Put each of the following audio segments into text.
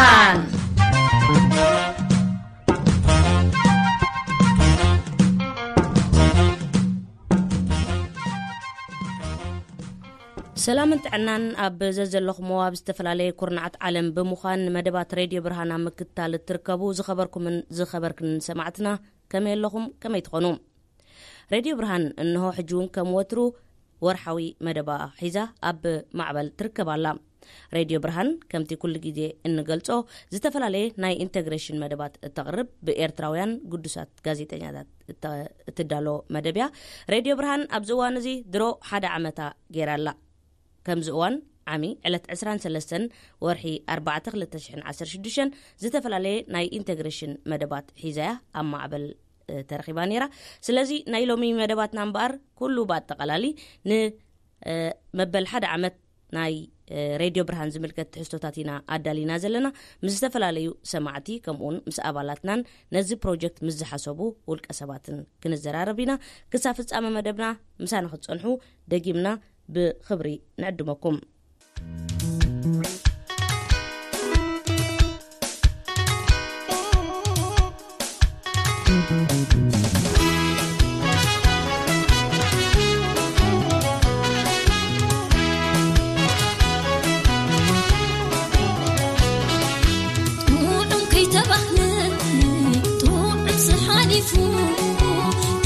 ኣን። ሰላምን ጥዕናን ኣብ ዘዘለኹምዎ ኣብ ዝተፈላለየ ኩርናዓት ዓለም ብምዃን ንመደባት ሬድዮ ብርሃን ኣብ ምክትታል እትርከቡ ዝኸበርኩምን ዝኸበርክንን ሰማዕትና፣ ከመይ ኣለኹም? ከመይ ትኾኑ? ሬድዮ ብርሃን እንሆ ሕጂ እውን ከም ወትሩ ወርሓዊ መደባ ሒዛ ኣብ ማዕበል ትርከብ ኣላ። ሬድዮ ብርሃን ከምቲ ኩሉ ግዜ እንገልጾ ዝተፈላለየ ናይ ኢንተግሬሽን መደባት እተቕርብ ብኤርትራውያን ግዱሳት ጋዜጠኛታት እተ-፣ እትዳሎ መደብ እያ። ሬድዮ ብርሃን ኣብዚ እዋን እዚ ድሮ ሓደ ዓመታ ገይራ ኣላ። ከምዚ እዋን ዓሚ ዕለት ዕስራን ሰለስተን ወርሒ ኣርባዕተ ክልተ ሽሕን ዓሰርተ ሽዱሽተን ዝተፈላለየ ናይ ኢንተግሬሽን መደባት ሒዛ እያ ኣብ ማዕበል፣ እ፣ ተረኺባ ነይራ። ስለዚ ናይ ሎሚ መደባትና እምበኣር ኩሉ ብኣጠቓላሊ ን፣ እ፣ መበል ሓደ ዓመት ናይ፣ እ፣ ሬድዮ ብርሃን ዝምልከት ትሕዝቶታት ኢና ኣዳሊና ዘለና። ምስ ዝተፈላለዩ ሰማዕቲ ከምኡውን ምስ ኣባላትናን ነዚ ፕሮጀክት ምስ ዝሓሰቡ ውልቀ ሰባትን ክንዘራረብ ኢና። ክሳብ ፍጻመ መደብና ምሳና ክትጸንሑ ደጊምና ብኽብሪ ንዕድመኩም። ጥዑም ከይተባህለ ጥዑም ስሓሊፉ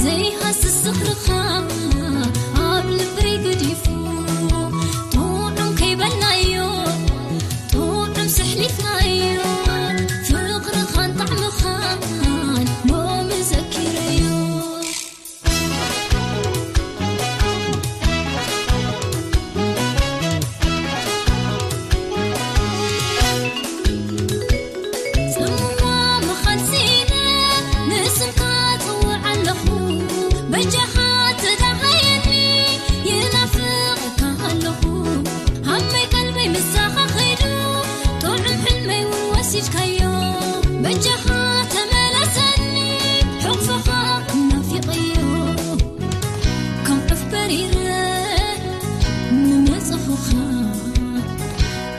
ዘይሃስስ ዝኽርኻ ኣብ ልበይ ገዲፉ ጥዑም ከይበልናዮ ጥዑም ስሕሊፍናዮ ፍቕርኻን ጣዕምኻን ሎሚ ዘኪረዮ። ጽምዋ መኻን ስኢነ ንስምካ ጽውዕ ኣለኹ በጃኻ ተዳሃየኒ ይናፍቕካ ኣለኹ ሃመይ ቀልበይ ምሳኻ ኸይዱ ጥዑም ሕልመይ እውን ወሲድካዮ በጃኻ ተመለሰኒ ሕቕፍኻ ናፊቐዮ ካብ ዕፍ በሪረ ምመጽኹኻ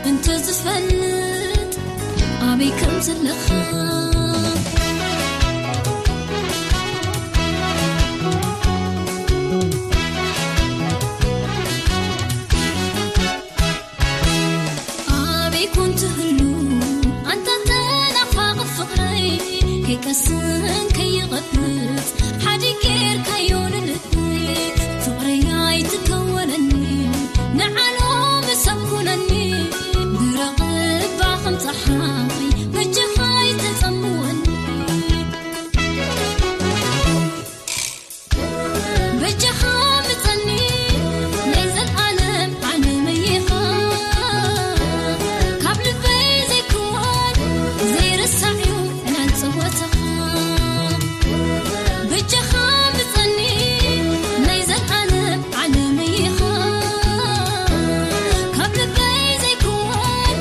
እንተ ዝፈልጥ ኣበይ ከም ዘለኻ ኣበይ ኮን ትህሉ ኣንታ ተናፋቒ ፍቕረይ ከይቀስን ከይቐብጽ ሓዲግ ጌርካዮ ንልበይ ፍቕረይ ኣይትከወለኒ ንዓሎም ሰብ ኩነኒ ብረቕባ ከም ጸሓይ በጃኻ ኣይተጸምወኒ በጃኻ ምጸኒ ናይ ዘልኣለም ዓለመይ ኢኻ ካብ ልበይ ዘይክወል ዘይርሳዕ እዩ ዕላል ጽወትኻ በጃኻ ምጸኒ ናይ ዘልኣለም ዓለመይ ኢኻ ካብ ልበይ ዘይክወል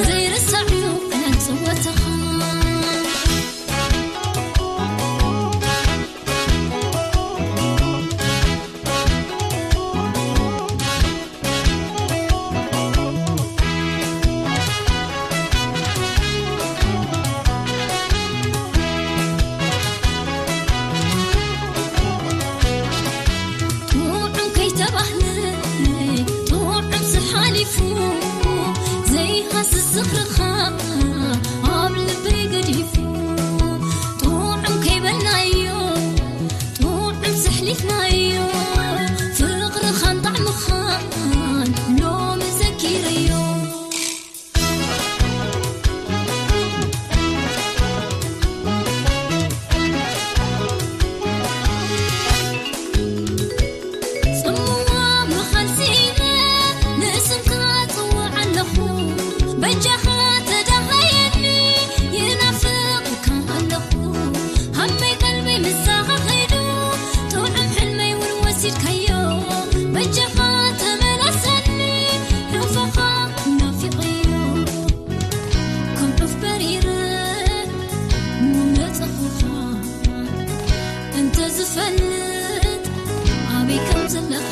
ዘይርሳዕ እዩ ዕላል ጽወትኻ ጥዑም ከይተባህለ ጥዑም ስሓሊፉ ዘይሃስስ ዝኽርኻ ኣብ ልበይ ገዲፉ ጥዑም ከይበልናዮ ጥዑም ስሕሊፍናዮ ፍቕርኻን ጣዕምኻን ሎሚ ዘኪረዮ ጽምዋ መኻን ስኢነ ንስምካ ጽውዕ ኣለኹ በጃኻ ተዳሃየኒ ይናፍቕካ ኣለኹ ሃመይ ቀልበይ ምሳኻ ኸይዱ ጥዑም ሕልመይ እውን ወሲድካዮ በጃኻ ተመለሰኒ ሕቕፍኻ ናፊቐዮ ከም ዑፍ በሪረ ምመጸኹኻ እንተ ዝፈልጥ ኣበይ ከም ዘለኻ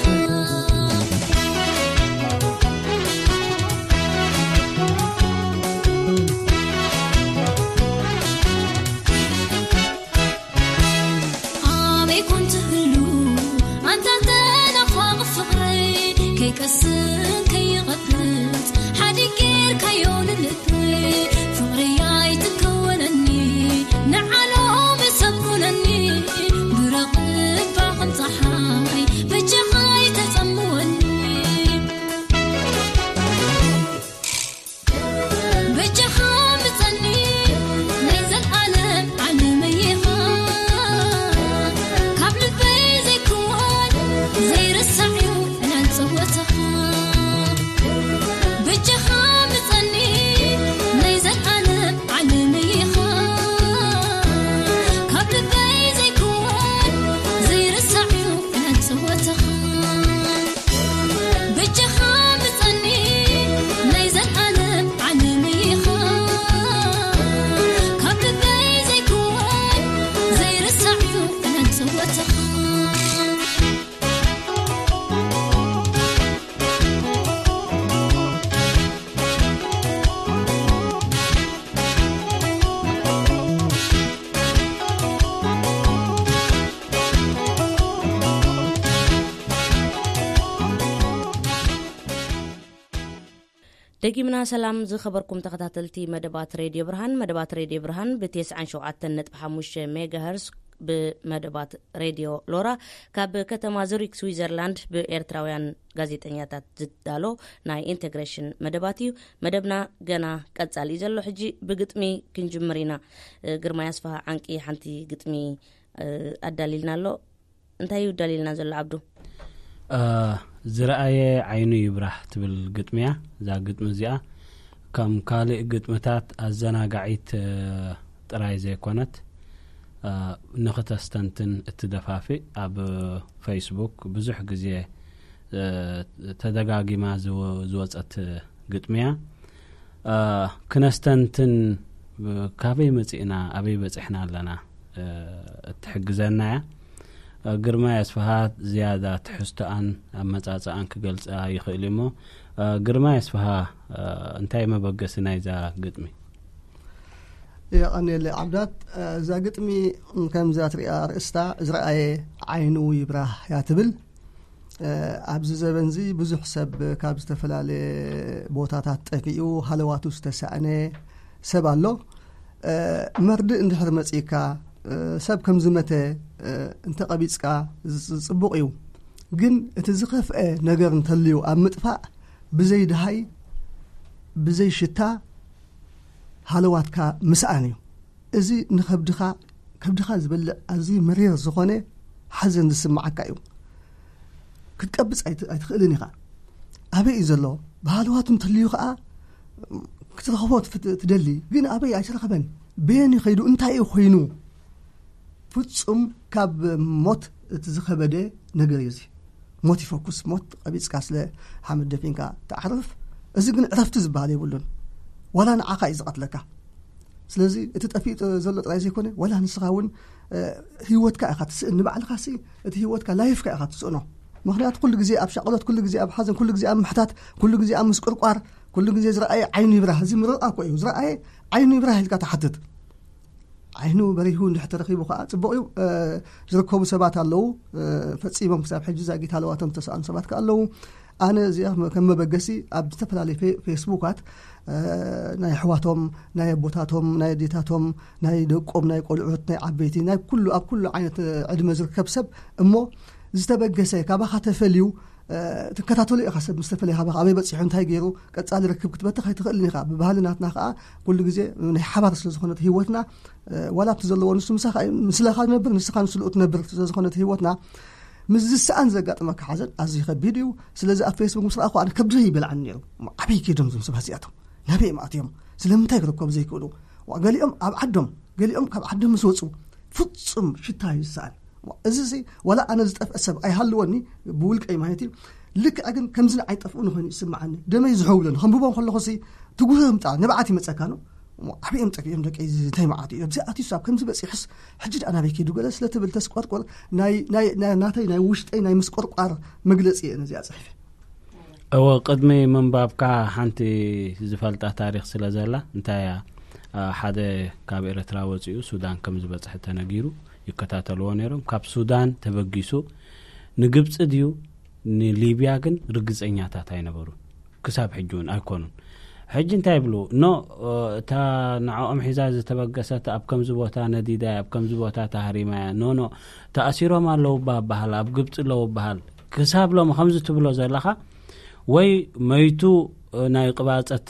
ደጊምና ሰላም ዝኸበርኩም ተኸታተልቲ መደባት ሬድዮ ብርሃን። መደባት ሬድዮ ብርሃን ብ97.5 ሜጋሄርዝ ብመደባት ሬድዮ ሎራ ካብ ከተማ ዙሪክ ስዊዘርላንድ ብኤርትራውያን ጋዜጠኛታት ዝዳሎ ናይ ኢንተግሬሽን መደባት እዩ። መደብና ገና ቀጻሊ እዩ ዘሎ። ሕጂ ብግጥሚ ክንጅምር ኢና። ግርማ ያስፋሃ ዓንቂ ሓንቲ ግጥሚ ኣዳሊልና ኣሎ። እንታይ እዩ ኣዳሊልና ዘሎ ዓብዱ? ዝረኣየ ዓይኑ ይብራህ ትብል ግጥሚ እያ። እዛ ግጥሚ እዚኣ ከም ካልእ ግጥምታት ኣዘናጋዒት ጥራይ ዘይኮነት፣ ንኽተስተንትን እትደፋፍእ፣ ኣብ ፌስቡክ ብዙሕ ግዜ ተደጋጊማ ዝወፀት ግጥሚ እያ። ክነስተንትን ካበይ መፂእና ኣበይ በፅሕና ኣለና እትሕግዘና እያ። ግርማ ያስፋሃ ዝያዳ ትሕዝቶኣን ኣመፃፅኣን ክገልፃ ይኽእል እሞ፣ ግርማ ያስፋሃ፣ እንታይ መበገሲ ናይዛ ግጥሚ? የቐንየለ ዓብዳት። እዛ ግጥሚ ከምዛ ትሪኣ ርእስታ ዝረኣየ ዓይኑ ይብራህ እያ ትብል። ኣብዚ ዘበንዚ ብዙሕ ሰብ ካብ ዝተፈላለየ ቦታታት ጠፊኡ ሃለዋቱ ዝተሳእነ ሰብ ኣሎ። መርድእ እንድሕር መጺእካ፣ ሰብ ከም ዝመተ እንተቐቢጽካ ጽቡቕ እዩ። ግን እቲ ዝኸፍአ ነገር እንተልዩ ኣብ ምጥፋእ ብዘይ ድሃይ ብዘይ ሽታ ሃለዋትካ ምስኣን እዩ። እዚ ንኸብድኻ ከብድኻ ዝበልዕ ኣዝዩ መሪር ዝኾነ ሓዘን ዝስምዓካ እዩ። ክትቀብጽ ኣይትኽእልን ኢኻ። ኣበይ እዩ ዘሎ? ብሃለዋቱ እንተልዩ ኸዓ ክትረኽቦ ትደሊ፣ ግን ኣበይ ኣይተረኸበን። በየን ከይዱ እንታይ እዩ ኮይኑ? ፍጹም ካብ ሞት እቲ ዝኸበደ ነገር እዩ እዚ። ሞት ይፈኩስ። ሞት ቀቢጽካ ስለ ሓመድ ደፊንካ ትዓርፍ። እዚ ግን ዕረፍቲ ዝበሃል የብሉን። ዋላ ንዓኻ እዩ ዝቐትለካ። ስለዚ እቲ ጠፊኡ ዘሎ ጥራይ ዘይኮነ፣ ዋላ ንስኻ እውን ህይወትካ ኢኻ ትስእን። ንባዕልኻ ሲ እቲ ህይወትካ ላይፍካ ኢኻ ትስእኖ። ምኽንያቱ ኩሉ ግዜ ኣብ ሻቕሎት፣ ኩሉ ግዜ ኣብ ሓዘን፣ ኩሉ ግዜ ኣብ ምሕታት፣ ኩሉ ግዜ ኣብ ምስቁርቋር፣ ኩሉ ግዜ ዝረኣየ ዓይኑ ይብራህ። እዚ ምርቓ እኮ እዩ። ዝረኣየ ዓይኑ ይብራህ ኢልካ ትሓትት። ዓይኑ በሪሁ እንድሕር ተረኺቡ ከዓ ጽቡቕ እዩ። ዝርከቡ ሰባት ኣለዉ። ፈጺሞም ክሳብ ሕጂ ዛጊት ሃለዋቶም ዝተሰኣኑ ሰባት ከዓ ኣለዉ። ኣነ እዚኣ ከም መበገሲ ኣብ ዝተፈላለዩ ፌስቡካት ናይ ኣሕዋቶም፣ ናይ ኣቦታቶም፣ ናይ ኣዴታቶም፣ ናይ ደቆም፣ ናይ ቆልዑት፣ ናይ ዓበይቲ፣ ናይ ኩሉ፣ ኣብ ኩሉ ዓይነት ዕድመ ዝርከብ ሰብ እሞ ዝተበገሰ ካባኻ ተፈልዩ ትከታተሎ ኢኻ። ሰብ ምስ ተፈለየ ካባኻ ኣበይ በፂሑ፣ እንታይ ገይሩ፣ ቀፃሊ ርክብ ክትበትኽ ኣይትኽእልን ኢኻ። ብባህሊ ናትና ከዓ ኩሉ ግዜ ናይ ሓባር ስለ ዝኾነት ህይወትና፣ ዋላ እቲ ዘለዎ ንሱ ምሳኻ፣ ምስለኻ ዝነብር፣ ንስኻ ንስልኡ ትነብር ስለ ዝኾነት ህይወትና፣ ምስ ዝሰኣን ዘጋጥመካ ሓዘን ኣዝዩ ከቢድ እዩ። ስለዚ ኣብ ፌስቡክ ምስ ረኣኹ ኣነ ከብድይ ይበልዓኒ ነይሩ። ዓበይ ከይዶም እዞም ሰባት እዚኣቶም ናበይ እዮም ኣትዮም? ስለምንታይ ክርከቡ ዘይክእሉ? ገሊኦም ኣብ ዓዶም፣ ገሊኦም ካብ ዓዶም ምስ ወፁ ፍጹም ሽታ እዩ ዝሰኣን። እዚ ሲ ዋላ ኣነ ዝጠፍአ ሰብ ኣይሃልወኒ ብውልቀይ ማለት እዩ። ልክዕ ግን ከምዚ ንዓይ ጠፍኡ ንኾይኑ ይስምዓኒ። ደመይ ዝሕውብለኒ ከንብቦም ከለኹ ሲ ትጉህ ምጣ ንብዓት ይመፀካ ነው። ዓብዮም ጠፊኦም ደቂ እንታይ መዓት እዩ ኣብዚ ኣትዩ ሳብ ከምዚ በፂሑስ ሕጂ ደኣ ናበይ ከይዱ ገለ ስለ ትብል ተስቆርቆር ናይ ናይ ናይ ናተይ ናይ ውሽጠይ ናይ ምስቆርቋር መግለፂ እየ ነዚኣ ፅሒፈ። እወ፣ ቅድሚ ምንባብካ ሓንቲ ዝፈልጣ ታሪኽ ስለ ዘላ፣ እንታይ እያ? ሓደ ካብ ኤርትራ ወፂኡ ሱዳን ከም ዝበፅሐ ተነጊሩ፣ ይከታተልዎ ነይሮም። ካብ ሱዳን ተበጊሱ ንግብፂ ድዩ ንሊብያ ግን ርግፀኛታት ኣይነበሩን። ክሳብ ሕጂ እውን ኣይኮኑን። ሕጂ እንታይ ይብሉ? ኖ፣ እታ ንዕኦም ሒዛ ዝተበገሰት ኣብ ከምዚ ቦታ ነዲዳ እያ፣ ኣብ ከምዚ ቦታ ተሃሪማ እያ። ኖ፣ ኖ፣ ተኣሲሮም ኣለዉ እባ በሃል፣ ኣብ ግብፂ ኣለዉ በሃል። ክሳብ ሎሚ ከምዚ ትብሎ ዘለኻ ወይ መይቱ ናይ ቅባፀት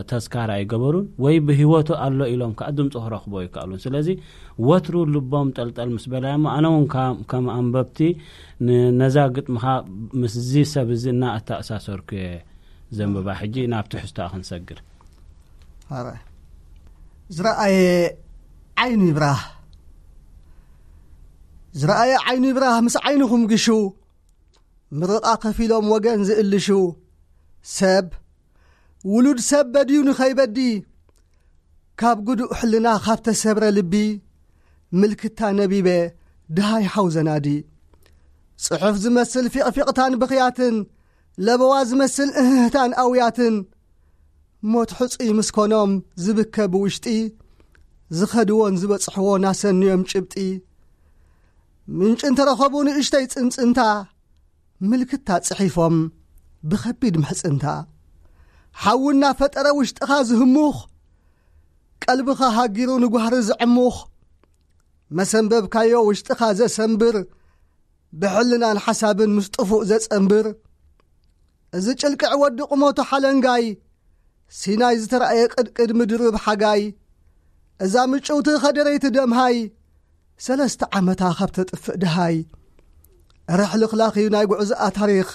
ተስካር ኣይገበሩን ወይ ብህይወቱ ኣሎ ኢሎም ከዓ ድምፂ ክረኽቦ ኣይከኣሉን። ስለዚ ወትሩ ልቦም ጠልጠል ምስ በላዮ እሞ ኣነ እውን ከም ኣንበብቲ ነዛ ግጥምኻ ምስዚ ሰብ እዚ እናኣተኣሳሰርኩ እየ ዘንብባ። ሕጂ ናብ ትሕዝቶኣ ክንሰግር። ዝረኣየ ዓይኑ ይብራህ። ዝረኣየ ዓይኑ ይብራህ ምስ ዓይንኹም ግሹ። ምርቓ ከፊሎም ወገን ዝእልሹ። ሰብ ውሉድ ሰብ በድዩ ንኸይበዲ፣ ካብ ግዱእ ሕልና ካብ ተሰብረ ልቢ ምልክታ ነቢበ ድሃይ ሓው ዘናዲ። ጽሑፍ ዝመስል ፊቕፊቕታን ብኽያትን፣ ለበዋ ዝመስል እህህታን ኣውያትን፣ ሞት ሕጹይ ምስ ኮኖም ዝብከ ብውሽጢ፣ ዝኸድዎን ዝበጽሕዎ ናሰንዮም ጭብጢ። ምንጪ እንተረኸቡ ንእሽተይ ጽንጽንታ፣ ምልክታ ጽሒፎም ብኸቢድ ምሕጽንታ። ሓዊ እናፈጠረ ውሽጥኻ ዝህሙኽ፣ ቀልብኻ ሃጊሩ ንጓህሪ ዝዕሙኽ፣ መሰንበብካዮ ውሽጥኻ ዘሰንብር፣ ብሕልናን ሓሳብን ምስ ጥፉእ ዘጸንብር፣ እዚ ጭልቅዕ ወዲ ቁመቱ ሓለንጋይ፣ ሲናይ ዝተራእየ ቅድቅድ ምድርብ ሓጋይ፣ እዛ ምጭውቲ ኸደረይቲ ደምሃይ፣ ሰለስተ ዓመታ ካብ ተጥፍእ ደሃይ። ረሕልኽላኽ እዩ ናይ ጉዕዞኣ ታሪኽ፣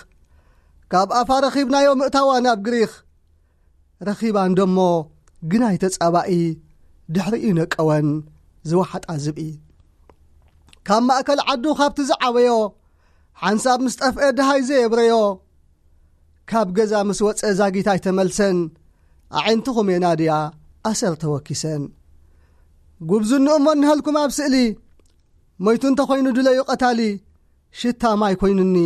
ካብ ኣፋ ረኺብናዮ ምእታዋ ናብ ግሪኽ። ረኺባ እንደሞ ግናይ ተጻባኢ፣ ድሕሪኡ ነቀወን ዝወሓጣ ዝብኢ። ካብ ማእከል ዓዱ ካብቲ ዝዓበዮ፣ ሓንሳብ ምስ ጠፍአ ደሃይ ዘየብረዮ። ካብ ገዛ ምስ ወጸ ዛጊት ኣይተመልሰን፣ ኣዒንትኹም የናድያ ኣሰር ተወኪሰን። ጉብዝንኡ እሞ እንሀልኩም ኣብ ስእሊ፣ ሞይቱ እንተኾይኑ ድለዩ ቀታሊ፣ ሽታ ማይ ኮይኑኒ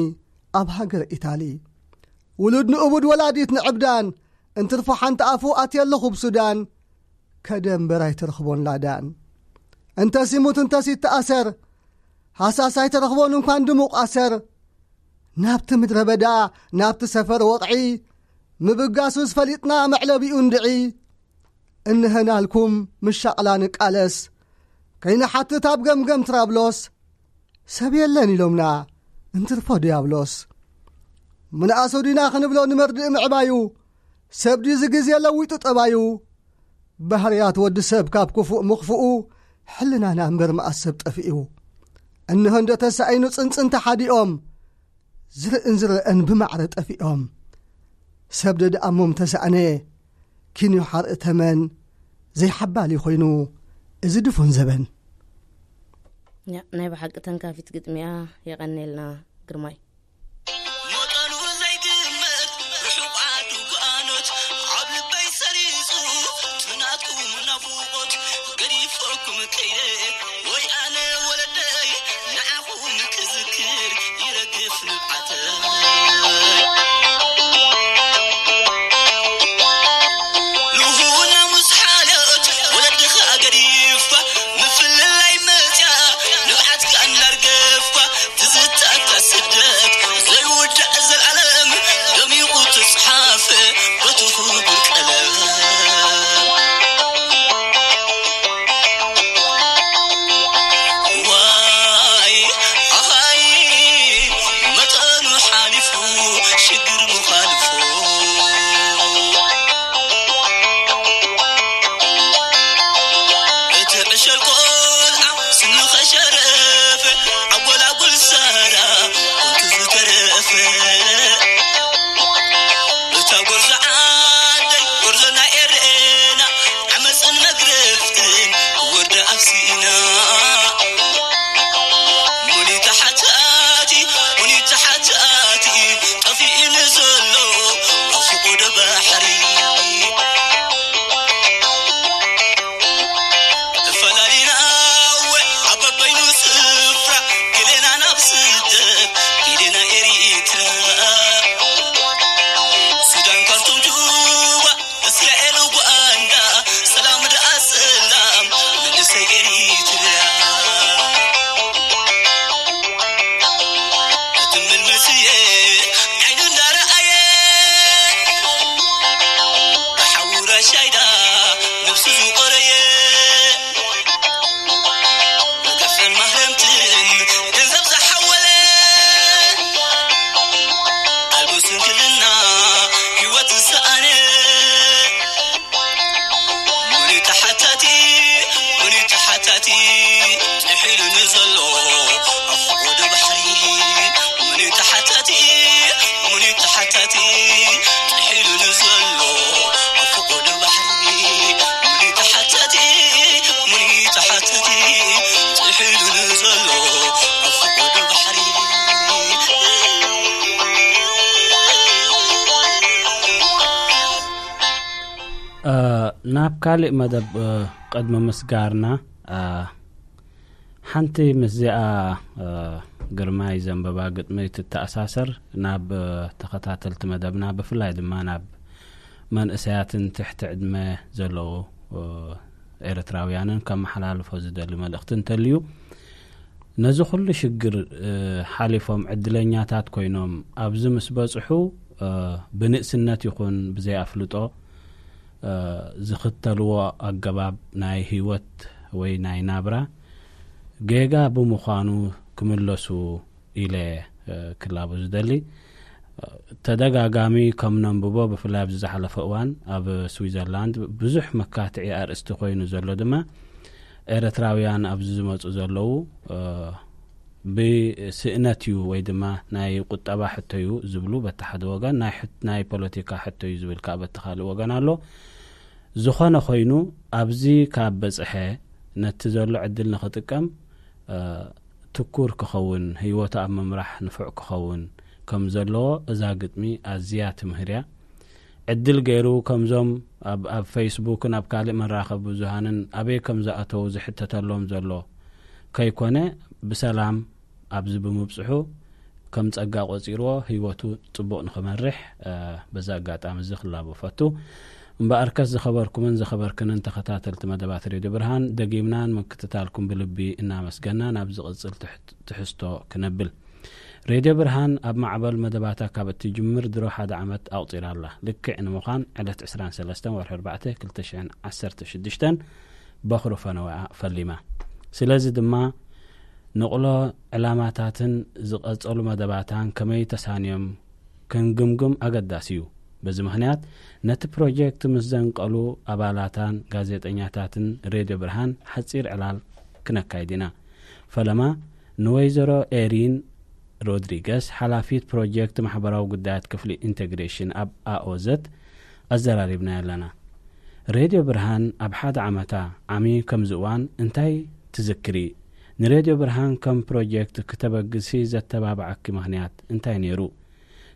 ኣብ ሃገር ኢታሊ። ውሉድ ንእቡድ ወላዲት ንዕብዳን፣ እንትርፎ ሓንቲ ኣፉ ኣትየ ኣለኹ ብሱዳን፣ ከደ እምበር ኣይትረኽቦን ላዳን። እንተስ ይሙት እንተስ ይተኣሰር፣ ሃሳስ ኣይተረኽቦን እንኳን ድሙቕ ኣሰር። ናብቲ ምድረ በዳ፣ ናብቲ ሰፈር ወቕዒ፣ ምብጋሱስ ፈሊጥና መዕለቢኡ እንድዒ። እንሀናልኩም ምሻቕላ ንቃለስ፣ ከይንሓትት ኣብ ገምገም ትራብሎስ። ሰብ የለን ኢሎምና እንትርፎ ዲያብሎስ። ምንኣሶ ዲና ክንብሎ ንመርድእ ምዕባዩ፣ ሰብ ድዩ እዚ ግዜ ለዊጡ ጠባዩ። ባህርያት ወዲ ሰብ ካብ ክፉእ ምኽፍኡ፣ ሕልናና እምበር መኣስ ሰብ ጠፊኡ። እንሆ እንዶ ተሳኢኑ ጽንጽን ተሓዲኦም፣ ዝርእን ዝረአን ብማዕረ ጠፊኦም። ሰብ ደድኣሞም ተሳእነ፣ ኪንዮ ሓርኢ ተመን፣ ዘይሓባሊ ኮይኑ እዚ ድፉን ዘበን። ያ፣ ናይ ብሓቂ ተንካፊት ግጥሚያ፣ የቐኔልና ግርማይ። መጠኑ ዘይግመት ርሑቓት ጓኖት ኣብ ልበይ ሰሪጹ፣ ትናትኩም ናፍቖት ገዲፈኩም ከይደ፣ ወይ ኣነ ወለደይ ንዓኹም ክዝክር ይረግፍ ንብዓተይ። ልሁና ምስ ሓለት ወለድኻ ገዲፍካ፣ ምፍልላይ መጽያ ንብዓትካ እንዳርገፍካ፣ ትዝታታ ስደት ዘይውዳእ ዘልኣለም ደሚቑ ተጽሓፈ በቲ ክቡር ቀለም። ዋይ ኣሃይ መጠኑ ሓሊፉ ሽግር ምዃልፉ። እቲ ዕሸል ቆልዓ ስኑ ኸሸረፈ፣ ኣጎላጉል ሰራ ኮንቱ ዝተረፈ። እታ ጎርዞ ዓደይ፣ ጎርዞ ናይ ኤሬና፣ ዓመፅን መግረፍትን ወርዳ ኣብ ሲና። ሙኒታ ሓታቲ፣ ሙኒታ ሓታቲ፣ ጠፊኡ ንዘሎ ኣብ ፍቑዶ ባሕሪ። ፈላሊና እወ ኣብ በበይኑ ስፍራ፣ ገሌና ናብ ስደት፣ ገሌና ኤሪትራ። ሱዳን፣ ካርቱም፣ ጁባ፣ እስራኤል፣ ኡጋንዳ፣ ሰላም ደኣ ሰላም፣ መንእሰይ ኤሪትራ። እትምልምስየ ዓይኑ እንዳረኣየ፣ ብሓዊ ራሻይዳ ነብሱ ዝቆረየ፣ ብገፍዕን ማህረምትን ገንዘብ ዝሓወለ፣ ኣልቦ ስንክልና ህይወት ዝሰኣነ። ሙኒታ ሓታቲ፣ ሙኒታ ሓታቲ፣ ጥሒሉ ንዘሎ ኣብ ፍቑዶ ባሕሪ። ሙኒታ ሓታቲ፣ ሙኒታ ሓታቲ፣ ጥሒሉ ንዘሎ ኣብ ፍቑዶ ባሕሪ። ሙኒታ ሓታቲ፣ ሙኒታ ሓታቲ፣ ጥሒሉ ንዘሎ ኣብ ፍቑዶ ባሕሪ። እ፣ ናብ ካልእ መደብ፣ እ፣ ቅድሚ ምስጋርና፣ እ፣ ሓንቲ ምስዚኣ፣ እ፣ ግርማይ ዘንበባ ግጥሚ ትተኣሳሰር፣ ናብ፣ እ፣ ተኸታተልቲ መደብና፣ ብፍላይ ድማ ናብ መንእሰያትን ትሕቲ ዕድመ ዘለዉ፣ እ፣ ኤርትራውያንን ከመሓላልፎ ዝደሊ መልእኽቲ እንተልዩ፣ ነዚ ኩሉ ሽግር፣ እ፣ ሓሊፎም ዕድለኛታት ኮይኖም ኣብዚ ምስ በጽሑ፣ ብንእስነት ይኹን ብዘይ ኣፍልጦ ዝኽተልዎ ኣገባብ ናይ ህይወት ወይ ናይ ናብራ ጌጋ ብምዃኑ ክምለሱ ኢለ ክላቡ ዝደሊ። ተደጋጋሚ ከም ነንብቦ፣ ብፍላይ ኣብዚ ዝሓለፈ እዋን ኣብ ስዊዘርላንድ ብዙሕ መካትዒ ኣርእስቲ ኮይኑ ዘሎ ድማ ኤርትራውያን ኣብዚ ዝመጹ ዘለዉ ብስእነት እዩ ወይ ድማ ናይ ቁጠባ ሕቶ እዩ ዝብሉ በቲ ሓደ ወገን፣ ናይ ፖለቲካ ሕቶ እዩ ዝብል ከዓ በቲ ካልእ ወገን ኣሎ። ዝኾነ ኮይኑ ኣብዚ ካብ በጽሐ ነቲ ዘሎ ዕድል ንኽጥቀም ትኩር ክኸውን፣ ህይወቱ ኣብ ምምራሕ ንፉዕ ክኸውን ከም ዘለዎ እዛ ግጥሚ ኣዝያ ትምህር እያ። ዕድል ገይሩ ከምዞም ኣብ ፌስቡክን ኣብ ካልእ መራኸቢ ብዙሃንን ኣበይ ከም ዝኣተዉ ዝሕተተሎም ዘሎ ከይኮነ፣ ብሰላም ኣብዚ ብምብጽሑ ከም ጸጋ ቆጺርዎ ህይወቱ ጽቡቕ ንኽመርሕ በዚ ኣጋጣሚ እዚ ክላቦ ፈቱ። እምበኣርከስ ዝኸበርኩምን ዝኸበርክንን ተኸታተልቲ መደባት ሬድዮ ብርሃን፣ ደጊምናን ምክትታልኩም ብልቢ እናመስገና ናብ ዝቕጽል ትሕዝቶ ክነብል። ሬድዮ ብርሃን ኣብ ማዕበል መደባታ ካብ እትጅምር ድሮ ሓደ ዓመት ኣቑጺራ ኣላ። ልክዕ ንምዃን ዕለት ዕስራን ሰለስተን ወርሒ ኣርባዕተ ክልተ ሽሕን ዓሰርተ ሽዱሽተን በኹሪ ፈነወኣ ፈሊማ። ስለዚ ድማ ንቕሎ ዕላማታትን ዝቐጸሉ መደባታን ከመይ ተሳንዮም ክንግምግም ኣገዳሲ እዩ። በዚ ምኽንያት ነቲ ፕሮጀክት ምስ ዘንቀሉ ኣባላታን ጋዜጠኛታትን ሬድዮ ብርሃን ሓጺር ዕላል ክነካይድ ኢና። ፈለማ ንወይዘሮ ኤሪን ሮድሪገስ፣ ሓላፊት ፕሮጀክት ማሕበራዊ ጉዳያት ክፍሊ ኢንቴግሬሽን ኣብ ኣኦዘት ኣዘራሪብናያ ኣለና። ሬድዮ ብርሃን ኣብ ሓደ ዓመታ ዓሚ ከምዚ እዋን እንታይ ትዝክሪ? ንሬድዮ ብርሃን ከም ፕሮጀክት ክተበግሲ ዘተባብዓኪ ምኽንያት እንታይ ነይሩ?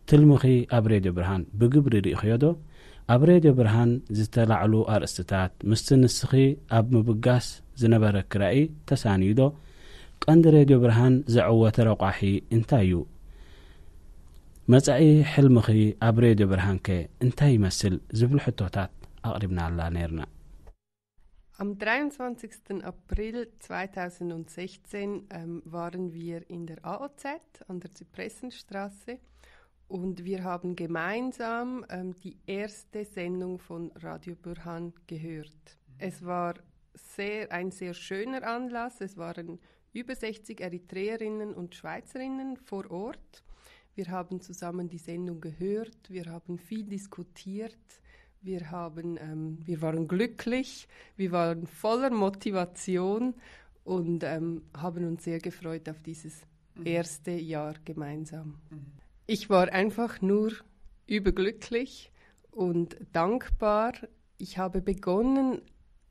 ትልምኺ ኣብ ሬድዮ ብርሃን ብግብሪ ርኢኽዮ ዶ? ኣብ ሬድዮ ብርሃን ዝተላዕሉ ኣርእስትታት ምስቲ ንስኺ ኣብ ምብጋስ ዝነበረኪ ራእይ ተሳንዩ ዶ? ቀንዲ ሬድዮ ብርሃን ዘዐወተ ረቋሒ እንታይ እዩ? መጻኢ ሕልምኺ ኣብ ሬድዮ ብርሃንከ እንታይ ይመስል? ዝብሉ ሕቶታት ኣቕሪብናላ ነይርና። Am dreiundzwanzigsten April zweitausendsechzehn ähm, waren wir in der A O Z an der Zypressenstraße und wir haben gemeinsam ähm, die erste Sendung von Radio Burhan gehört. Es war sehr, ein sehr schöner Anlass. Es waren über sechzig Eritreerinnen und Schweizerinnen vor Ort. Wir haben zusammen die Sendung gehört, wir haben viel diskutiert, wir, haben, ähm, wir waren glücklich, wir waren voller Motivation und ähm, haben uns sehr gefreut auf dieses erste Jahr gemeinsam. Ich war einfach nur überglücklich und dankbar. Ich habe begonnen,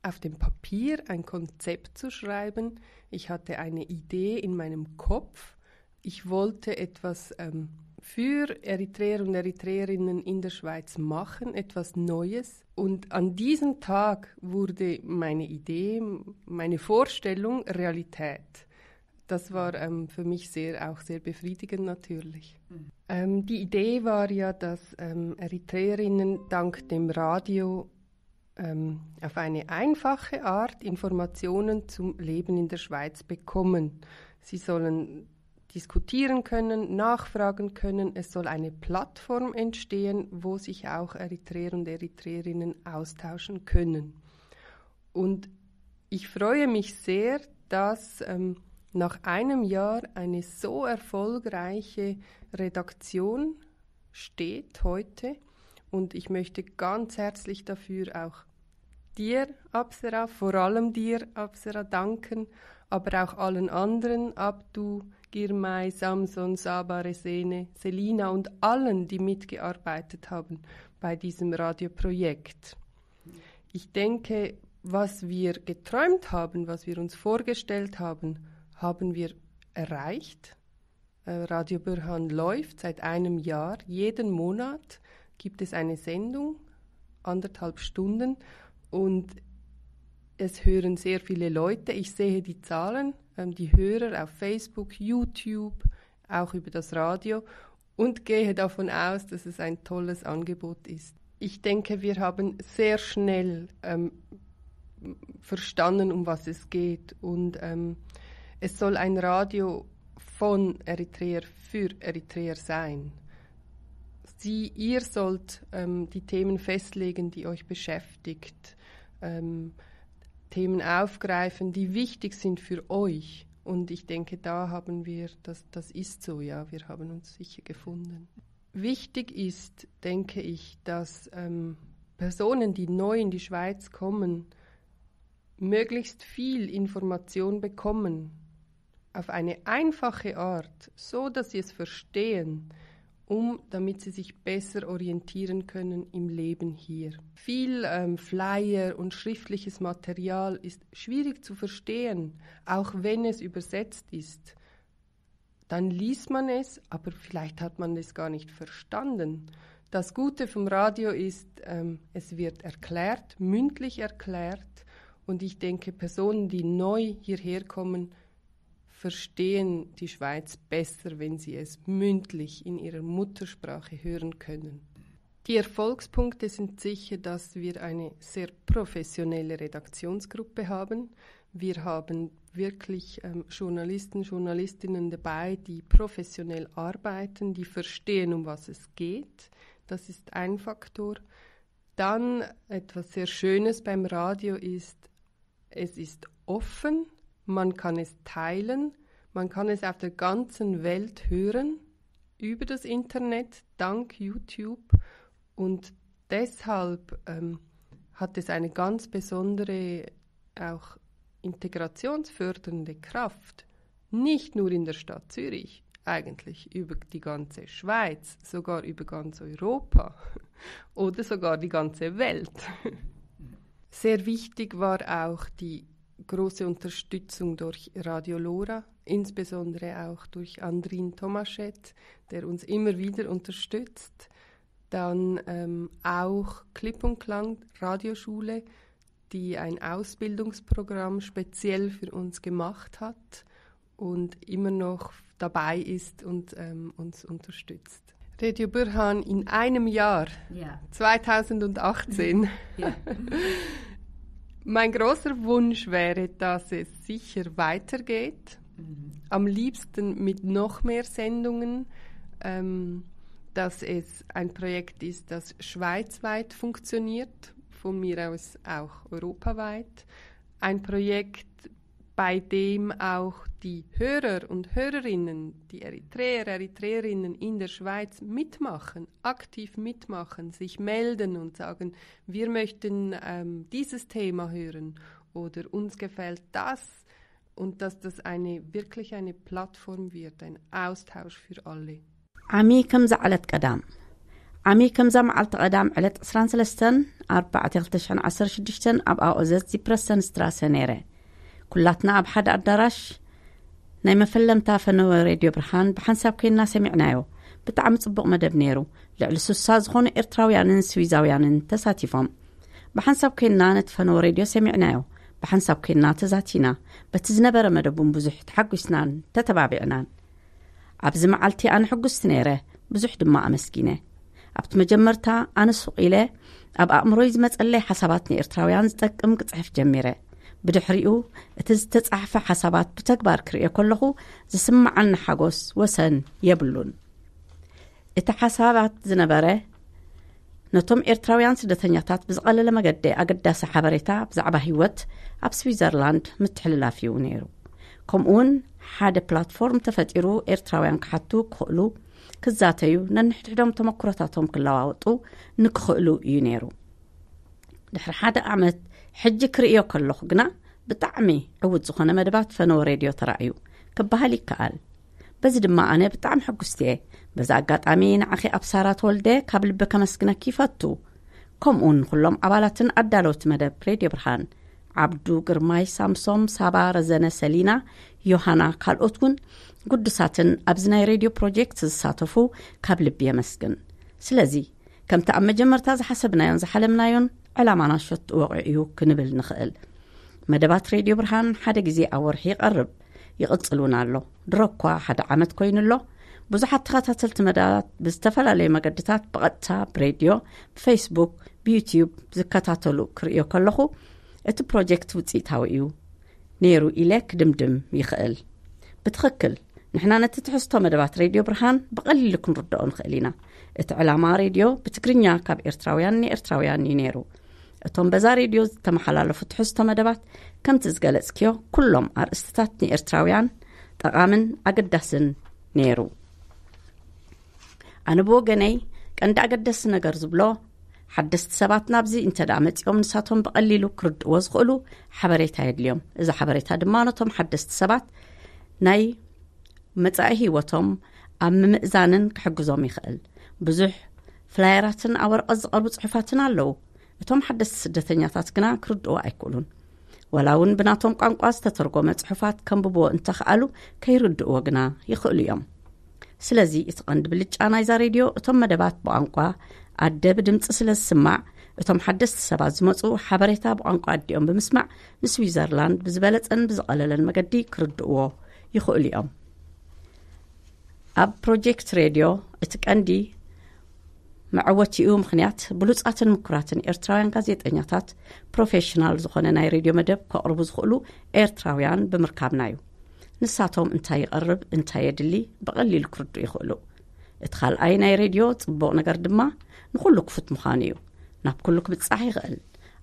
auf dem Papier ein Konzept zu schreiben. Ich hatte eine Idee in meinem Kopf. Ich wollte etwas ähm, für Eritreer und Eritreerinnen in der Schweiz machen, etwas Neues. Und an diesem Tag wurde meine Idee, meine Vorstellung Realität. Das war ähm, für mich sehr, auch sehr befriedigend natürlich. Ähm, die Idee war ja, dass ähm, Eritreerinnen dank dem Radio ähm, auf eine einfache Art Informationen zum Leben in der Schweiz bekommen. Sie sollen diskutieren können, nachfragen können. Es soll eine Plattform entstehen, wo sich auch Eritreer und Eritreerinnen austauschen können. Und ich freue mich sehr, dass ähm, nach einem Jahr eine so erfolgreiche Redaktion steht heute. Und ich möchte ganz herzlich dafür auch dir, Absera, vor allem dir, Absera, danken, aber auch allen anderen, Abdu, Girmay, Samson, Saba, Resene, Selina und allen, die mitgearbeitet haben bei diesem Radioprojekt. Ich denke, was wir geträumt haben, was wir uns vorgestellt haben, haben wir erreicht. Äh, Radio Burhan läuft seit einem Jahr. Jeden Monat gibt es eine Sendung, anderthalb Stunden. Und es hören sehr viele Leute. Ich sehe die Zahlen, ähm, die Hörer auf Facebook, YouTube, auch über das Radio und gehe davon aus, dass es ein tolles Angebot ist. Ich denke, wir haben sehr schnell ähm, verstanden, um was es geht. Und ähm, es soll ein Radio von Eritreer für Eritreer sein. Sie, ihr sollt ähm, die Themen festlegen, die euch beschäftigt, ähm, Themen aufgreifen, die wichtig sind für euch. Und ich denke, da haben wir, das, das ist so, ja, wir haben uns sicher gefunden. Wichtig ist, denke ich, dass ähm, Personen, die neu in die Schweiz kommen, möglichst viel Information bekommen, auf eine einfache Art, so dass sie es verstehen, um, damit sie sich besser orientieren können im Leben hier. Viel ähm, Flyer und schriftliches Material ist schwierig zu verstehen, auch wenn es übersetzt ist. Dann liest man es, aber vielleicht hat man es gar nicht verstanden. Das Gute vom Radio ist, ähm, es wird erklärt, mündlich erklärt. Und ich denke, Personen, die neu hierher kommen, verstehen die Schweiz besser, wenn sie es mündlich in ihrer Muttersprache hören können. Die Erfolgspunkte sind sicher, dass wir eine sehr professionelle Redaktionsgruppe haben. Wir haben wirklich ähm, Journalisten, Journalistinnen dabei, die professionell arbeiten, die verstehen, um was es geht. Das ist ein Faktor. Dann etwas sehr Schönes beim Radio ist, es ist offen, man kann es teilen, man kann es auf der ganzen Welt hören, über das Internet, dank YouTube. Und deshalb ähm, hat es eine ganz besondere, auch integrationsfördernde Kraft. Nicht nur in der Stadt Zürich, eigentlich über die ganze Schweiz, sogar über ganz Europa oder sogar die ganze Welt. Sehr wichtig war auch die große Unterstützung durch Radio Lora, insbesondere auch durch Andrin Tomaschett, der uns immer wieder unterstützt. Dann ähm, auch Klipp und Klang Radioschule, die ein Ausbildungsprogramm speziell für uns gemacht hat und immer noch dabei ist und ähm, uns unterstützt. Radio Burhan in einem Jahr, Ja. zweitausendachtzehn. Ja. Mein großer Wunsch wäre, dass es sicher weitergeht, Mhm. am liebsten mit noch mehr Sendungen, ähm, dass es ein Projekt ist, das schweizweit funktioniert, von mir aus auch europaweit. Ein Projekt, bei dem auch die Hörer und Hörerinnen, die Eritreer, Eritreerinnen in der Schweiz mitmachen, aktiv mitmachen, sich melden und sagen, wir möchten ähm, dieses Thema hören oder uns gefällt das, und dass das eine wirklich eine Plattform wird, ein Austausch für alle. ዓሚ ከም ዝዓለት ቀዳም ዓሚ ከምዛ መዓልቲ ቀዳም ዕለት ዕስራን ሰለስተን ኣርባዕተ ክልተ ሽሕን ዓሰርተ ሽዱሽተን ኣብ ኣኦዘት ዚፕረስተን ስትራሰ ነይረ። ኩላትና ኣብ ሓደ ኣዳራሽ ናይ መፈለምታ ፈነወ ሬድዮ ብርሃን ብሓንሳብ ኮይንና ሰሚዕናዮ። ብጣዕሚ ጽቡቕ መደብ ነይሩ። ልዕሊ ሱሳ ዝኾኑ ኤርትራውያንን ስዊዛውያንን ተሳቲፎም። ብሓንሳብ ኮይንና ነቲ ፈነወ ሬድዮ ሰሚዕናዮ። ብሓንሳብ ኮይንና ተዛቲና። በቲ ዝነበረ መደብ እውን ብዙሕ ተሓጒስናን ተተባቢዕናን። ኣብዚ መዓልቲ ኣነ ሕጉስቲ ነይረ፣ ብዙሕ ድማ ኣመስጊነ። ኣብቲ መጀመርታ ኣነ ሱቕ ኢለ ኣብ ኣእምሮይ ዝመጸለይ ሓሳባት ንኤርትራውያን ዝጠቅም ክጽሕፍ ጀሚረ። ብድሕሪኡ እቲ ዝተጻሕፈ ሓሳባት ብተግባር ክርእዮ ከለኹ ዝስምዓኒ ሓጎስ ወሰን የብሉን። እቲ ሓሳባት ዝነበረ ነቶም ኤርትራውያን ስደተኛታት ብዝቐለለ መገዲ ኣገዳሲ ሓበሬታ ብዛዕባ ህይወት ኣብ ስዊዘርላንድ ምትሕልላፍ እዩ ነይሩ። ከምኡውን ሓደ ፕላትፎርም ተፈጢሩ ኤርትራውያን ክሓቱ ክኽእሉ፣ ክዛተዩ፣ ነንሕድሕዶም ተመክሮታቶም ክለዋወጡ ንክኽእሉ እዩ ነይሩ። ድሕሪ ሓደ ዓመት ሕጂ ክርእዮ ከለኹ ግና ብጣዕሚ ዕዉት ዝኾነ መደባት ፈነወ ሬድዮ ተራእዩ ክበሃል ይከኣል። በዚ ድማ ኣነ ብጣዕሚ ሕጉስቲ እየ። በዚ ኣጋጣሚ ንዓኺ ኣብሳራ ተወልደ ካብ ልቢ ከመስግነኪ ይፈቱ። ከምኡውን ንኹሎም ኣባላትን ኣዳለውቲ መደብ ሬድዮ ብርሃን፣ ዓብዱ፣ ግርማይ፣ ሳምሶም፣ ሳባ፣ ረዘነ፣ ሰሊና፣ ዮሃና፣ ካልኦት እውን ግዱሳትን ኣብዚ ናይ ሬድዮ ፕሮጀክት ዝሳተፉ ካብ ልቢ የመስግን። ስለዚ ከምቲ ኣብ መጀመርታ ዝሓሰብናዮን ዝሓለምናዮን ዕላማና ሸት ወቕዑ እዩ ክንብል ንኽእል። መደባት ሬድዮ ብርሃን ሓደ ግዜ ኣብ ወርሒ ይቐርብ፣ ይቕጽል እውን ኣሎ። ድሮ እኳ ሓደ ዓመት ኮይኑ ኣሎ። ብዙሓት ተኸታተልቲ መደባት ብዝተፈላለዩ መገድታት ብቐጥታ ብሬድዮ፣ ብፌስቡክ፣ ብዩትዩብ ዝከታተሉ ክርእዮ ከለኹ እቲ ፕሮጀክት ውፅኢታዊ እዩ ነይሩ ኢለ ክድምድም ይኽእል። ብትኽክል ንሕና ነቲ ትሕዝቶ መደባት ሬድዮ ብርሃን ብቐሊሉ ክንርድኦ ንኽእል ኢና። እቲ ዕላማ ሬድዮ ብትግርኛ ካብ ኤርትራውያን ንኤርትራውያን እዩ ነይሩ። እቶም በዛ ሬድዮ ዝተመሓላለፉ ትሕዝቶ መደባት፣ ከምቲ ዝገለጽክዮ፣ ኩሎም ኣርእስትታት ንኤርትራውያን ጠቓምን ኣገዳስን ነይሩ። ኣነ ብወገነይ ቀንዲ ኣገደሲ ነገር ዝብሎ፣ ሓደስቲ ሰባት ናብዚ እንተ ደኣ መጺኦም ንሳቶም ብቐሊሉ ክርድእዎ ዝኽእሉ ሓበሬታ የድልዮም። እዚ ሓበሬታ ድማ ነቶም ሓደስቲ ሰባት ናይ መጻኢ ህይወቶም ኣብ ምምእዛንን ክሕግዞም ይኽእል። ብዙሕ ፍላየራትን ኣብ ወረቐት ዝቐርቡ ጽሑፋትን ኣለዉ። እቶም ሓደስቲ ስደተኛታት ግና ክርድእዎ ኣይክእሉን። ዋላ እውን ብናቶም ቋንቋ ዝተተርጎመ ጽሑፋት ከንብብዎ እንተኽኣሉ፣ ከይርድእዎ ግና ይኽእሉ እዮም። ስለዚ እቲ ቀንዲ ብልጫ ናይዛ ሬድዮ እቶም መደባት ብቋንቋ ኣደ ብድምጺ ስለ ዝስማዕ፣ እቶም ሓደስቲ ሰባት ዝመጹ ሓበሬታ ብቋንቋ ኣዲኦም ብምስማዕ ንስዊዘርላንድ ብዝበለጸን ብዝቐለለን መገዲ ክርድእዎ ይኽእሉ እዮም። ኣብ ፕሮጀክት ሬድዮ እቲ ቀንዲ መዐወቲኡ ምኽንያት ብሉጻትን ምኩራትን ኤርትራውያን ጋዜጠኛታት፣ ፕሮፌሽናል ዝኾነ ናይ ሬድዮ መደብ ከቕርቡ ዝኽእሉ ኤርትራውያን ብምርካብና እዩ። ንሳቶም እንታይ ይቐርብ፣ እንታይ የድሊ ብቐሊሉ ክርድኡ ይኽእሉ። እቲ ካልኣይ ናይ ሬድዮ ጽቡቕ ነገር ድማ ንኹሉ ክፉት ምዃኑ እዩ። ናብ ኩሉ ክብጻሕ ይኽእል።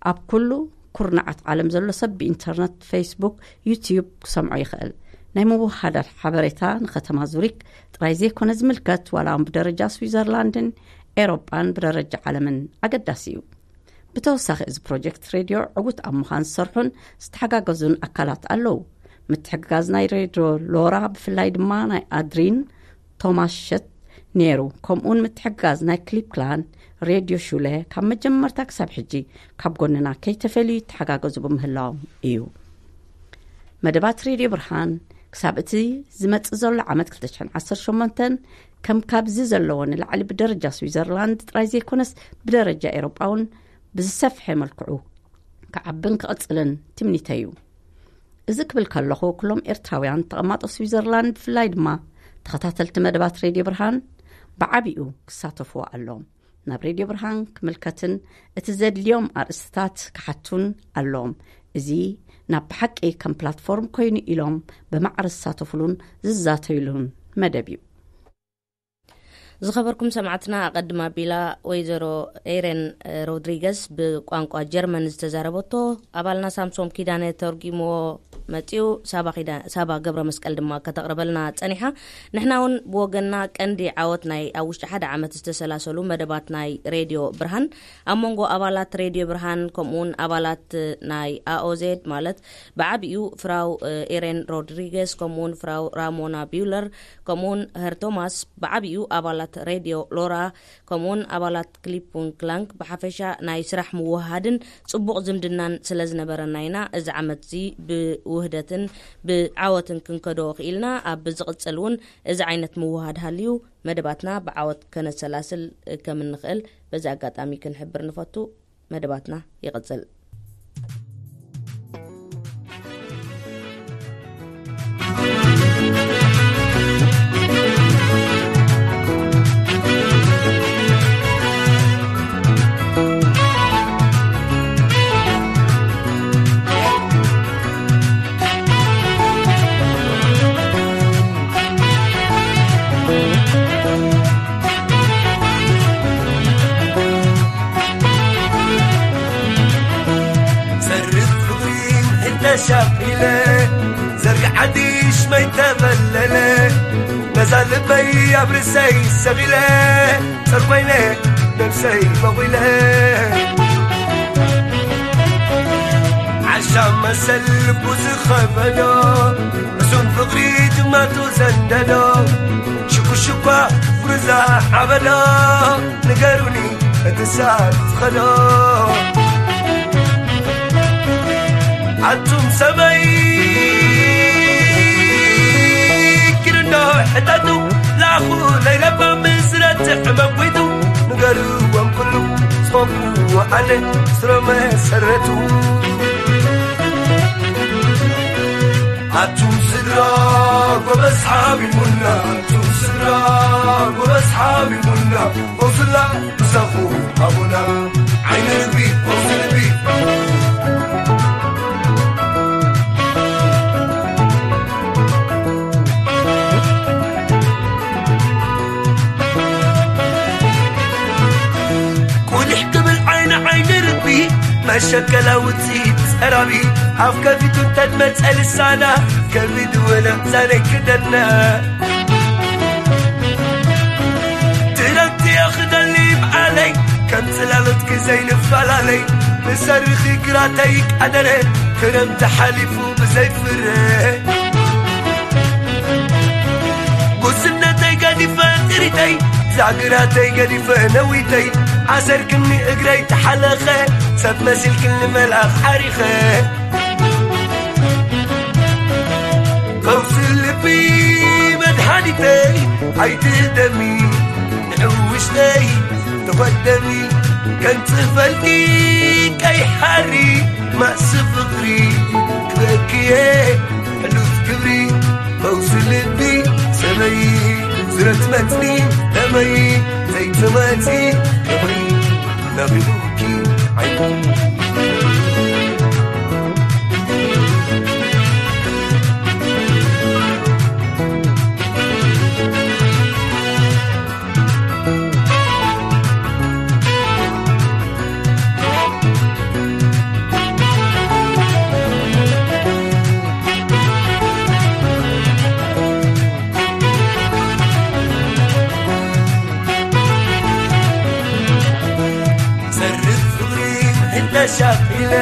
ኣብ ኩሉ ኩርናዓት ዓለም ዘሎ ሰብ ብኢንተርነት፣ ፌስቡክ፣ ዩትዩብ ክሰምዖ ይኽእል። ናይ ምውሃዳት ሓበሬታ ንከተማ ዙሪክ ጥራይ ዘይኮነ ዝምልከት፣ ዋላ እውን ብደረጃ ስዊዘርላንድን ኤሮጳን ብደረጃ ዓለምን ኣገዳሲ እዩ። ብተወሳኺ፣ እዚ ፕሮጀክት ሬድዮ ዕዉት ኣብ ምዃን ዝሰርሑን ዝተሓጋገዙን ኣካላት ኣለዉ። ምትሕግጋዝ ናይ ሬድዮ ሎራ፣ ብፍላይ ድማ ናይ ኣድሪን ቶማስ ሸት ነይሩ። ከምኡውን ምትሕግጋዝ ናይ ክሊፕላን ሬድዮ ሹለ ካብ መጀመርታ ክሳብ ሕጂ ካብ ጎንና ከይተፈልዩ ይተሓጋገዙ ብምህላዎም እዩ። መደባት ሬድዮ ብርሃን ክሳብ እቲ ዝመጽእ ዘሎ ዓመት ክልተ ሽሕን ዓሰርተ ሸሞንተን ከም ካብዚ ዘለዎ ንላዕሊ ብደረጃ ስዊዘርላንድ ጥራይ ዘይኮነስ ብደረጃ ኤሮጳውን ብዝሰፍሐ መልክዑ ክዓብን ክቕጽልን ትምኒተይ እዩ። እዚ ክብል ከለኹ፣ ኩሎም ኤርትራውያን ተቐማጦ ስዊዘርላንድ፣ ብፍላይ ድማ ተኸታተልቲ መደባት ሬድዮ ብርሃን፣ ብዓቢኡ ክሳተፍዎ ኣለዎም። ናብ ሬድዮ ብርሃን ክምልከትን እቲ ዘድልዮም ኣርእስትታት ክሓቱን ኣለዎም። እዚ ናብ ብሓቂ ከም ፕላትፎርም ኮይኑ ኢሎም ብማዕረ ዝሳተፉሉን ዝዛተዩሉን መደብ እዩ። ዝኸበርኩም ሰማዕትና፣ ኣቐድም ኣቢላ ወይዘሮ ኤረን ሮድሪገስ ብቋንቋ ጀርመን ዝተዛረበቶ፣ ኣባልና ሳምሶም ኪዳነ ተርጉምዎ መጺኡ፣ ሳባ ኪዳ-፣ ሳባ ገብረ መስቀል ድማ ከተቕርበልና ጸኒሓ። ንሕና እውን ብወገንና ቀንዲ ዓወት ናይ ኣብ ውሽጢ ሓደ ዓመት ዝተሰላሰሉ መደባት ናይ ሬድዮ ብርሃን፣ ኣብ መንጎ ኣባላት ሬድዮ ብርሃን ከምኡውን ኣባላት ናይ ኣኦዜድ፣ ማለት ብዓቢኡ ፍራው ኤረን ሮድሪገስ ከምኡውን ፍራው ራሞና ቢውለር ከምኡውን ሄር ቶማስ፣ ብዓቢኡ ኣባላት ሬድዮ ሎራ ከምኡውን ኣባላት ክሊፕ ውን ክላንክ፣ ብሓፈሻ ናይ ስራሕ ምውህሃድን ጽቡቕ ዝምድናን ስለ ዝነበረና ኢና እዚ ዓመት እዚ ብውህደትን ብዓወትን ክንከዶ ክኢልና። ኣብ ዝቕጽል እውን እዚ ዓይነት ምውህሃድ ሃልዩ መደባትና ብዓወት ከነሰላስል ከም እንኽእል በዚ ኣጋጣሚ ክንሕብር ንፈቱ። መደባትና ይቕጽል። ሰርፍ ፍቕሪ እንተሻቂለ፣ ዘርግዓ ዲሽ መይተበለለ፣ ነዛ ልበይ ኣብ ርእሰይ ሰቒለ፣ ጸር ኮይነ ነብሰይ መቒለ። ዓሻ መሰል ልቡ ዝኸበዶ፣ ሕሱም ፍቕሪ ጅማቱ ዘንደዶ፣ ሽኩሽኳ ጉርዛ ዓበዶ፣ ንገሩኒ እቲ ሳት ዝኸዶ። ኣቱም ሰበይ ኪዱ እንዶ ሕተቱ፣ ለኣኹ ለይለባ ምስረትዕ መጒቱ፣ ንገርዎም ኩሉ ዝኸፍዎ ኣነ ስረ መሰረቱ። ኣቱም ስድራ ጎበዝ ሓቢሙና፣ ኣቱም ስድራ ጎበዝ ሓቢሙና፣ ኦስላ ምሳኹ ኣቦና ዓይኒ ልቢ ኦስ ልቢ። ሸከላ ውፅኢት ፀራቢ ኣፍ ከፊቱ እንተትመፀ ልሳና ከቢድ ወላ ዛነይ ክደና ትረምቲ ክደሊ በዓለይ ከም ፅላሎት ክዘይንፈላለይ ብሰርኺ ግራተይ ቀደረ ክረምቲ ሓሊፉ ብዘይፍረ ጉስነተይ ገዲፈ ጥሪተይ ዛግራተይ ገዲፈ ነዊተይ ኣሰርክኒ እግረይ ተሓለኸ ሰብ መሲልክኒ መልኣኽ ዓሪኸ ፈውሲ ልቢ መድሃኒተይ ኣይትህደሚ ንዕውሽተይ ተኸደሚ ከንፅፈልኪ ቀይ ሓሪ ማእሲ ፍቕሪ ክበክየ ሕሉፍ ክብሪ ፈውሲ ልቢ ሰበይ ዝረትመትኒ ከመይ ዘይትመፂ ከመይ ናፊቑኪ ዓይኒ ተሻፊለ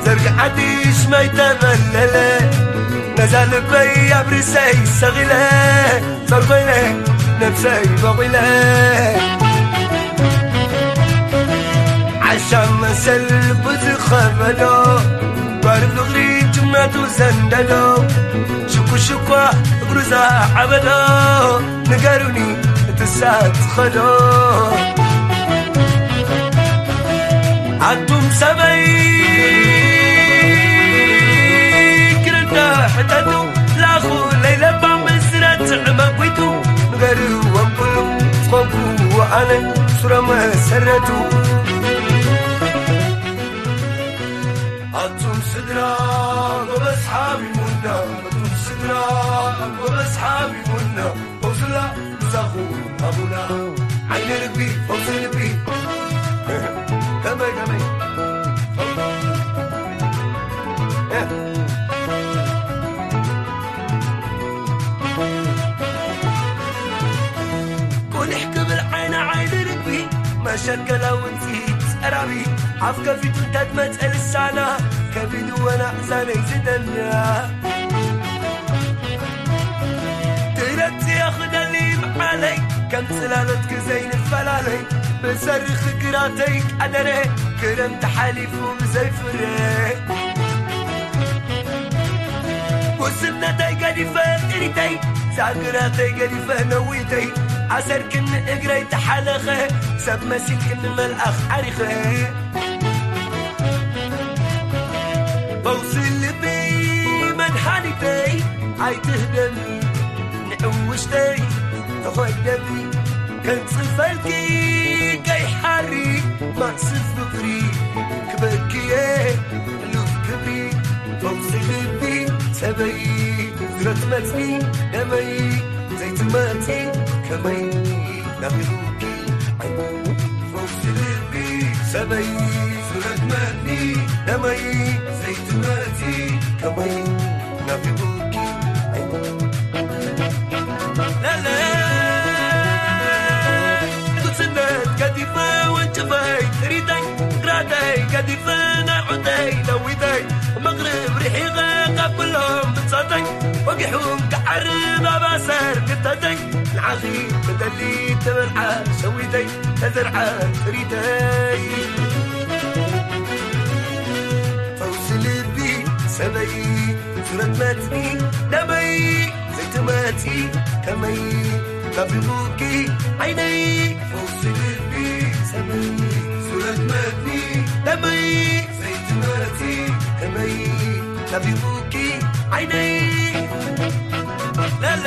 ዘርግዓትሽ መይተመለለ ነዛ ልበይ ኣብ ርእሰይ ሰቒለ ጸርኮይነ ነብሰይ በቒለ ዓሻ መሰል ብዝኸበዶ ጓል ፍቕሪ ጅምረቱ ዘንደዶ ሽኩሽኳ እግሩ ዝዓበዶ ንገሩኒ እቲ ሳት ኸዶ ኣቱም ሰበይ ክርዳ ሕተቱ ላኹ ለይለባ ምስረት ዕመጉቱ ንገርዎም ኩሉ ዝኾንኩ ኣነ ሱረ መሰረቱ ኣቱም ስድራ ጎበዝ ሓቢቡና ኣቱም ስድራ ጎበዝ ሓቢቡና ፈውስላ ምሳኹ ኣቡና ዓይኒ ልቢ ፈውሲ ልቢ ከመይ ከመይ ቁልሕ ክብል ዓይና ዓይኒ ልቢ መሸከላ ውፅኢት ፀራቢ ኣፍ ከፊቱ እንተትመፀ ልሳና ከቢዱ ወናዕዛነይ ዝደና ትረፅዮ ክደሊ መዓለይ ከም ፅላሎት ክዘይንፈላለይ ብሰርኺ ግራተይ ቀደረ ክረምቲ ሓሊፉ ብዘይፍረ ውስነተይ ገዲፈ ጥሪተይ ዛግራተይ ገዲፈ ነዊተይ ኣሰርክኒ እግረይ ተሓለኸ ሰብ መሲልክኒ መልኣኽ ዓሪኸ ፈውሲ ልቢ መድሃኒተይ ኣይትህደሚ ንዕውሽተይ ተኾደሚ ከንጽፈልኪ ቀይ ሓሪ ማእሲ ፍቕሪ ክበክየ ሕሉፍ ክብሪ ፈውሲ ልቢ ሰበይ ዝረትመጽኒ ደመይ ዘይትመጺ ከመይ ናፊቑኪ ዓይኒ ፈውሲ ልቢ ሰበይ ሱረት መኒ ደመይ ዘይትመጺ ከመይ ናፊቑኪ ዓይኒ ለለ ጉስነት ገዲፈ ወንጭፈይ ጥሪተይ ግራተይ ገዲፈ ናዑተይ ነዊተይ መቕርብ ርሒቐ ካብ ኩሎም ብጾተይ ወጊሑም ክዓርብ ኣብ ኣሰር ክተተይ ንዓኺ ክደሊ ተበልዓ ሸዊተይ ተዘርዓ ጥሪተይ ፈውሲ ልቢ ሰበይ ሱረት መጽኒ ደመይ ዘይትመጺ ከመይ ናፊቑኪ ዓይነይ ፈውሲ ልቢ ሰበይ ሱረት መጽኒ ደመይ ዘይትመጺ ከመይ ናፊቑኪ ዓይነይ ለለ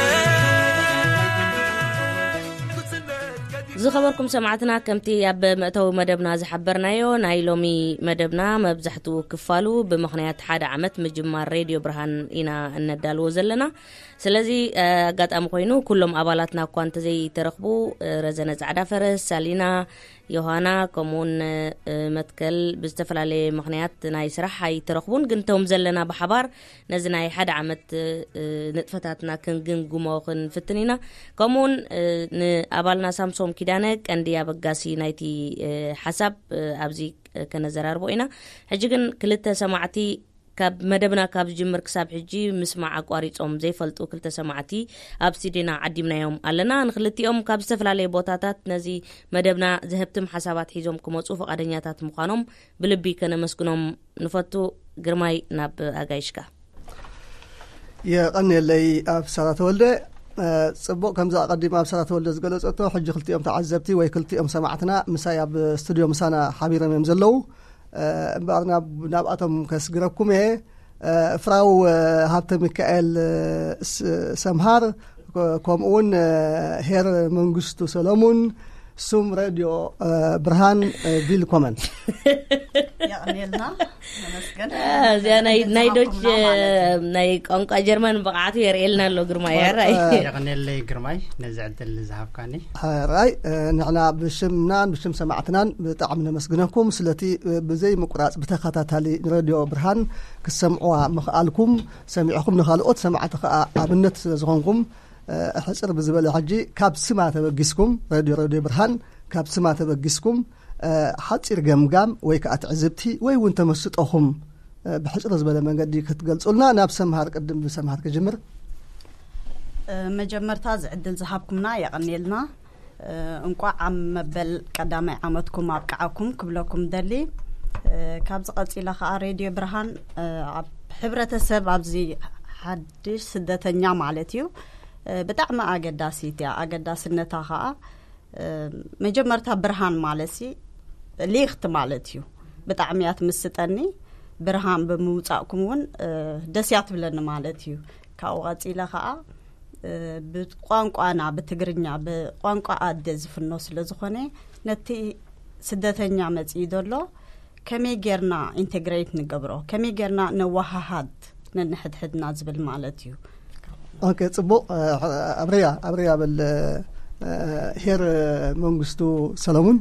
ዝኸበርኩም ሰማዕትና ከምቲ ኣብ መእተዊ መደብና ዝሓበርናዮ ናይ ሎሚ መደብና መብዛሕትኡ ክፋሉ ብምኽንያት ሓደ ዓመት ምጅማር ሬድዮ ብርሃን ኢና እነዳልዎ ዘለና ስለዚ ኣጋጣሚ ኮይኑ ኩሎም ኣባላትና እኳ እንተዘይተረኽቡ ረዘነ ፃዕዳ ፈረስ ሳሊና ዮሃና፣ ከምኡውን መትከል ብዝተፈላለየ ምኽንያት ናይ ስራሕ ኣይተረኽቡን፣ ግን እቶም ዘለና ብሓባር ነዚ ናይ ሓደ ዓመት ንጥፈታትና ክንግምግሞ ክንፍትን ኢና። ከምኡውን ንኣባልና ሳምሶም ኪዳነ፣ ቀንዲ ኣበጋሲ ናይቲ ሓሳብ፣ ኣብዚ ከነዘራርቦ ኢና። ሕጂ ግን ክልተ ሰማዕቲ፣ ካብ መደብና ካብ ዝጅምር ክሳብ ሕጂ ምስማዕ ኣቋሪጾም ዘይፈልጡ ክልተ ሰማዕቲ ኣብ ስቱዲዮና ዓዲምናዮም ኣለና። ንክልቲኦም ካብ ዝተፈላለየ ቦታታት ነዚ መደብና ዘህብትም ሓሳባት ሒዞም ክመጹ ፈቓደኛታት ምዃኖም ብልቢ ከነመስግኖም ንፈቱ። ግርማይ፣ ናብ ኣጋይሽካ። የቐንየለይ ኣብሳላ ተወልደ። ጽቡቕ፣ ከምዚ ኣቐዲም ኣብሳላ ተወልደ ዝገለጸቶ፣ ሕጂ ክልቲኦም ተዓዘብቲ ወይ ክልቲኦም ሰማዕትና ምሳይ ኣብ ስቱዲዮ ምሳና ሓቢሮም እዮም ዘለዉ። እምበኣር ናብኣቶም ከስግረኩም እየ። ፍራው ሃብተ ሚካኤል ሰምሃር፣ ከምኡውን ሄር መንግስቱ ሰለሙን፣ ሱም ሬድዮ ብርሃን፣ ቪልኮመን። እዚኣ ናይ ዶች፣ ናይ ቋንቋ ጀርመን ብቕዓቱ የርእየልና ኣሎ ግርማ። ያራይ የቐንየለይ ግርማይ፣ ነዚ ዕድል ዝሃብካኒ። ራይ ንሕና ብሽምናን ብሽም ሰማዕትናን ብጣዕሚ ነመስግነኩም ስለቲ ብዘይ ምቁራጽ ብተኸታታሊ ንሬድዮ ብርሃን ክሰምዕዋ ምኽኣልኩም፣ ሰሚዕኹም ንኻልኦት ሰማዕቲ ከኣ ኣብነት ስለ ዝኾንኩም፣ ሕጽር ብዝበለ ሕጂ ካብ ስማ ተበጊስኩም፣ ሬድዮ ሬድዮ ብርሃን ካብ ስማ ተበጊስኩም፣ ሓጺር ገምጋም ወይ ከኣ ትዕዝብቲ ወይ እውን ተመስጦኹም ብሕጽር ዝበለ መንገዲ ክትገልጹልና። ናብ ሰምሃር፣ ቅድም ብሰምሃር ክጅምር። መጀመርታ ዝዕድል ዝሃብኩምና የቐንየልና። እንቋዕ ኣብ መበል ቀዳማይ ዓመትኩም ኣብቅዓኩም ክብለኩም ደሊ። ካብዚ ቀጺለ ከኣ ሬድዮ ብርሃን ኣብ ሕብረተሰብ፣ ኣብዚ ሓድሽ ስደተኛ ማለት እዩ፣ ብጣዕሚ ኣገዳሲት እያ። ኣገዳስነታ ከኣ መጀመርታ ብርሃን ማለት ሲ ሊኽት ማለት እዩ። ብጣዕሚ እያ ትምስጠኒ። ብርሃን ብምውጻእኩም እውን ደስ እያ ትብለኒ ማለት እዩ። ካብኡ ቀጺለ ከኣ ብቋንቋና ብትግርኛ ብቋንቋ ኣደ ዝፍኖ ስለ ዝኾነ ነቲ ስደተኛ መጺኡ ዘሎ ከመይ ጌርና ኢንቴግሬት ንገብሮ፣ ከመይ ጌርና ነወሃሃድ ነንሕድሕድና ዝብል ማለት እዩ። ኦኬ፣ ጽቡቕ። ኣብረያ ኣብረያ በል። ሄር መንግስቱ ሰለሙን።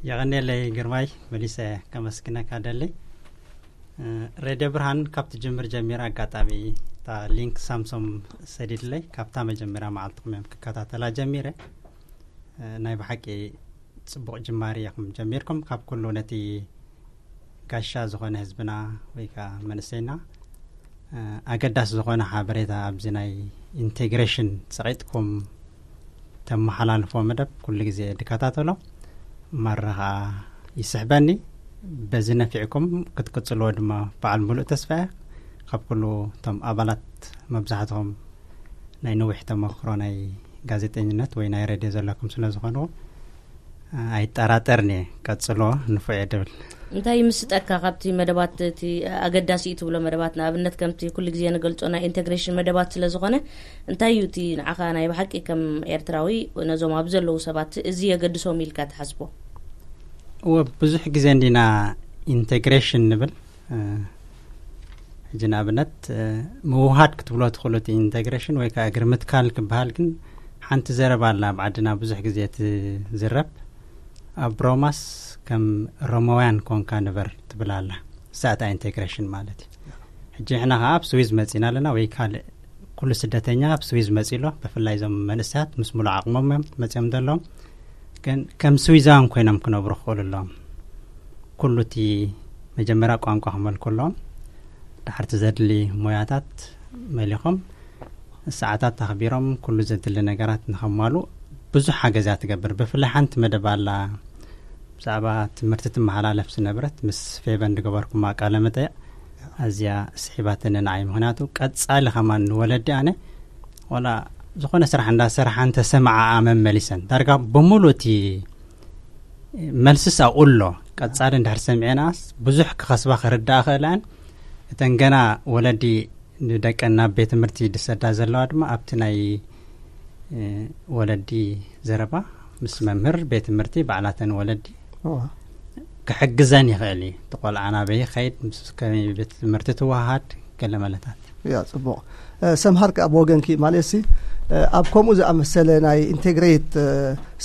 የቐንየለይ ግርማይ፣ መሊሰ ከመስግነካ ደሊ። ሬድዮ ብርሃን ካብ ትጅምር ጀሚራ፣ ኣጋጣሚ እታ ሊንክ ሳምሶም ሰዲድለይ፣ ካብታ መጀመርያ መዓልትኹም እዮም ክከታተላ ጀሚረ። ናይ ብሓቂ ጽቡቕ ጅማሪ ኢኹም ጀሚርኩም። ካብ ኩሉ ነቲ ጋሻ ዝኾነ ህዝብና ወይ ከዓ መንእሰይና ኣገዳሲ ዝኾነ ሓበሬታ ኣብዚ ናይ ኢንቴግሬሽን ጸቒጥኩም ተመሓላልፎ መደብ ኩሉ ግዜ ድከታተሎ፣ ማራ ኸዓ ይስሕበኒ። በዚ ነፊዕኩም ክትቅጽልዎ ድማ በዓል ሙሉእ ተስፋ እየ። ካብ ኩሉ እቶም ኣባላት መብዛሕትኹም ናይ ነዊሕ ተመክሮ ናይ ጋዜጠኝነት ወይ ናይ ሬድዮ ዘለኩም ስለ ዝኾንዎ ኣይጠራጠርን እየ። ቀጽሎ፣ ንፉዕ እየ ድብል። እንታይ ይምስጠካ ካብቲ መደባት፣ እቲ ኣገዳሲ እዩ ትብሎ መደባት፣ ንኣብነት ከምቲ ኩሉ ግዜ ንገልጾ ናይ ኢንቴግሬሽን መደባት ስለ ዝኾነ፣ እንታይ እዩ እቲ ንዓኻ ናይ ብሓቂ ከም ኤርትራዊ ነዞም ኣብ ዘለዉ ሰባት እዚ የገድሶም ኢልካ ትሓስቦ? እወ፣ ብዙሕ ግዜ እንዲና ኢንቴግሬሽን ንብል። ሕጂ ንኣብነት ምውሃድ ክትብሎ ትኽእሉ፣ እቲ ኢንቴግሬሽን ወይ ከዓ እግሪ ምትካል ክበሃል። ግን ሓንቲ ዘረባ ኣላ ኣብ ዓድና ብዙሕ ግዜ ትዝረብ፣ ኣብ ሮማስ ከም ሮማውያን ኮንካ ንበር ትብል ኣላ። እሳታ ኢንቴግሬሽን ማለት እዩ። ሕጂ ንሕና ከዓ ኣብ ስዊዝ መፂና ኣለና፣ ወይ ካልእ ኩሉ ስደተኛ ኣብ ስዊዝ መፂ ኣሎ። ብፍላይ እዞም መንእሰያት ምስ ሙሉእ ዓቕሞም እዮም መፂኦም ዘለዎም። ግን ከም ስዊዛውያን ኮይኖም ክነብሩ ክኽእሉ ኣለዎም። ኩሉ እቲ መጀመርያ ቋንቋ ክመልኩ ኣለዎም። ድሓርቲ ዘድሊ ሞያታት መሊኾም፣ ሰዓታት ኣኽቢሮም ኩሉ ዘድሊ ነገራት ንኸማሉ ብዙሕ ሓገዝ እያ ትገብር። ብፍላይ ሓንቲ መደብ ኣላ ብዛዕባ ትምህርቲ ትመሓላለፍ ዝነበረት፣ ምስ ፌቨን ዝገበርኩማ ቃለ መጠይቕ ኣዝያ ስሒባትኒ ንዓይ። ምኽንያቱ ቀጻሊ ከማን ንወለዲ ኣነ ዋላ ዝኾነ ስራሕ እንዳሰርሓ እንተሰማዓኣ መመሊሰን ዳርጋ ብምሉእ እቲ መልስስ ኣብኡ ኣሎ። ቀጻሊ እንድሕር ሰሚዐንኣስ ብዙሕ ክኸስባ ክርዳኣ ክእላን፣ እተን ገና ወለዲ ንደቀን ናብ ቤት ትምህርቲ ድሰዳ ዘለዋ ድማ ኣብቲ ናይ ወለዲ ዘረባ ምስ መምህር ቤት ትምህርቲ ባዕላተን ወለዲ ክሕግዘን ይኽእል እዩ። እቲ ቆልዓ ናበይ ይኸይድ፣ ምስ ከመይ ቤት ትምህርቲ ትወሃሃድ፣ ገለ መለታት። ያ ጽቡቕ። ሰምሃር ከኣ ብወገንኪ ማለት ሲ ኣብ ከምኡ ዝኣመሰለ ናይ ኢንቴግሬት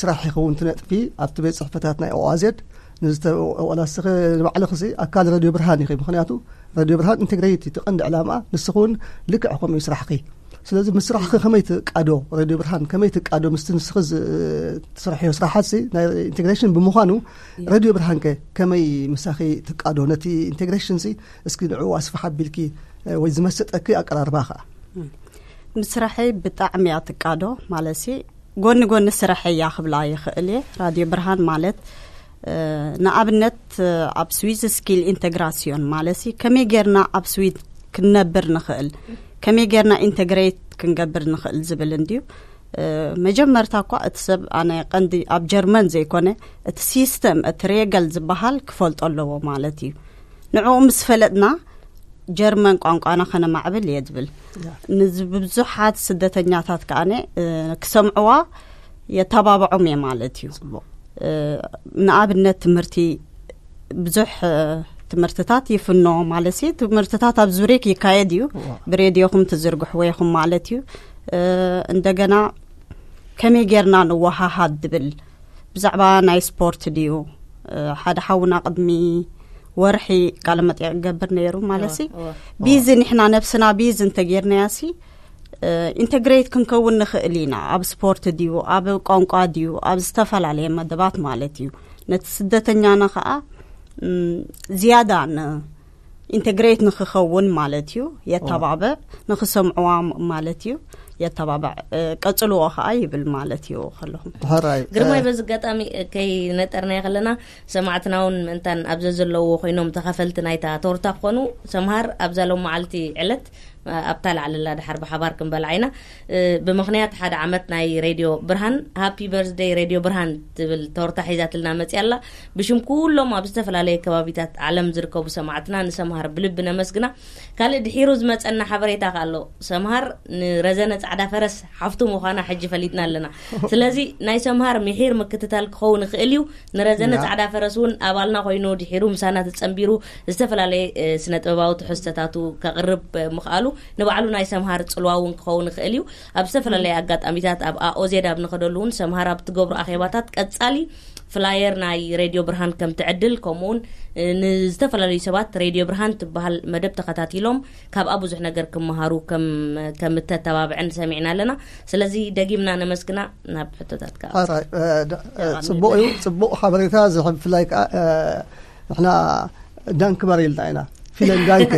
ስራሕ ይኸውን ትነጥፊ ኣብቲ ቤት ጽሕፈታት ናይ ኦኣዜድ ንዝተወላስኺ ንባዕልኽሲ ኣካል ረድዮ ብርሃን ኢኺ። ምኽንያቱ ረድዮ ብርሃን ኢንቴግሬት እቲ ቀንዲ ዕላማ ንስኺ እውን ልክዕ ከምኡ ስራሕኺ። ስለዚ ምስራሕኺ ከመይ ትቃዶ? ረድዮ ብርሃን ከመይ ትቃዶ ምስቲ ንስኺ ትሰርሕዮ ስራሓትሲ ናይ ኢንቴግሬሽን ብምዃኑ ረድዮ ብርሃንከ ከመይ ምሳኺ ትቃዶ? ነቲ ኢንቴግሬሽንሲ እስኪ ንዕኡ ኣስፍሕ ኣቢልኪ ወይ ዝመሰጠኪ ኣቀራርባ ከኣ። ምስራሐይ ብጣዕሚ እያ ትቃዶ። ማለትሲ ጎኒ ጎኒ ስራሐይ እያ ክብላ ይኽእል እየ። ራድዮ ብርሃን ማለት ንኣብነት ኣብ ስዊዝ ስኪል ኢንተግራሲዮን ማለትሲ ከመይ ጌርና ኣብ ስዊድ ክንነብር ንኽእል፣ ከመይ ጌርና ኢንተግሬት ክንገብር ንኽእል ዝብል እንድዩ። መጀመርታ እኳ እቲ ሰብ ኣነ ቀንዲ ኣብ ጀርመን ዘይኮነ እቲ ሲስተም እቲ ሬገል ዝበሃል ክፈልጦ ኣለዎ ማለት እዩ። ንዕኡ ምስ ፈለጥና ጀርመን ቋንቋና ከነማዕብል እየ ዝብል። ንብዙሓት ስደተኛታት ከኣነ ክሰምዕዋ የተባብዖም እየ ማለት እዩ። ንኣብነት ትምህርቲ ብዙሕ ትምህርትታት ይፍኖ ማለት ሲ ትምህርትታት ኣብ ዙሪክ ይካየድ እዩ። ብሬድዮኹም ትዝርግሕዎ ኢኹም ማለት እዩ። እንደገና ከመይ ጌርና ንወሃሃድ ድብል ብዛዕባ ናይ ስፖርት ድዩ? ሓደ ሓውና ቅድሚ ወርሒ ቃለ መጠይቅ ገብር ነይሩ ማለት ሲ ቢዚ ንሕና ነብስና ቢዚ እንተጌርናያ ሲ ኢንተግሬት ክንከውን ንኽእል ኢና። ኣብ ስፖርት ድዩ፣ ኣብ ቋንቋ ድዩ፣ ኣብ ዝተፈላለየ መደባት ማለት እዩ። ነቲ ስደተኛና ከዓ ዝያዳ ኢንተግሬት ንክኸውን ማለት እዩ። የተባብዕ ንክሰምዕዋ ማለት እዩ። የተባብዕ ቀጽልዎ ከዓ ይብል ማለት እዩ። ከለኹም ሕራይ ግርማይ፣ በዚ ኣጋጣሚ ከይነጠርናዮ ከለና ሰማዕትና እውን ምእንታን ኣብዘ ዘለዎ ኮይኖም ተኻፈልቲ ናይታ ቶርታ ክኾኑ ሰምሃር ኣብዛ ሎም መዓልቲ ዕለት ኣብታ ላዕለላ ድሓር ብሓባር ክንበልዓ ኢና። ብምኽንያት ሓደ ዓመት ናይ ሬድዮ ብርሃን ሃፒ በርዝደይ ሬድዮ ብርሃን ትብል ቶርታ ሒዛትልና መፅያ ኣላ። ብሽም ኩሎም ኣብ ዝተፈላለየ ከባቢታት ዓለም ዝርከቡ ሰማዕትና ንሰምሃር ብልቢ ነመስግና። ካልእ ድሒሩ ዝመፀና ሓበሬታ ከ ኣሎ። ሰምሃር ንረዘነ ፃዕዳ ፈረስ ሓፍቱ ምዃና ሕጂ ፈሊጥና ኣለና። ስለዚ ናይ ሰምሃር ምሒር ምክትታል ክኸውን ይኽእል እዩ። ንረዘነ ፃዕዳ ፈረስ እውን ኣባልና ኮይኑ ድሒሩ ምሳና ተፀንቢሩ ዝተፈላለየ ስነ ጥበባዊ ትሕዝቶታቱ ከቕርብ ምኽኣሉ ንባዕሉ ናይ ሰምሃር ፅልዋ እውን ክኸውን ይኽእል እዩ። ኣብ ዝተፈላለየ ኣጋጣሚታት ኣብ ኣኦዜድ ኣብ ንኸደሉ እውን ሰምሃር ኣብ ትገብሩ ኣኼባታት ቀፃሊ ፍላየር ናይ ሬድዮ ብርሃን ከም ትዕድል ከምኡውን ንዝተፈላለዩ ሰባት ሬድዮ ብርሃን ትበሃል መደብ ተኸታቲሎም ካብኣ ብዙሕ ነገር ክመሃሩ ከም እተተባብዐን ሰሚዕና ኣለና። ስለዚ ደጊምና ነመስግና። ናብ ሕቶታት ከዓ ጽቡቅ እዩ። ጽቡቅ ሓበሬታ ዝሕብ ብፍላይ ከዓ ንሕና ዳንክ ባር ኢልና ኢና ፊለን ዳንክ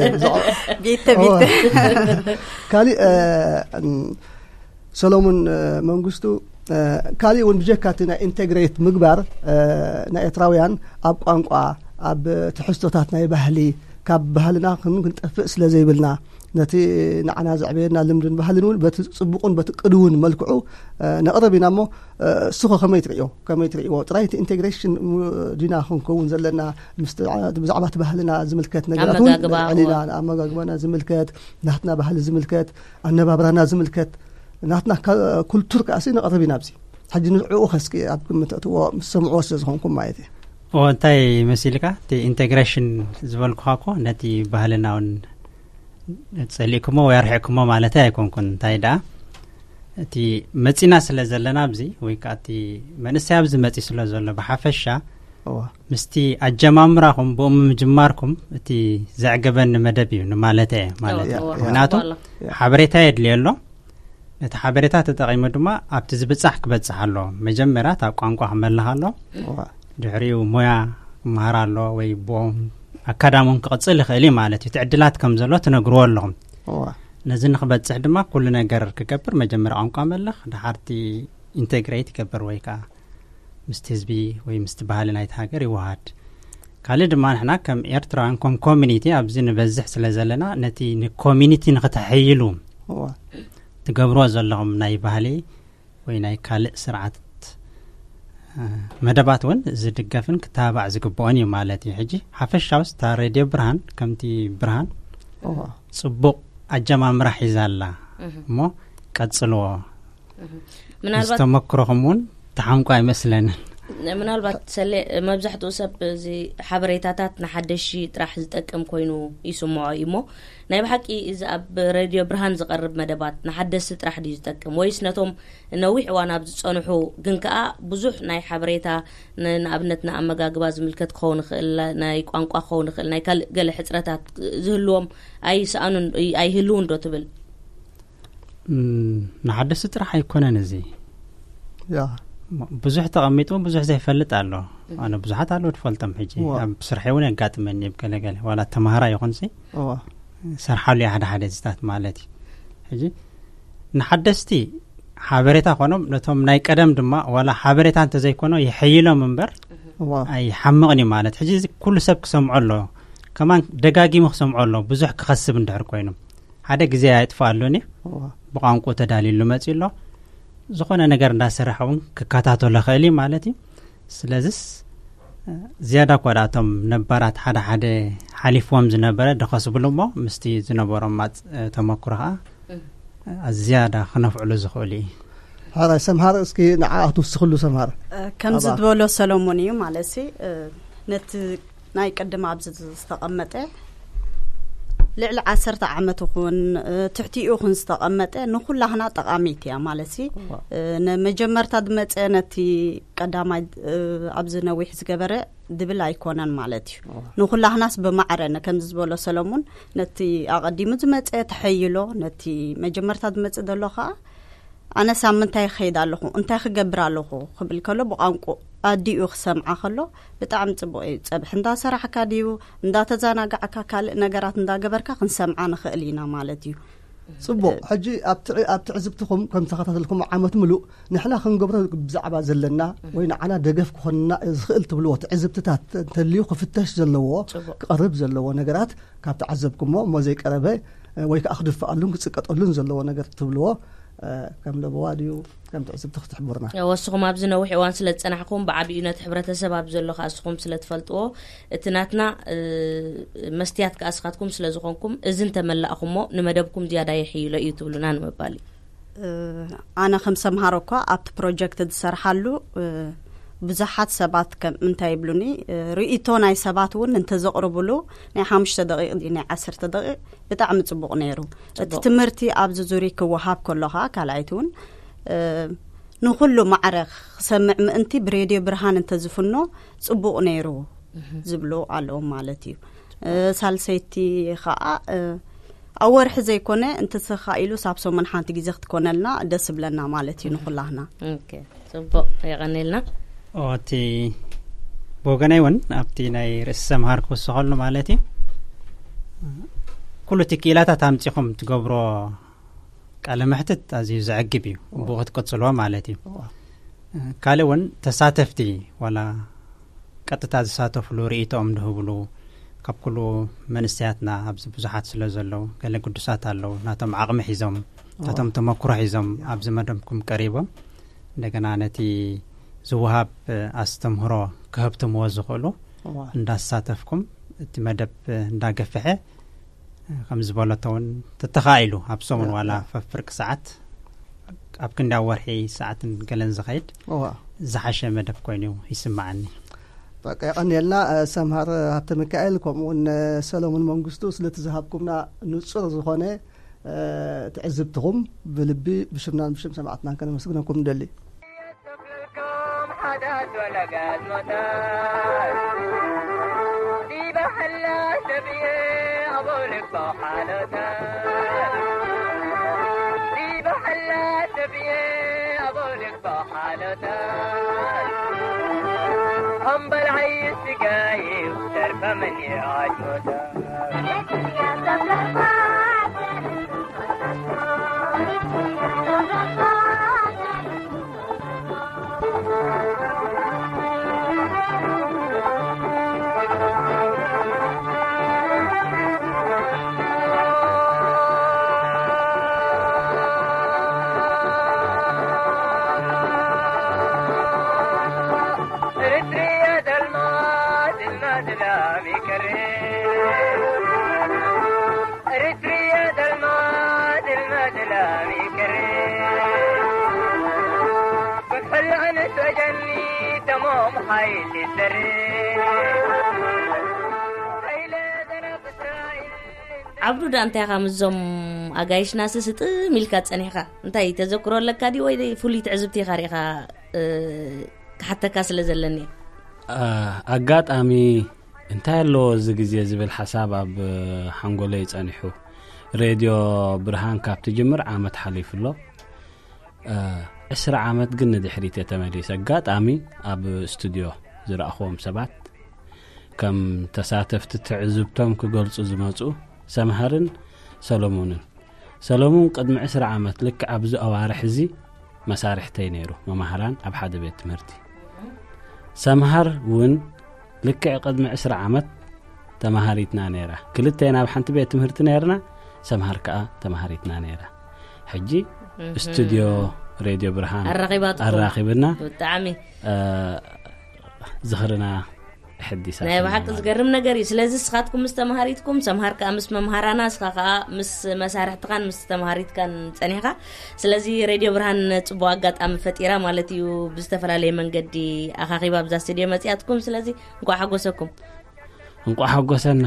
ቢተ ቢተ ካሊእ ሰሎሙን መንግስቱ ካሊእ እውን ብጀካ እቲ ናይ ኢንቴግሬት ምግባር ናይ ኤርትራውያን ኣብ ቋንቋ ኣብ ትሕዝቶታት ናይ ባህሊ ካብ ባህልና ክንጠፍእ ስለ ዘይብልና ነቲ ንዓና ዘዕበየና ልምድን ባህልን እውን በቲ ጽቡቕን በቲ ቅድውን መልክዑ ነቕርብ ኢና እሞ እሱኸ ከመይ ትርእዮ? ከመይ ትርእይዎ? ጥራይ እቲ ኢንቴግሬሽን ዲና ክንከውን ዘለና ብዛዕባ እቲ ባህልና ዝምልከት ነገራት እውን ኣልዒልና ኣመጋግባና ዝምልከት ናትና ባህሊ ዝምልከት ኣነባብራና ዝምልከት ናትና ኩልቱር ከኣሲ ነቕርብ ኢና ኣብዚ ሕጂ ንዕኡ ከስኪ ኣብ ግምት እትዎ ምስ ሰምዕዎ ስለ ዝኾንኩም ማለት እዩ። እንታይ መሲልካ እቲ ኢንቴግሬሽን ዝበልኩኻ እኮ ነቲ ባህልና እውን ጸሊእኩሞ ወይ ኣርሒቅኩሞ ማለት ኣይኮንኩን። እንታይ ደኣ እቲ መጺና ስለ ዘለና ኣብዚ ወይ ከዓ እቲ መንእሰይ ኣብዚ መጺ ስለ ዘሎ ብሓፈሻ ምስቲ ኣጀማምራኹም ብኡ ምጅማርኩም እቲ ዘዕገበኒ መደብ እዩ ንማለት እየ ማለት እዩ። ምክንያቱ ሓበሬታ የድልየ ኣሎ። ነቲ ሓበሬታ ተጠቒሙ ድማ ኣብቲ ዝብጻሕ ክበጽሕ ኣሎ። መጀመርያ ኣብ ቋንቋ ክመልኽ ኣሎ። ድሕሪኡ ሞያ ክመሃር ኣሎ ወይ ብኦም ኣካዳሚውን ክቕጽል ይኽእል እዩ ማለት እዩ። እቲ ዕድላት ከም ዘሎ ትነግርዎ ኣለኹም። ነዚ ንክበጽሕ ድማ ኩሉ ነገር ክገብር መጀመርያ ቋንቋ መልኽ፣ ድሓርቲ ኢንቴግሬት ይገብር ወይ ከዓ ምስቲ ህዝቢ ወይ ምስቲ ባህሊ ናይቲ ሃገር ይወሃድ። ካልእ ድማ ንሕና ከም ኤርትራውያን ከም ኮሚኒቲ ኣብዚ ንበዝሕ ስለ ዘለና ነቲ ንኮሚኒቲ ንክተሐይሉ ትገብርዎ ዘለኹም ናይ ባህሊ ወይ ናይ ካልእ ስርዓት መደባት እውን ዝድገፍን ክተባባዕ ዝግብኦን እዩ ማለት እዩ። ሕጂ ሓፈሻውስ እታ ሬድዮ ብርሃን ከምቲ ብርሃን ጽቡቕ ኣጀማምራ ሒዛ ኣላ እሞ ቀጽልዎ። ምናልባት ዝተመክሮኹም እውን ተሓንቋ ኣይመስለንን። ምናልባት ሰሌ፣ መብዛሕትኡ ሰብ እዚ ሓበሬታታት ንሓደሽቲ ጥራሕ ዝጠቅም ኮይኑ ይስምዖ እዩ እሞ፣ ናይ ብሓቂ እዚ ኣብ ሬድዮ ብርሃን ዝቐርብ መደባት ንሓደስቲ ጥራሕ ድዩ ዝጠቅም፣ ወይስ ነቶም ነዊሕ እዋን ኣብ ዝጸንሑ ግን ከኣ ብዙሕ ናይ ሓበሬታ፣ ን-፣ ንኣብነት ንኣመጋግባ ዝምልከት ክኸውን ይኽእል፣ ናይ ቋንቋ ክኸውን ይኽእል፣ ናይ ካልእ ገለ ሕጽረታት ዝህልዎም ኣይሰኣኑን፣ ኣይህልውን ዶ ትብል? እም፣ ንሓደስቲ ጥራሕ ኣይኮነን እዚ። ያ ብዙሕ ተቐሚጡ ብዙሕ ዘይፈልጥ ኣሎ። ኣነ ብዙሓት ኣለዉ ትፈልጦም። ሕጂ ዋ። ኣብ ስርሐይ እውን የጋጥመኒ፣ ኣብ ገለገለ ዋላ ተማሃራ ይኹንሲ እዋ ሰርሓሉ እየ ሓደ ሓደ ዝታት ማለት እዩ። ሕጂ ንሓደስቲ ሓበሬታ ኮኖም፣ ነቶም ናይ ቀደም ድማ ዋላ ሓበሬታ እንተዘይኮኖ ይሕይሎም እምበር እዋ ኣይሓምቕን እዩ ማለት። ሕጂ እዚ ኩሉ ሰብ ክሰምዖ ኣሎ፣ ከማን ደጋጊሙ ክሰምዖ ኣሎ፣ ብዙሕ ክኸስብ እንድሕር ኮይኑ ሓደ ግዜ ኣይጥፋኣሉን እዩ። እዋ ብቋንቋ ተዳልዩሉ መፂኡ ኣሎ። ዝኾነ ነገር እንዳሰራሕ እውን ክከታተሎ ኽእል እዩ ማለት እዩ። ስለዚስ ዝያዳ እኳ ደኣ እቶም ነባራት ሓደ ሓደ ሓሊፍዎም ዝነበረ ደኸስ ብሉ እሞ ምስቲ ዝነበሮም ማፅ ተመክሮ ከዓ ዝያዳ ክነፍዕሉ ዝኽእሉ እዩ። ሓራይ ሰምሃር፣ እስኪ ንዓ ክትውስኽሉ ሰምሃር። ከምዚ ኣባ። ዝበሎ ሰሎሞን እዩ ማለት ሲ፣ ነቲ ናይ ቅድም ኣብዚ ዝተቐመጠ ልዕሊ ዓሰርተ ዓመት ይኹን ትሕቲኡ ይኹን ዝተቐመጠ ንኩላህና ጠቓሚት እያ ማለት ሲ። ንመጀመርታ ዝመፀ ነቲ ቀዳማይ ኣብዚ ነዊሕ ዝገበረ ድብል ኣይኮነን ማለት እዩ። ንኩላህናስ ብማዕረ ነ-፣ ከምዚ ዝበሎ ሰለሙን፣ ነቲ ኣቐዲሙ ዝመፀ ተሐይሎ፣ ነቲ መጀመርታ ዝመፅእ ዘሎ ከዓ ኣነ ሳምንታይ ክኸይድ ኣለኹ፣ እንታይ ክገብር ኣለኹ ክብል ከሎ ብቋንቋ ኣዲኡ ክሰምዓ ከሎ ብጣዕሚ ፅቡቕ እዩ። ፀብሒ እንዳሰራሕካ ድዩ፣ እንዳተዘናጋዕካ፣ ካልእ ነገራት እንዳገበርካ ክንሰምዓ ንኽእል ኢና ማለት እዩ። ፅቡቕ። ሕጂ ኣብ ትዕ-፣ ኣብ ትዕዝብትኹም ከም ተኸታተልኩም ዓመት ምሉእ ንሕና ክንገብሮ ብዛዕባ ዘለና ወይ ንዓና ደገፍ ክኾንና ዝኽእል ትብልዎ ትዕዝብትታት እንተልዩ ክፍተሽ ዘለዎ፣ ፅቡቕ። ክቐርብ ዘለዎ ነገራት ካብ ተዓዘብኩሞ እሞ ዘይቀረበ ወይ ከዓ ክድፋኣሉን ክፅቀጠሉን ዘለዎ ነገር ትብልዎ ከም ለበዋ ድዩ ከም ትዕዝብቲ ክትሕብሩና? ወስኹም ኣብዚ ነዊሕ እዋን ስለ ዝጸናሕኩም ብዓቢኡ ነቲ ሕብረተሰብ ኣብ ዘሎ ከኣ እስኹም ስለ ትፈልጥዎ እቲ ናትና መስትያት ከኣ እስኻትኩም ስለ ዝኾንኩም እዚ እንተመላእኹሞ ንመደብኩም ዝያዳ የሕይሎ እዩ ትብሉና ንምባል እዩ። ኣነ ከም ሰምሃሮ እኳ ኣብቲ ፕሮጀክት ዝሰርሓሉ ብዙሓት ሰባት ከም እንታይ ይብሉኒ ርእይቶ ናይ ሰባት እውን እንተዘቕርብሉ ናይ ሓሙሽተ ደቂቕ ድዩ ናይ ዓሰርተ ደቂቕ ብጣዕሚ ጽቡቕ ነይሩ። እቲ ትምህርቲ ኣብዚ ዙሪ ክወሃብ ከሎ ኸኣ ካልኣይቲ እውን ንኹሉ ማዕረ ክሰምዕ ምእንቲ ብሬድዮ ብርሃን እንተዝፍኖ ጽቡቕ ነይሩ ዝብሉ ኣለዉ ማለት እዩ። ሳልሰይቲ ኸኣ ኣብ ወርሒ ዘይኮነ እንተተኻኢሉ ሳብ ሰሙን ሓንቲ ግዜ ክትኮነልና ደስ ብለና ማለት እዩ ንኹላህና። ኦኬ፣ ጽቡቕ፣ የቐኔልና። እቲ ብወገነይ እውን ኣብቲ ናይ ርእሲ ሰምሃር ክውስኸሉ ማለት እዩ። ኩሉ እቲ ክኢላታት ኣምጺኹም ትገብሮ ቃለ መሕትት ኣዝዩ ዘዕግብ እዩ። ብኡ ክትቅጽልዎ ማለት እዩ። ካልእ እውን ተሳተፍቲ ዋላ ቀጥታ ዝሳተፍሉ ርእይቶኦም ድህብሉ ካብ ኩሉ መንእሰያትና ኣብዚ ብዙሓት ስለ ዘለዉ ገለ ግዱሳት ኣለዉ ናቶም ዓቕሚ ሒዞም ናቶም ተመክሮ ሒዞም ኣብዚ መደብኩም ቀሪቦም እንደገና ነቲ ዝወሃብ ኣስተምህሮ ክህብትምዎ ዝኽእሉ እንዳሳተፍኩም እቲ መደብ እንዳገፍሐ ከም ዝበለቶ እውን ተተኻኢሉ ኣብ ሰሙን ዋላ ፈፍርቂ ሰዓት ኣብ ክንዲ ኣብ ወርሒ ሰዓትን ገለን ዝኸይድ ዝሓሸ መደብ ኮይኑ ይስምዓኒ። በቃ የቐንየልና ሰምሃር ሃብተ ሚካኤል ከምኡ እውን ሰሎሙን መንግስቱ ስለቲ ዝሃብኩምና ንጹር ዝኾነ ትዕዝብትኹም ብልቢ ብሽምናን ብሽም ሰማዕትናን ከነመስግነኩም ንደሊ። ዓብዱ፣ ዳ እንታይ ኢኻ ምስዞም ኣጋይሽናስ ስጥም ኢልካ ጸኒሕካ? እንታይ ተዘክሮ ኣለካ ድዩ ወይ ፍሉይ ትዕዝብቲ ኢኻ ርኢኻ? እ፣ ክሓተካ ስለ ዘለኒ። አ፣ ኣጋጣሚ እንታይ ኣለዎ እዚ ግዜ ዝብል ሓሳብ ኣብ ሓንጎለይ ጸኒሑ። ሬድዮ ብርሃን ካብ ትጅምር ዓመት ሓሊፉ ኣሎ። እ፣ ዕስራ ዓመት ግን ንድሕሪት እየ ተመሊሰ። ኣጋጣሚ ኣብ ስቱድዮ ዝረኣኽዎም ሰባት፣ ከም ተሳተፍቲ ትዕዝብቶም ክገልጹ ዝመጹ ሰምሃርን ሰሎሙንን። ሰሎሙን ቅድሚ ዕስራ ዓመት ልክዕ ኣብዚ ኣዋርሕ እዚ መሳርሕተይ ነይሩ፣ መማህራን ኣብ ሓደ ቤት ትምህርቲ። ሰምሃር እውን ልክዕ ቅድሚ ዕስራ ዓመት ተማሃሪትና ነይራ። ክልቴና ኣብ ሓንቲ ቤት ትምህርቲ ነይርና፣ ሰምሃር ከኣ ተማሃሪትና ነይራ። ሕጂ እህ። ስቱድዮ ሬድዮ ብርሃን ኣራኺባትኩም። ኣራኺብና፣ ብጣዕሚ። እ፣ ዝኽርና ሕዲሳ ናይ ብሓቂ ተማሃሪ። ዝገርም ነገር እዩ። ስለዚ ንስኻትኩም ምስ ተማሃሪትኩም፣ ሰምሃር ከኣ ምስ መምሃራና፣ ንስኻ ከኣ ምስ መሳርሕትኻን ምስ ተማሃሪትካን ጸኒሕካ። ስለዚ ሬድዮ ብርሃን ጽቡቕ ኣጋጣሚ ፈጢራ ማለት እዩ፣ ብዝተፈላለየ መንገዲ ኣኻኺባ ኣብዛ ስቱድዮ መጺኣትኩም። ስለዚ እንኳዕ ሓጎሰኩም። እንኳዕ ሓጎሰና።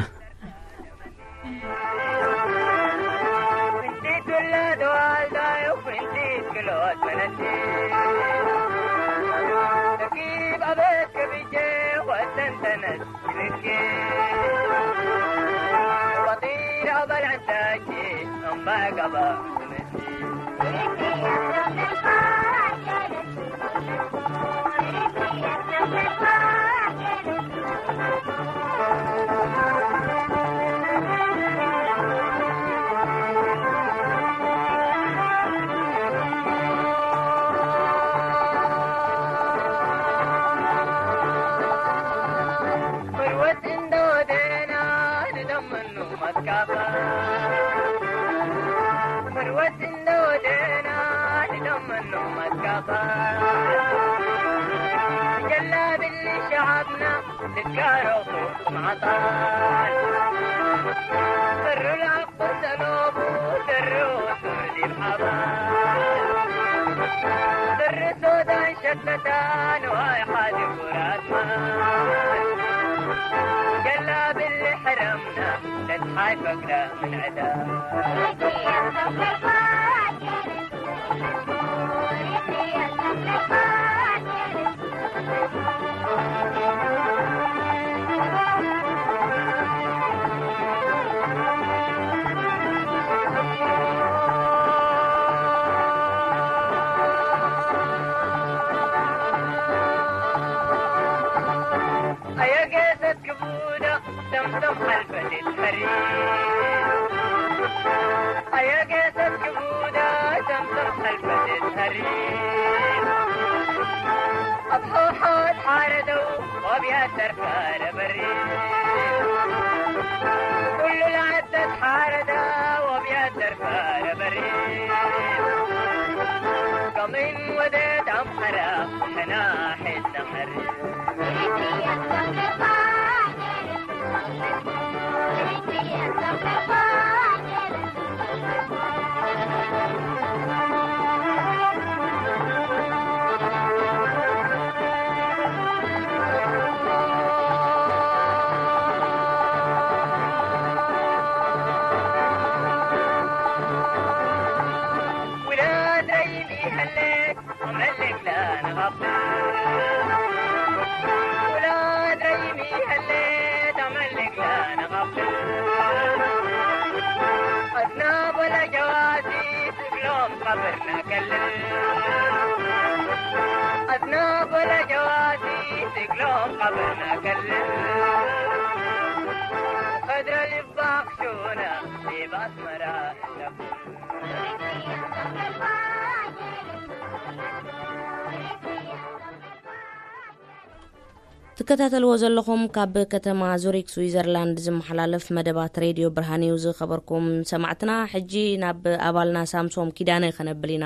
ትከታተልዎ ዘለኹም ካብ ከተማ ዙሪክ ስዊዘርላንድ ዝመሓላለፍ መደባት ሬድዮ ብርሃን እዩ። ዝኸበርኩም ሰማዕትና፣ ሕጂ ናብ ኣባልና ሳምሶም ኪዳነ ከነብል ኢና።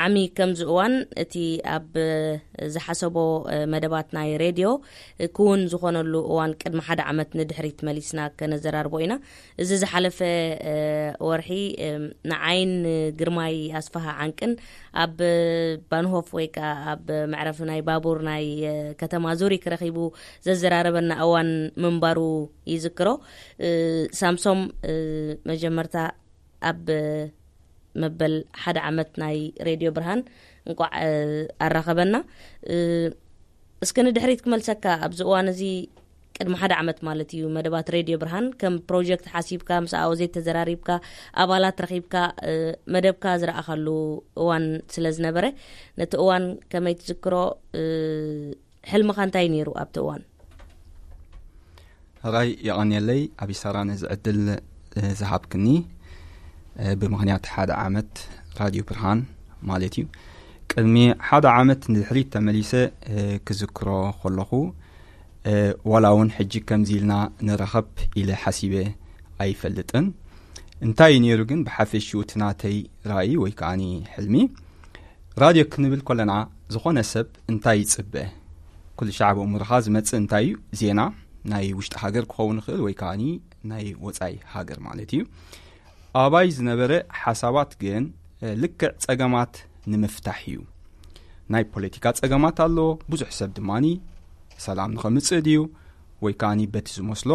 ዓሚ ከምዚ እዋን እቲ ኣብ ዝሓሰቦ መደባት ናይ ሬድዮ ክውን ዝኾነሉ እዋን ቅድሚ ሓደ ዓመት ንድሕሪት መሊስና ከነዘራርቦ ኢና። እዚ ዝሓለፈ ወርሒ ንዓይን ግርማይ ኣስፋሃ ዓንቅን ኣብ ባንሆፍ ወይ ከዓ ኣብ መዕረፊ ናይ ባቡር ናይ ከተማ ዙሪክ ረኺቡ ዘዘራረበና እዋን ምንባሩ ይዝክሮ። ሳምሶም፣ መጀመርታ ኣብ መበል ሓደ ዓመት ናይ ሬድዮ ብርሃን እንቋዕ ኣራኸበና። እስኪ ንድሕሪት ክመልሰካ፣ ኣብዚ እዋን እዚ ቅድሚ ሓደ ዓመት ማለት እዩ፣ መደባት ሬድዮ ብርሃን ከም ፕሮጀክት ሓሲብካ፣ ምስ ኣኦዜት ተዘራሪብካ፣ ኣባላት ረኺብካ፣ መደብካ ዝረኣኻሉ እዋን ስለ ዝነበረ፣ ነቲ እዋን ከመይ ትዝክሮ? ሕልምኻ እንታይ ነይሩ ኣብቲ እዋን? ራይ የቐንየለይ፣ ኣቢ ሳራ፣ ነዚ ዕድል ዝሃብክኒ። ብምኽንያት ሓደ ዓመት ራድዮ ብርሃን ማለት እዩ። ቅድሚ ሓደ ዓመት ንድሕሪት ተመሊሰ ክዝክሮ ከለኹ፣ ዋላ እውን ሕጂ ከምዚ ኢልና ንረኸብ ኢለ ሓሲበ ኣይፈልጥን። እንታይ እዩ ነይሩ ግን ብሓፈሽኡ እቲ ናተይ ራእይ ወይ ከዓኒ ሕልሚ፣ ራድዮ ክንብል ከለና ዝኾነ ሰብ እንታይ ይጽበ? ኩሉ ሻዕ ብእምሮኻ ዝመጽእ እንታይ እዩ? ዜና ናይ ውሽጢ ሃገር ክኸውን ይኽእል ወይ ከዓኒ ናይ ወጻኢ ሃገር ማለት እዩ። ኣባይ ዝነበረ ሓሳባት ግን ልክዕ ጸገማት ንምፍታሕ እዩ። ናይ ፖለቲካ ጸገማት ኣሎ። ብዙሕ ሰብ ድማኒ ሰላም ንኸምጽእ ድዩ ወይ ከዓኒ በቲ ዝመስሎ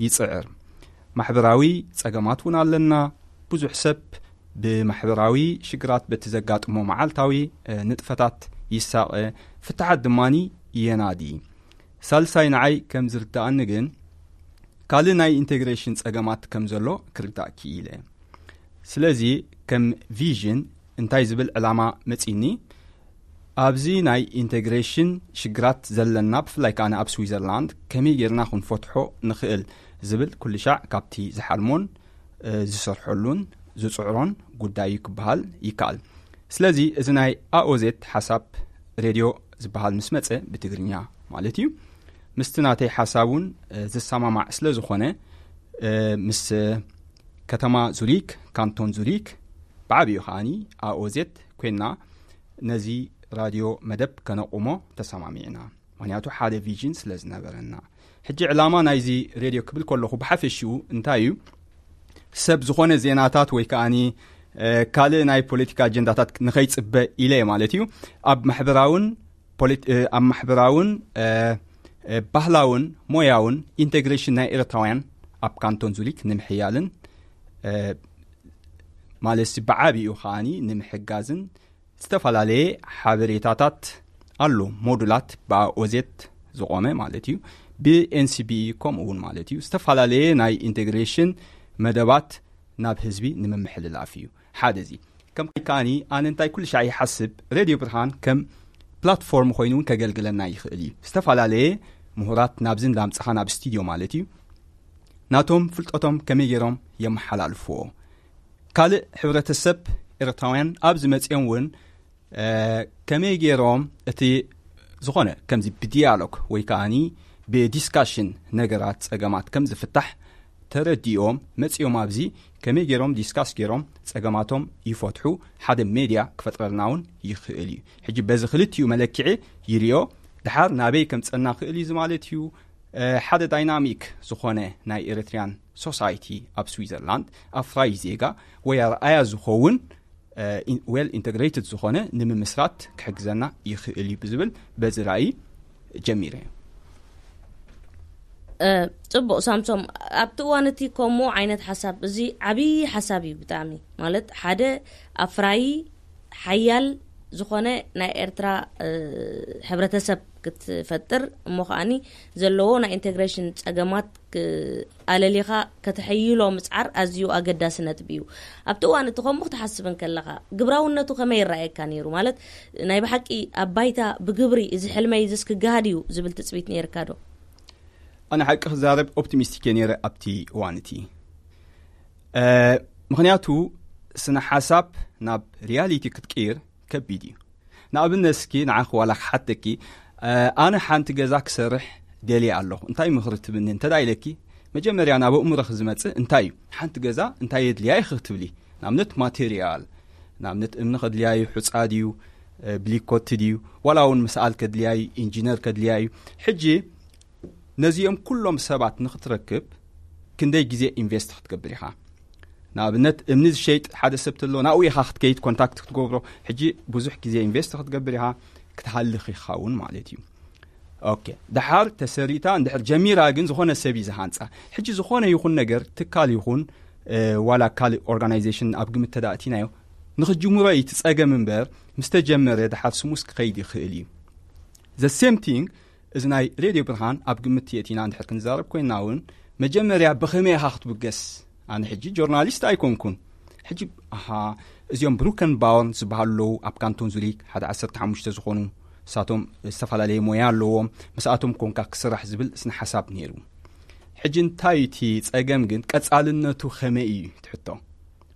ይጽዕር። ማሕበራዊ ጸገማት እውን ኣለና። ብዙሕ ሰብ ብማሕበራዊ ሽግራት በቲ ዘጋጥሞ መዓልታዊ ንጥፈታት ይሳቐ፣ ፍትሓት ድማኒ የናዲ። ሳልሳይ ንዓይ ከም ዝርዳኣኒ ግን ካልእ ናይ ኢንቴግሬሽን ጸገማት ከም ዘሎ ክርዳእ ክኢለ። ስለዚ ከም ቪዥን እንታይ ዝብል ዕላማ መጺኒ፣ ኣብዚ ናይ ኢንቴግሬሽን ሽግራት ዘለና ብፍላይ ከኣ ኣብ ስዊዘርላንድ ከመይ ጌርና ክንፈትሖ ንኽእል ዝብል ኩሉ ሻዕ ካብቲ ዝሓልሞን ዝሰርሐሉን ዝጽዕሮን ጉዳይ እዩ ክበሃል ይከኣል። ስለዚ እዚ ናይ ኣኦዜት ሓሳብ ሬድዮ ዝበሃል ምስ መጸ ብትግርኛ ማለት እዩ፣ ምስቲ ናተይ ሓሳብ እውን ዝሰማማዕ ስለ ዝኾነ ምስ ከተማ ዙሪክ፣ ካንቶን ዙሪክ ብዓብዩ ከዓኒ ኣኦዜት ኮይና ነዚ ራድዮ መደብ ከነቑሞ ተሰማሚዕና። ምክንያቱ ሓደ ቪዥን ስለ ዝነበረና። ሕጂ ዕላማ ናይዚ ሬድዮ ክብል ከለኹ ብሓፈሽኡ እንታይ እዩ? ሰብ ዝኾነ ዜናታት ወይ ከዓኒ ካልእ ናይ ፖለቲካ ኣጀንዳታት ንኸይጽበ ኢለ ማለት እዩ። ኣብ ማሕበራውን ኣብ ማሕበራውን ባህላውን ሞያውን ኢንቴግሬሽን ናይ ኤርትራውያን ኣብ ካንቶን ዙሪክ ንምሕያልን ማለት ብዓብኡ ከዓኒ ንምሕጋዝን ዝተፈላለየ ሓበሬታታት ኣሎ። ሞዱላት ብኣኦዜት ዝቆመ ማለት እዩ። ብኤንሲቢኢ ከምኡ እውን ማለት እዩ። ዝተፈላለየ ናይ ኢንቴግሬሽን መደባት ናብ ህዝቢ ንምምሕልላፍ እዩ። ሓደ እዚ ከም ከዓኒ ኣነ እንታይ ኩሉ ሻዕ ይሓስብ፣ ሬድዮ ብርሃን ከም ፕላትፎርም ኮይኑ እውን ከገልግለና ይኽእል እዩ። ዝተፈላለየ ምሁራት ናብዚ እንዳምጻኻ ናብ ስቱዲዮ ማለት እዩ ናቶም ፍልጠቶም ከመይ ገይሮም የመሓላልፍዎ፣ ካልእ ሕብረተሰብ ኤርትራውያን ኣብ ዝመጽኦም እውን ከመይ ገይሮም እቲ ዝኾነ ከምዚ ብዲያሎግ ወይ ከዓኒ ብዲስካሽን ነገራት ጸገማት ከም ዝፍታሕ ተረዲኦም መጺኦም ኣብዚ ከመይ ገይሮም ዲስካስ ገይሮም ጸገማቶም ይፈትሑ ሓደ ሜድያ ክፈጥረልና እውን ይኽእል እዩ። ሕጂ በዚ ክልቲኡ መለክዒ ይሪኦ ድሓር ናበይ ከም ጸና ክእል እዩ ማለት እዩ። ሓደ ዳይናሚክ ዝኾነ ናይ ኤሪትሪያን ሶሳይቲ ኣብ ስዊዘርላንድ ኣፍራይ ዜጋ ወይ ኣርኣያ ዝኸውን ዌል ኢንተግሬትድ ዝኾነ ንምምስራት ክሕግዘና ይኽእል እዩ ብዝብል በዚ ራእይ ጀሚረ። ጽቡቕ ሳምሶም፣ ኣብቲ እዋን እቲ ከምኡ ዓይነት ሓሳብ፣ እዚ ዓብዪ ሓሳብ እዩ ብጣዕሚ። ማለት ሓደ ኣፍራዪ ሓያል ዝኾነ ናይ ኤርትራ ሕብረተሰብ ክትፈጥር፣ እሞ ከዓኒ ዘለዎ ናይ ኢንቴግሬሽን ጸገማት ኣለሊኻ ከተሐይሎ ምጽዓር ኣዝዩ ኣገዳሲ ነጥቢ እዩ። ኣብቲ እዋን እቲ ከምኡ ክትሓስብ እንከለኻ ግብራውነቱ ከመይ ይረኣየካ ነይሩ? ማለት ናይ ብሓቂ ኣብ ባይታ ብግብሪ እዚ ሕልመይ እዚስ ክገሃድ እዩ ዝብል ትጽቢት ነይርካ ዶ? ኣነ ሓቂ ክዛረብ ኦፕቲሚስቲክ እየ ነይረ ኣብቲ እዋን እቲ። ምኽንያቱ ስነ ሓሳብ ናብ ሪያሊቲ ክትቅይር ከቢድ እዩ። ንኣብነት እስኪ ንዓኺ ዋላ ክሓተኪ፣ ኣነ ሓንቲ ገዛ ክሰርሕ ደልየ ኣለኹ፣ እንታይ ምኽሪ ትብኒ እንተ ደኣ ኢለኪ፣ መጀመርያ ናብ ኣእምሮኺ ዝመጽእ እንታይ እዩ? ሓንቲ ገዛ እንታይ የድልያ ኢኺ ክትብሊ። ንኣብነት ማቴርያል፣ ንኣብነት እምኒ ከድልያ እዩ፣ ሑጻ ድዩ፣ እ፣ ብሊኮቲ ድዩ፣ ዋላ እውን ምስኣል ከድልያ እዩ፣ ኢንጂነር ከድልያ እዩ። ሕጂ ነዚኦም ኩሎም ሰባት ንኽትረክብ ክንደይ ግዜ ኢንቨስት ክትገብር ኢኻ? ንኣብነት እምኒ ዝሸይጥ ሓደ ሰብ ተሎ ናብኡ ኢኻ ክትከይድ ኮንታክት ክትገብሮ። ሕጂ ብዙሕ ግዜ ኢንቨስት ክትገብር ኢኻ፣ ክትሃልኽ ኢኻ እውን ማለት እዩ። ኦኬ፣ ደሓር ተሰሪታ እንድሕር ጀሚራ ግን ዝኾነ ሰብ እዩ ዝሃንጻ። ሕጂ ዝኾነ ይኹን ነገር ትካል ይኹን፣ እ፣ ዋላ ካልእ ኦርጋናይዜሽን ኣብ ግምት ተዳእቲናዮ ንኽጅምሮ እዩ እቲ ጸገም እምበር፣ ምስ ተጀመረ ደሓር ስሙስ ክኸይድ ይኽእል እዩ። The same thing፣ እዚ ናይ ሬድዮ ብርሃን ኣብ ግምት የእቲና እንድሕር ክንዛረብ ኮይና እውን መጀመርያ ብኸመይ ኢኻ ክትብገስ? ኣነ ሕጂ ጆርናሊስት ኣይኮንኩን። ሕጂ፣ ኣሃ፣ እዚኦም ብሩከን ባወርን ዝበሃሉ ኣለዉ ኣብ ካንቶን ዙሪክ ሓደ ዓሰርተ ሓሙሽተ ዝኾኑ፣ ንሳቶም ዝተፈላለየ ሞያ ኣለዎም። ምስኣቶም ኮንካ ክስራሕ ዝብል ስነ ሓሳብ ነይሩ። ሕጂ እንታይ እቲ ጸገም ግን ቀጻልነቱ ከመይ እዩ ትሕቶ?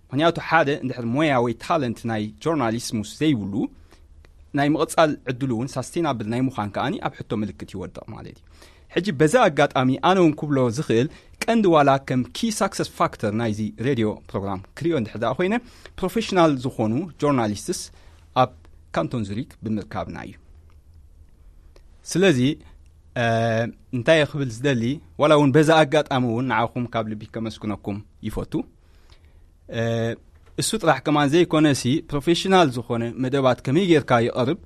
ምኽንያቱ ሓደ እንድሕር ሞያ ወይ ታለንት ናይ ጆርናሊስት ምስ ዘይብሉ ናይ ምቕጻል ዕድሉ እውን ሳስቴናብል ናይ ምዃን ከኣኒ ኣብ ሕቶ ምልክት ይወድቕ ማለት እዩ። ሕጂ በዛ ኣጋጣሚ ኣነ እውን ክብሎ ዝኽእል ቀንዲ ዋላ ከም ኪ ሳክሰስ ፋክተር ናይዚ ሬድዮ ፕሮግራም ክሪኦ እንድሕር ደኣ ኮይነ ፕሮፌሽናል ዝኾኑ ጆርናሊስትስ ኣብ ካንቶን ዙሪክ ብምርካብና እዩ። ስለዚ፣ እ፣ እንታይ ክብል ዝደሊ፣ ዋላ እውን በዛ ኣጋጣሚ እውን ንዓኹም ካብ ልቢ ከመስግነኩም ይፈቱ። እ፣ እሱ ጥራሕ ከማን ዘይኮነ ሲ ፕሮፌሽናል ዝኾነ መደባት ከመይ ጌርካ ይቐርብ፣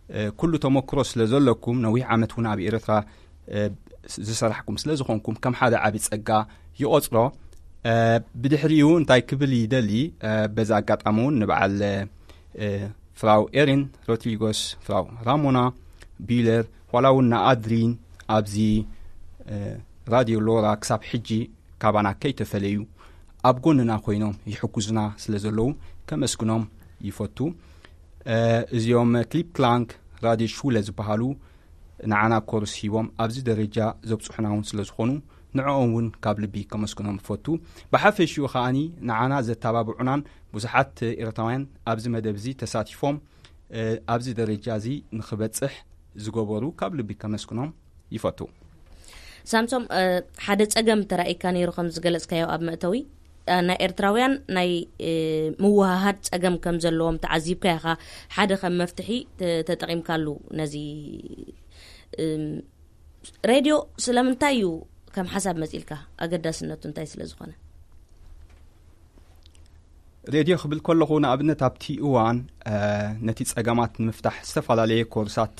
እ፣ ኩሉ ተመክሮ ስለ ዘለኩም ነዊሕ ዓመት እውን ኣብ ኤርትራ፣ እ፣ ዝሰራሕኩም ስለ ዝኾንኩም ከም ሓደ ዓቢ ጸጋ ይቖጽሮ። እ፣ ብድሕሪኡ እንታይ ክብል ይደሊ፣ እ፣ በዛ ኣጋጣሚ እውን ንበዓል፣ እ፣ ፍራው ኤሪን ሮድሪጎስ፣ ፍራው ራሞና ቢለር፣ ዋላ እውን ንኣድሪን ኣብዚ፣ እ፣ ራድዮ ሎራ ክሳብ ሕጂ ካባና ከይተፈለዩ ኣብ ጎንና ኮይኖም ይሕግዙና ስለ ዘለዉ ከመስግኖም ይፈቱ። እ፣ እዚኦም ክሊፕ ክላንክ ራድዮ ሹለ ዝበሃሉ ንዓና ኮርስ ሂቦም ኣብዚ ደረጃ ዘብጽሑና እውን ስለ ዝኾኑ ንዕኦም እውን ካብ ልቢ ከመስግኖም እፈቱ። ብሓፈሽኡ ከኣኒ ንዓና ዘተባብዑናን ብዙሓት ኤርትራውያን ኣብዚ መደብ እዚ ተሳቲፎም፣ እ፣ ኣብዚ ደረጃ እዚ ንኽበጽሕ ዝገበሩ ካብ ልቢ ከመስግኖም ይፈቱ። ሳምሶም፣ እ፣ ሓደ ጸገም ተራእይካ ነይሩ ከም ዝገለጽካዮ ኣብ መእተዊ፣ እ፣ ናይ ኤርትራውያን ናይ፣ እ፣ ምውሃሃድ ጸገም ከም ዘለዎም ተዓዚብካ ኢኻ። ሓደ ከም መፍትሒ ተ-፣ ተጠቒምካሉ ነዚ፣ እም፣ ሬድዮ ስለምንታይ እዩ ከም ሓሳብ መጺልካ? ኣገዳስነቱ እንታይ ስለ ዝኾነ? ሬድዮ ክብል ከለኹ ንኣብነት ኣብቲ እዋን፣ እ፣ ነቲ ጸገማት ንምፍታሕ ዝተፈላለየ ኮርሳት፣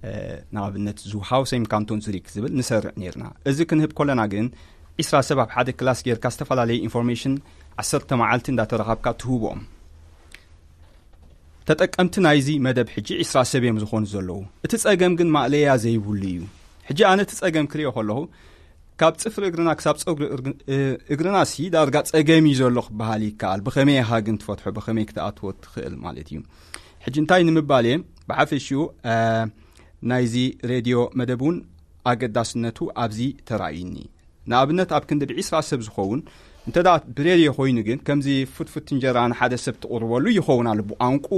እ፣ ንኣብነት ዙሃውሰይም ካንቶን ዙሪክ ዝብል ንሰርዕ ነይርና። እዚ ክንህብ ከለና ግን ዒስራ ሰብ ኣብ ሓደ ክላስ ጌርካ ዝተፈላለየ ኢንፎርሜሽን ዓሰርተ መዓልቲ እንዳተረኻብካ ትህቦም። ተጠቀምቲ ናይዚ መደብ ሕጂ ዒስራ ሰብ እዮም ዝኾኑ ዘለዉ። እቲ ጸገም ግን ማእለያ ዘይብሉ እዩ። ሕጂ ኣነ እቲ ጸገም ክሪኦ ከለኹ ካብ ጽፍሪ እግርና ክሳብ ጸጉሪ እርግ-፣ እ-፣ እግርና ሲ ዳርጋ ጸገም እዩ ዘሎ ክበሃል ይከኣል። ብኸመይ ኢኻ ግን ትፈትሖ? ብኸመይ ክትኣትዎ ትኽእል ማለት እዩ? ሕጂ እንታይ ንምባል እየ? ብሓፈሽኡ፣ እ፣ ናይዚ ሬድዮ መደብ እውን ኣገዳስነቱ ኣብዚ ተራእዩኒ። ንኣብነት ኣብ ክንዲ ብዒስራ ሰብ ዝኸውን እንተ ደኣ ብሬድዮ ኮይኑ ግን ከምዚ ፍትፍት እንጀራ ንሓደ ሰብ ትቕርበሉ ይኸውን ኣሎ። ብቋንቁ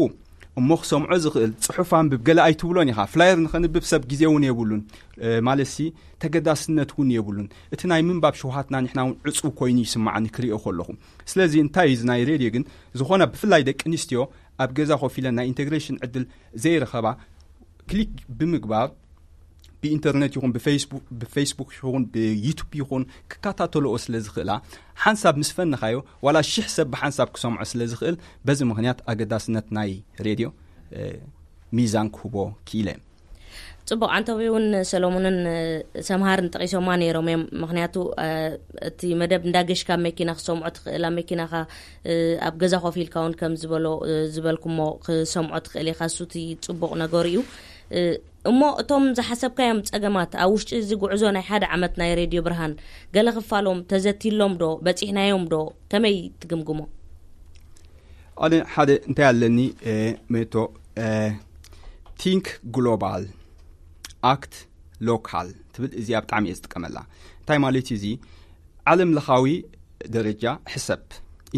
እሞ ክሰምዖ ዝኽእል ጽሑፍ ኣንብብ ገለ ኣይትብሎን ኢኻ። ፍላየር ንኸንብብ ሰብ ግዜ እውን የብሉን፣ እ፣ ማለት ሲ ተገዳስነት እውን የብሉን። እቲ ናይ ምንባብ ሽውሃትና ንሕና እውን ዕጹው ኮይኑ ይስምዓኒ ክሪኦ ከለኹ። ስለዚ እንታይ እዩ እዚ ናይ ሬድዮ ግን ዝኾነ ብፍላይ ደቂ ኣንስትዮ ኣብ ገዛ ኮፍ ኢለን ናይ ኢንተግሬሽን ዕድል ዘይረኸባ ክሊክ ብምግባር ብኢንተርነት ይኹን ብፌስቡክ፣ ብፌስቡክ ይኹን ብዩቱብ ይኹን ክከታተልኦ ስለ ዝኽእላ ሓንሳብ ምስ ፈነኻዮ ዋላ ሽሕ ሰብ ብሓንሳብ ክሰምዖ ስለ ዝኽእል በዚ ምኽንያት ኣገዳስነት ናይ ሬድዮ፣ እ፣ ሚዛን ክህቦ ክኢለ። ጽቡቕ፣ ዓንተቢ እውን ሰሎሞንን፣ እ፣ ሰምሃርን ጠቒሶማ ነይሮም እዮም። ምኽንያቱ፣ እ፣ እቲ መደብ እንዳገሽካ ኣብ መኪና ክሰምዖ ትኽእል፣ ኣብ መኪናኻ፣ እ፣ ኣብ ገዛ ኮፍ ኢልካ እውን ከም ዝበሎ፣ እ፣ ዝበልኩሞ ክሰምዖ ትኽእል ኢኻ። እሱ እቲ ጽቡቕ ነገሩ እዩ። እ፣ እሞ እቶም ዝሓሰብካዮም ጸገማት ኣብ ውሽጢ እዚ ጉዕዞ ናይ ሓደ ዓመት ናይ ሬድዮ ብርሃን ገለ ክፋሎም ተዘቲሎም ዶ? በጺሕናዮም ዶ? ከመይ ትግምግሞ? ኣነ ሓደ እንታይ ኣለኒ፣ እ፣ ሜቶ፣ እ፣ ቲንክ ግሎባል፣ ኣክት ሎካል ትብል እዚኣ ብጣዕሚ እየ ዝጥቀመላ። እንታይ ማለት እዩ እዚ? ዓለም ለኻዊ ደረጃ ሕሰብ፣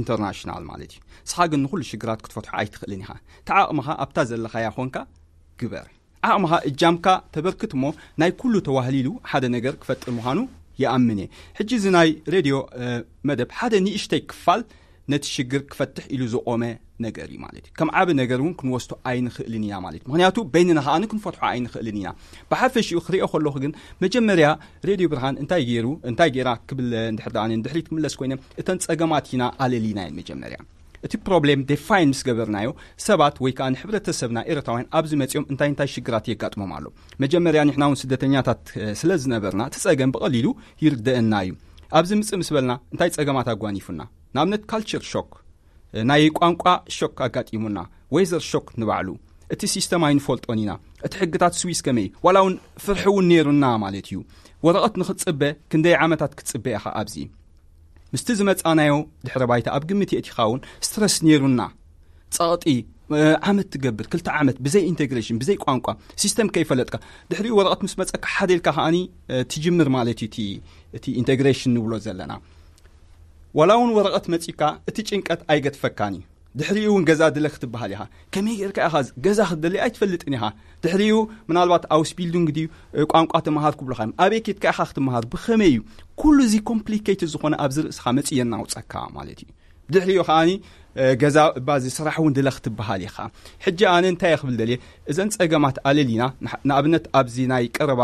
ኢንተርናሽናል ማለት እዩ። ንስኻ ግን ንኹሉ ሽግራት ክትፈትሖ ኣይትኽእልን ኢኻ። ተዓቕምኻ ኣብታ ዘለኻያ ኾንካ ግበር። ዓቕምኻ እጃምካ ተበርክት እሞ ናይ ኩሉ ተዋህሊሉ ሓደ ነገር ክፈጥር ምዃኑ ይኣምን እየ። ሕጂ እዚ ናይ ሬድዮ መደብ ሓደ ንእሽተይ ክፋል ነቲ ሽግር ክፈትሕ ኢሉ ዝቖመ ነገር እዩ ማለት እዩ። ከም ዓቢ ነገር እውን ክንወስዶ ኣይንኽእልን ኢና ማለት እዩ። ምክንያቱ በይንና ከኣ ክንፈትሖ ኣይንኽእልን ኢና። ብሓፈሽኡ ክሪኦ ከለኹ ግን መጀመርያ ሬድዮ ብርሃን እንታይ ገይሩ እንታይ ገይራ ክብል እንድሕር ደኣ ንድሕሪት ክምለስ ኮይነ እተን ጸገማት ኢና ኣለሊና እየን መጀመርያ እቲ ፕሮብሌም ዴፋይን ምስ ገበርናዮ ሰባት ወይ ከዓ ንሕብረተሰብና ኤርትራውያን ኣብዚ መፂኦም እንታይ እንታይ ሽግራት የጋጥሞም ኣሎ። መጀመርያ ንሕና እውን ስደተኛታት ስለ ዝነበርና እቲ ፀገም ብቐሊሉ ይርደአና እዩ። ኣብዚ ምፅእ ምስ በልና እንታይ ፀገማት ኣጓኒፉና? ንኣብነት ካልቸር ሾክ፣ ናይ ቋንቋ ሾክ ኣጋጢሙና፣ ዌዘር ሾክ ንባዕሉ እቲ ሲስተም ኣይንፈልጦን ኢና። እቲ ሕግታት ስዊስ ከመይ ዋላ እውን ፍርሒ እውን ነይሩና ማለት እዩ። ወረቐት ንክትፅበ ክንደይ ዓመታት ክትፅበ ኢኻ ኣብዚ ምስቲ ዝመጻናዮ ድሕረ ባይታ ኣብ ግምት የእቲኻ እውን ስትረስ ነይሩና። ጸቕጢ ዓመት ትገብር ክልተ ዓመት ብዘይ ኢንቴግሬሽን ብዘይ ቋንቋ ሲስተም ከይፈለጥካ ድሕሪኡ ወረቐት ምስ መጸካ ሓደ ኢልካ ከዓኒ ትጅምር ማለት እዩ። እቲ ኢንቴግሬሽን ንብሎ ዘለና ዋላ እውን ወረቐት መጺካ እቲ ጭንቀት ኣይገድፈካን እዩ። ድሕሪኡ እውን ገዛ ድለ ክትበሃል ኢኻ። ከመይ ጌርካ ኢኻ ገዛ ክትደሊ ኣይትፈልጥን ኢኻ። ድሕሪኡ ምናልባት ኣውስቢልዱንግ ድዩ ቋንቋ ተመሃር ክብሉኻ እዮም። ኣበይ ኬድካ ኢኻ ክትመሃር ብኸመይ እዩ? ኩሉ እዚ ኮምፕሊኬትድ ዝኾነ ኣብዚ ርእስኻ መፅእ የናውፀካ ማለት እዩ። ድሕሪኡ ከዓኒ ገዛ እባ እዚ ስራሕ እውን ድለ ክትበሃል ኢኻ። ሕጂ ኣነ እንታይ ክብል ደልየ እዘን ፀገማት ኣለሊና ንኣብነት ኣብዚ ናይ ቀረባ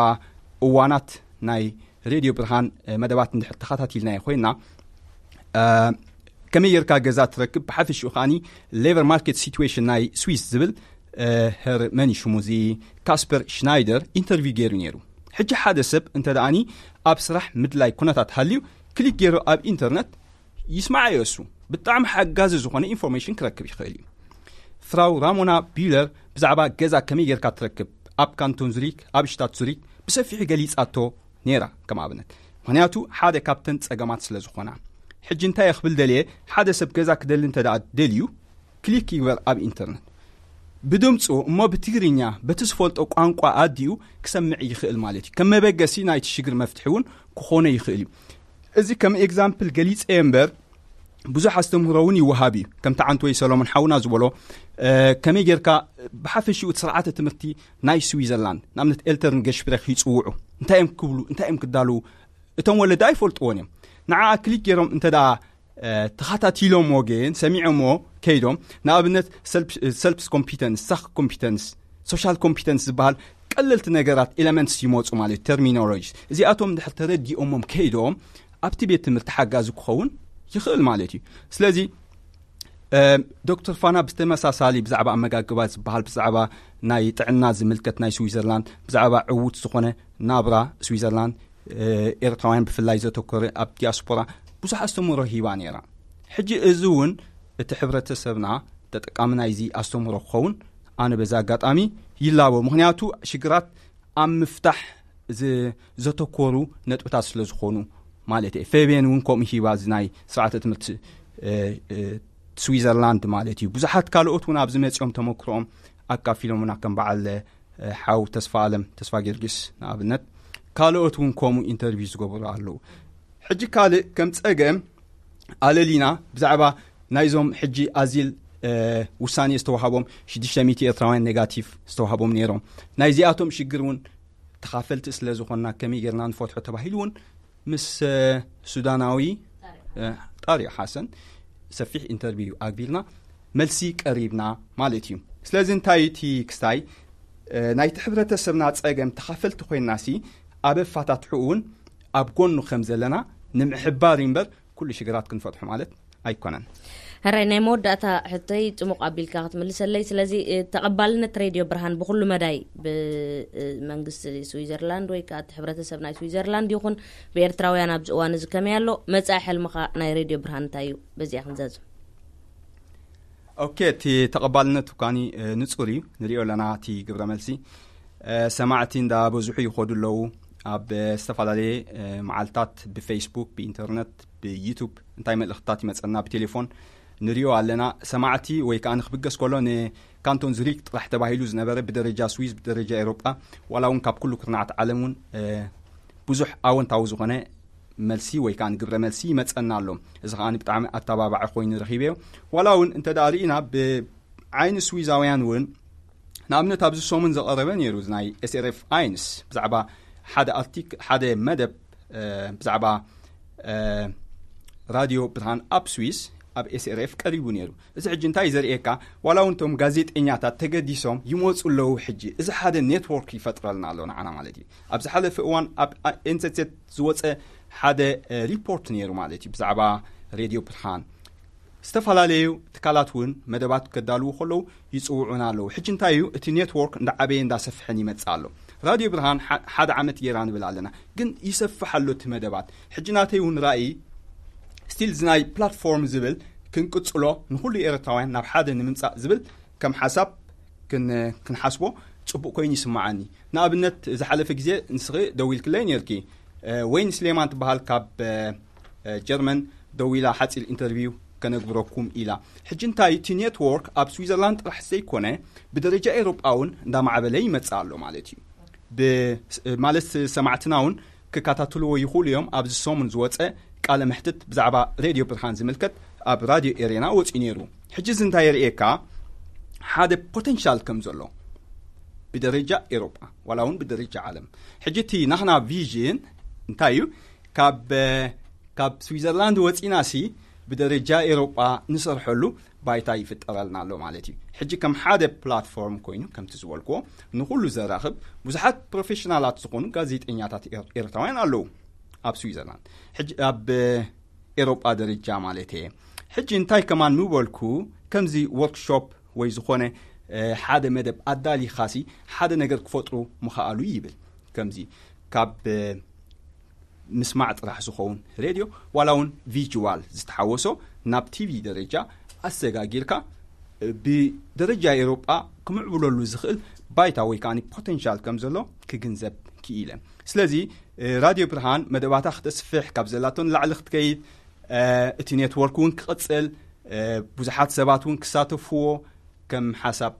እዋናት ናይ ሬድዮ ብርሃን መደባት እንድሕር ተኸታቲልናዮ ኮይና ከመይ ጌርካ ገዛ ትረክብ ብሓፈሽኡ ከዓኒ ሌቨር ማርኬት ሲትዌሽን ናይ ስዊስ ዝብል ሄር መኒ ሽሙዚ ካስፐር ሽናይደር ኢንተርቪው ገይሩ ነይሩ። ሕጂ ሓደ ሰብ እንተ ደኣኒ ኣብ ስራሕ ምድላይ ኩነታት ሃልዩ ክሊክ ገይሩ ኣብ ኢንተርነት ይስማዓዮ እሱ ብጣዕሚ ሓጋዚ ዝኾነ ኢንፎርሜሽን ክረክብ ይኽእል እዩ። ፍራው ራሞና ቢለር ብዛዕባ ገዛ ከመይ ጌርካ ትረክብ ኣብ ካንቶን ዙሪክ ኣብ ሽታት ዙሪክ ብሰፊሑ ገሊጻቶ ነይራ ከም ኣብነት ምክንያቱ ሓደ ካብተን ጸገማት ስለ ዝኾና። ሕጂ እንታይ ክብል ደልየ ሓደ ሰብ ገዛ ክደሊ እንተ ደኣ ደልዩ ክሊክ ይግበር ኣብ ኢንተርነት ብድምፁ እሞ ብትግርኛ በቲ ዝፈልጦ ቋንቋ ኣዲኡ ክሰምዕ ይኽእል ማለት እዩ። ከም መበገሲ ናይቲ ሽግር መፍትሒ እውን ክኾነ ይኽእል እዩ። እዚ ከም ኤግዛምፕል ገሊፀ እምበር ብዙሕ ኣስተምህሮ እውን ይወሃብ እዩ። ከምቲ ዓንትወይ ሰሎሞን ሓውና ዝበሎ ከመይ ጌርካ ብሓፈሽኡ እቲ ስርዓተ ትምህርቲ ናይ ስዊዘርላንድ ንኣብነት ኤልተርን ገሽፕሬክ ይፅውዑ እንታይ እዮም ክብሉ እንታይ እዮም ክዳልዉ እቶም ወለዲ ኣይፈልጥዎን እዮም። ንዓ ክሊክ ገይሮም እንተ ደኣ ተኸታቲሎሞ ግን ሰሚዖሞ ከይዶም ንኣብነት ሰልፕስ ኮምፒተንስ ሳክ ኮምፒተንስ ሶሻል ኮምፒተንስ ዝበሃል ቀለልቲ ነገራት ኤለመንትስ ይመፁ ማለት ተርሚኖሎጂ እዚኣቶም ድሕር ተረዲኦሞም ከይዶም ኣብቲ ቤት ትምህርቲ ሓጋዚ ክኸውን ይኽእል ማለት እዩ። ስለዚ ዶክተር ፋና ብተመሳሳሊ ብዛዕባ ኣመጋግባ ዝበሃል ብዛዕባ ናይ ጥዕና ዝምልከት ናይ ስዊዘርላንድ ብዛዕባ ዕዉት ዝኾነ ናብራ ስዊዘርላንድ ኤርትራውያን ብፍላይ ዘተኮረ ኣብ ዲያስፖራ ብዙሕ ኣስተምህሮ ሂባ ነይራ። ሕጂ እዚ እውን እቲ ሕብረተሰብና ተጠቃሚ ናይዚ ኣስተምህሮ ክኸውን ኣነ በዚ ኣጋጣሚ ይላቦ። ምክንያቱ ሽግራት ኣብ ምፍታሕ ዘተኮሩ ነጥብታት ስለ ዝኾኑ ማለት እየ። ፌቤን እውን ከምኡ ሂባ እዚ ናይ ስርዓተ ትምህርቲ ስዊዘርላንድ ማለት እዩ። ብዙሓት ካልኦት እውን ኣብዚ መፂኦም ተመክሮኦም ኣካፊሎምና ከም በዓል ሓው ተስፋ ኣለም ተስፋ ጊዮርጊስ ንኣብነት ካልኦት እውን ከምኡ ኢንተርቪው ዝገበሩ ኣለዉ። ሕጂ ካልእ ከም ጸገም ኣለሊና ብዛዕባ ናይዞም ሕጂ ኣዚል ውሳኔ ዝተዋሃቦም ሽዱሽተ ሚእቲ ኤርትራውያን ኔጋቲቭ ዝተዋሃቦም ነይሮም። ናይዚኣቶም ሽግር እውን ተኻፈልቲ ስለ ዝኾንና ከመይ ጌርና ንፈትሖ ተባሂሉ እውን ምስ ሱዳናዊ ጣሪቅ ሓሰን ሰፊሕ ኢንተርቪው ኣግቢርና መልሲ ቀሪብና ማለት እዩ። ስለዚ እንታይ እቲ ክስታይ ናይቲ ሕብረተሰብና ጸገም ተኻፈልቲ ኮይንናሲ ኣብ ኣፋታትሑ እውን ኣብ ጎኑ ከም ዘለና ንምሕባር እምበር ኩሉ ሽግራት ክንፈትሖ ማለት ኣይኮነን። ሕራይ ናይ መወዳእታ ሕቶይ ጽሙቕ ኣቢልካ ክትምልሰለይ። ስለዚ ተቐባልነት ሬድዮ ብርሃን ብኹሉ መዳይ ብመንግስቲ ስዊዘርላንድ ወይ ከዓ እቲ ሕብረተሰብ ናይ ስዊዘርላንድ ይኹን ብኤርትራውያን ኣብዚ እዋን እዚ ከመይ ኣሎ? መጻኢ ሕልምኻ ናይ ሬድዮ ብርሃን እንታይ እዩ? በዚኣ ክንዛዝም። ኦኬ፣ እቲ ተቐባልነቱ ካኒ ንጹር እዩ። ንሪኦ ኣለና እቲ ግብረ መልሲ ሰማዕቲ እንዳ በዝሑ ይኸዱ ኣለዉ። ኣብ ዝተፈላለየ መዓልታት ብፌስቡክ ብኢንተርነት ብዩቱብ እንታይ መልእኽትታት ይመፀና ብቴሌፎን ንሪኦ ኣለና። ሰማዕቲ ወይ ከዓ ንክብገስ ከሎ ንካንቶን ዝሪክ ጥራሕ ተባሂሉ ዝነበረ ብደረጃ ስዊዝ ብደረጃ ኤሮጳ ዋላ እውን ካብ ኩሉ ክርናዓት ዓለም እውን ብዙሕ ኣወንታዊ ዝኾነ መልሲ ወይ ከዓ ንግብረ መልሲ ይመፀና ኣሎ። እዚ ከዓ ብጣዕሚ ኣተባባዒ ኮይኑ ረኺበዮ። ዋላ እውን እንተ ደኣ ርኢና ብዓይኒ ስዊዛውያን እውን ንኣብነት ኣብዚ ሰሙን ዘቐረበ ነይሩ፣ እዚ ናይ ኤስኤርኤፍ ኣይንስ፣ ብዛዕባ ሓደ ኣርቲክ ሓደ መደብ ብዛዕባ ራድዮ ብርሃን ኣብ ስዊስ ኣብ ኤስኤርኤፍ ቀሪቡ ነይሩ። እዚ ሕጂ እንታይ ዘርእየካ? ዋላ እውን እቶም ጋዜጠኛታት ተገዲሶም ይመፁ ኣለዉ። ሕጂ እዚ ሓደ ኔትወርክ ይፈጥረልና ኣሎ ንዓና ማለት እዩ። ኣብ ዝሓለፈ እዋን ኣብ ኤንሰሴት ዝወፀ ሓደ ሪፖርት ነይሩ ማለት እዩ፣ ብዛዕባ ሬድዮ ብርሃን። ዝተፈላለዩ ትካላት እውን መደባት ከዳልዉ ከለዉ ይፅውዑና ኣለዉ። ሕጂ እንታይ እዩ? እቲ ኔትወርክ እንዳዓበየ እንዳሰፍሐን ይመፅእ ኣሎ። ራድዮ ብርሃን ሓደ ዓመት ጌራ ንብል ኣለና፣ ግን ይሰፍሕ ኣሎ እቲ መደባት። ሕጂ ናተይ እውን ራእይ ስቲል ዝናይ ፕላትፎርም ዝብል ክንቅፅሎ፣ ንኩሉ ኤርትራውያን ናብ ሓደ ንምምፃእ ዝብል ከም ሓሳብ ክንሓስቦ ፅቡቅ ኮይኑ ይስማዓኒ። ንኣብነት ዝሓለፈ ግዜ ንስኺ ደዊልክለይ ነርኪ፣ ወይን ስሌማን ትበሃል ካብ ጀርመን ደዊላ ሓፂር ኢንተርቪው ከነግብረኩም ኢላ። ሕጂ እንታይ እቲ ኔትወርክ ኣብ ስዊዘርላንድ ጥራሕ ዘይኮነ ብደረጃ ኤሮጳ እውን እንዳማዕበለ ይመፅእ ኣሎ ማለት እዩ። ማለት ሰማዕትና እውን ክከታተልዎ ይኽእሉ እዮም። ኣብዚ ሰሙን ዝወፀ ቃለ መሕትት ብዛዕባ ሬድዮ ብርሃን ዝምልከት ኣብ ራድዮ ኤሬና ወፂኡ ነይሩ። ሕጂ እዚ እንታይ የርእየካ? ሓደ ፖቴንሻል ከም ዘሎ ብደረጃ ኤሮጳ ዋላ እውን ብደረጃ ዓለም። ሕጂ እቲ ናህና ቪዥን እንታይ እዩ? ካብ ካብ ስዊዘርላንድ ወፂና ሲ ብደረጃ ኤሮጳ ንሰርሐሉ ባይታ ይፍጠረልና ኣሎ ማለት እዩ። ሕጂ ከም ሓደ ፕላትፎርም ኮይኑ ከምቲ ዝበልክዎ ንኩሉ ዘራኽብ ብዙሓት ፕሮፌሽናላት ዝኾኑ ጋዜጠኛታት ኤርትራውያን ኣለዉ ኣብ ስዊዘርላንድ፣ ሕጂ ኣብ ኤሮጳ ደረጃ ማለት እየ። ሕጂ እንታይ ከማን ምበልኩ፣ ከምዚ ወርክሾፕ ወይ ዝኾነ ሓደ መደብ ኣዳሊኻሲ ሓደ ነገር ክፈጥሩ ምኽኣሉ ይብል። ከምዚ ካብ ምስማዕ ጥራሕ ዝኸውን ሬድዮ ዋላ እውን ቪጅዋል ዝተሓወሶ ናብ ቲቪ ደረጃ ኣሰጋጊርካ ብደረጃ ኤሮጳ ክምዕብለሉ ዝኽእል ባይታ ወይ ከዓ ፖቴንሻል ከም ዘሎ ክግንዘብ ክኢለ። ስለዚ ራድዮ ብርሃን መደባታ ክተስፍሕ፣ ካብ ዘላቶ ንላዕሊ ክትከይድ፣ እቲ ኔትወርክ እውን ክቕፅል፣ ብዙሓት ሰባት እውን ክሳተፍዎ ከም ሓሳብ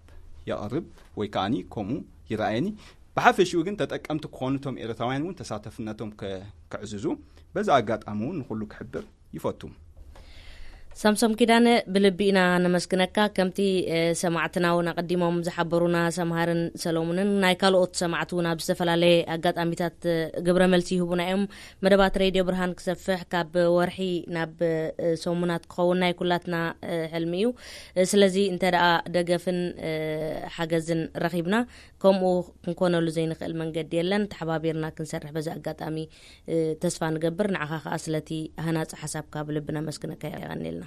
የቕርብ ወይ ከዓ ከምኡ ይረኣየኒ። ብሓፈሽኡ ግን ተጠቀምቲ ክኾኑ እቶም ኤርትራውያን እውን ተሳተፍነቶም ክዕዝዙ በዚ ኣጋጣሚ እውን ንኩሉ ክሕብር ይፈቱ። ሳምሶም ኪዳነ፣ ብልቢ ኢና ነመስግነካ። ከምቲ ሰማዕትና እውን ኣቐዲሞም ዝሓበሩና ሰምሃርን ሰሎሙንን፣ ናይ ካልኦት ሰማዕቲ እውን ኣብ ዝተፈላለየ ኣጋጣሚታት ግብረ መልሲ ይህቡና እዮም። መደባት ሬድዮ ብርሃን ክሰፍሕ ካብ ወርሒ ናብ ሰሙናት ክኸውን ናይ ኩላትና ሕልሚ እዩ። ስለዚ እንተ ደኣ ደገፍን ሓገዝን ረኺብና፣ ከምኡ ክንኮነሉ ዘይንኽእል መንገዲ የለን። ተሓባቢርና ክንሰርሕ በዚ ኣጋጣሚ ተስፋ ንገብር። ንዓኻ ከኣ ስለቲ ሃናጺ ሓሳብካ ብልቢ ነመስግነካ። የቐንየልና።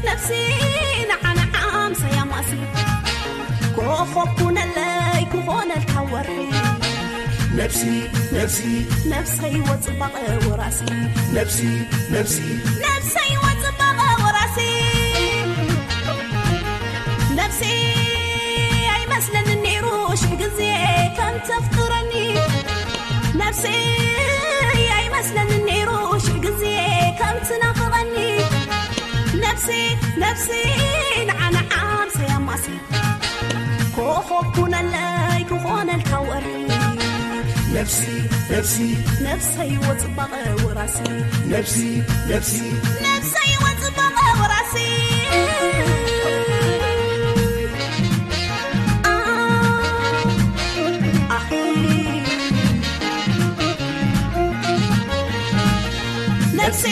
ነብሲ ንዓና ዓምሰያ ማሲ ኮኾብ ኩነለይ ክኾነልካ ወርሒ ነብሲ ነብሲ ነብሰይ ወጽባቐ ወራሲ ነብሲ ነብሲ ነብሰይ ወጽባቐ ወራሲ ነብሲ ኣይመስለኒ ነይሩ ሽሕ ግዜ ከም ተፍቅረኒ ነብሲ ኣይመስለኒ ነይሩ ሽሕ ግዜ ከም ትናፍቐኒ ነብሲ ነብሲ ንዓና ዓምሰያ ማሲ ኮኾብ ኩነለይ ክኾነልካ ወርሒ ነብሲ ነብሲ ነብሰይ ወጽባቐ ወራሲ ነብሲ ነብሲ ነብሰይ ወጽባቐ ወራሲ ነብሲ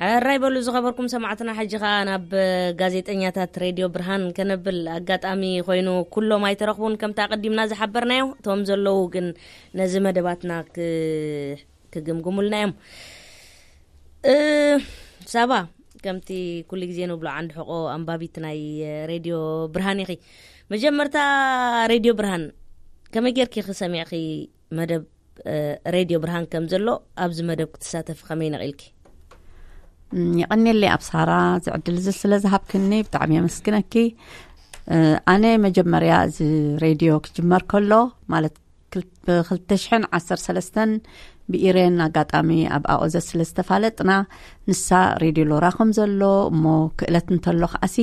ሕራይ በሉ ዝኸበርኩም ሰማዕትና። ሕጂ ኸኣ ናብ ጋዜጠኛታት ሬድዮ ብርሃን ከነብል ኣጋጣሚ ኮይኑ ኩሎም ኣይተረኽቡን። ከምቲ ኣቐዲምና ዝሓበርናዮ፣ እቶም ዘለዉ ግን ነዚ መደባትና ክ-፣ ክግምግሙልና እዮም። እ፣ ሳባ፣ ከምቲ ኩሉ ግዜ ንብሎ ዓንዲ ሕቖ ኣንባቢት ናይ ሬድዮ ብርሃን ኢኺ። መጀመርታ ሬድዮ ብርሃን ከመይ ጌርኪ ክሰሚዕኺ መደብ እ፣ ሬድዮ ብርሃን ከም ዘሎ ኣብዚ መደብ ክትሳተፊ ከመይ ነቒልኪ? የቐኔለይ ኣብ ሳራ ዝዕድል እዚ ስለ ዝሃብክኒ ብጣዕሚ የመስግነኪ። ኣነ መጀመርያ እዚ ሬድዮ ክጅመር ከሎ ማለት ብ2 ዓሰርተ ሰለስተን ብኢሬን ኣጋጣሚ ኣብ ኣኦዘ ስለ ዝተፋለጥና፣ ንሳ ሬድዮ ሎራ ከም ዘሎ እሞ ክእለት እንተሎ ከኣሲ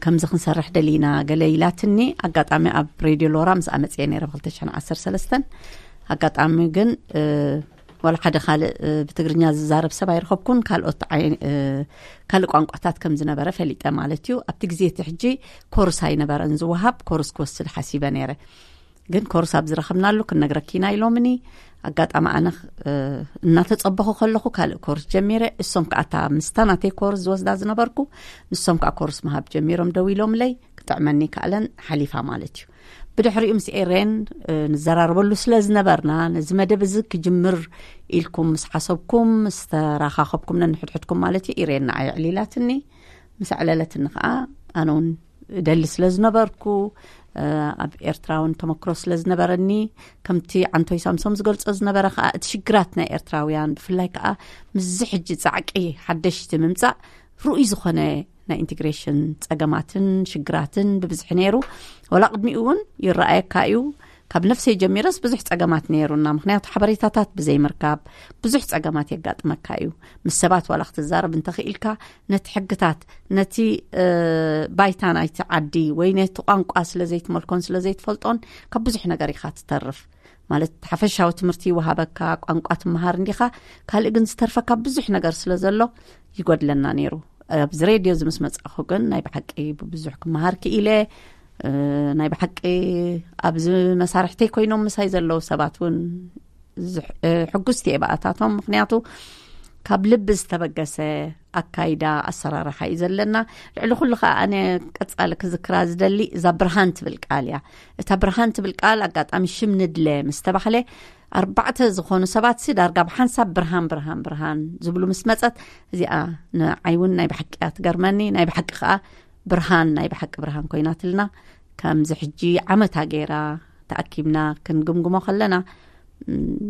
ከምዚ ክንሰርሕ ደሊና ገለ ኢላትኒ። ኣጋጣሚ ኣብ ሬድዮ ሎራ ምስ ኣመፅየ ነረ ብ2ዓሰርተ ሰለስተን። ኣጋጣሚ ግን ዋላ ሓደ ካልእ ብትግርኛ ዝዛረብ ሰብ ኣይረኸብኩን። ካልኦት ካልእ ቋንቋታት ከም ዝነበረ ፈሊጠ ማለት እዩ። ኣብቲ ግዜ እቲ ሕጂ ኮርስ ኣይነበረን ዝወሃብ። ኮርስ ክወስድ ሓሲበ ነረ። ግን ኮርስ ኣብ ዝረኸብናሉ ክንነግረኪና ኢሎምኒ። ኣጋጣሚ ኣነ እናተፀበኹ ከለኹ ካልእ ኮርስ ጀሚረ። እሶም ከዓ እታ ምስታ ናተይ ኮርስ ዝወስዳ ዝነበርኩ፣ ንሶም ከዓ ኮርስ ምሃብ ጀሚሮም ደው ኢሎምለይ። ክጥዕመኒ ከኣለን ሓሊፋ ማለት እዩ። ብድሕሪኡ ምስ ኤሬን ንዘራረበሉ ስለ ዝነበርና፣ ነዚ መደብ እዚ ክጅምር ኢልኩም ምስ ሓሰብኩም፣ ምስ ተራኻኸብኩም ነንሕድሕድኩም ማለት እዩ፣ ኢሬን ንዓይ ኣዕሊላትኒ። ምስ ኣዕለለትኒ ከዓ ኣነ እውን ደሊ ስለ ዝነበርኩ፣ ኣብ ኤርትራ እውን ተመክሮ ስለ ዝነበረኒ፣ ከምቲ ዓንቶይ ሳምሶም ዝገልጾ ዝነበረ ከዓ፣ እቲ ሽግራት ናይ ኤርትራውያን ብፍላይ ከዓ ምስዚ ሕጂ ጻዕቂ ሓደሽቲ ምምጻእ ርኡይ ዝኾነ ናይ ኢንቴግሬሽን ጸገማትን ሽግራትን ብብዝሒ ነይሩ። ወላ ቅድሚኡ እውን ይረኣየካ እዩ። ካብ ነፍሰይ ጀሚረስ ብዙሕ ጸገማት ነይሩና። ምኽንያቱ ሓበሬታታት ብዘይምርካብ ብዙሕ ጸገማት የጋጥመካ እዩ። ምስ ሰባት ዋላ ክትዛረብ እንተኽኢልካ፣ ነቲ ሕግታት፣ ነቲ ባይታ ናይቲ ዓዲ ወይ ነቲ ቋንቋ ስለ ዘይትመልኮን ስለ ዘይትፈልጦን፣ ካብ ብዙሕ ነገር ኢኻ ትተርፍ። ማለት ሓፈሻዊ ትምህርቲ ይወሃበካ፣ ቋንቋ ትመሃር እንዲኻ፣ ካልእ ግን ዝተርፈካ ብዙሕ ነገር ስለ ዘሎ ይጎድለና ነይሩ። ኣብዚ ሬድዮ እዚ ምስ መጻእኹ ግን ናይ ብሓቂ ብብዙሕ ክመሃር ክኢለ። ናይ ብሓቂ ኣብዚ መሳርሕተይ ኮይኖም ምሳይ ዘለዉ ሰባት እውን ሕጉስቲ እየ ብኣታቶም። ምኽንያቱ ካብ ልቢ ዝተበገሰ ኣካይዳ ኣሰራርሓ እዩ ዘለና። ልዕሊ ኩሉ ከዓ ኣነ ቀጻሊ ክዝክራ ዝደሊ እዛ ብርሃን ትብል ቃል እያ። እታ ብርሃን ትብል ቃል ኣጋጣሚ ሽም ንድለ ምስ ተባህለ ኣርባዕተ ዝኾኑ ሰባት ሲ ዳርጋ ብሓንሳብ ብርሃን ብርሃን ብርሃን ዝብሉ ምስ መጸት እዚኣ ንዓይ እውን ናይ ብሓቂ እያ ትገርመኒ። ናይ ብሓቂ ከዓ ብርሃን ናይ ብሓቂ ብርሃን ኮይናትልና። ከምዚ ሕጂ ዓመታ ገይራ ተኣኪብና ክንግምግሞ ከለና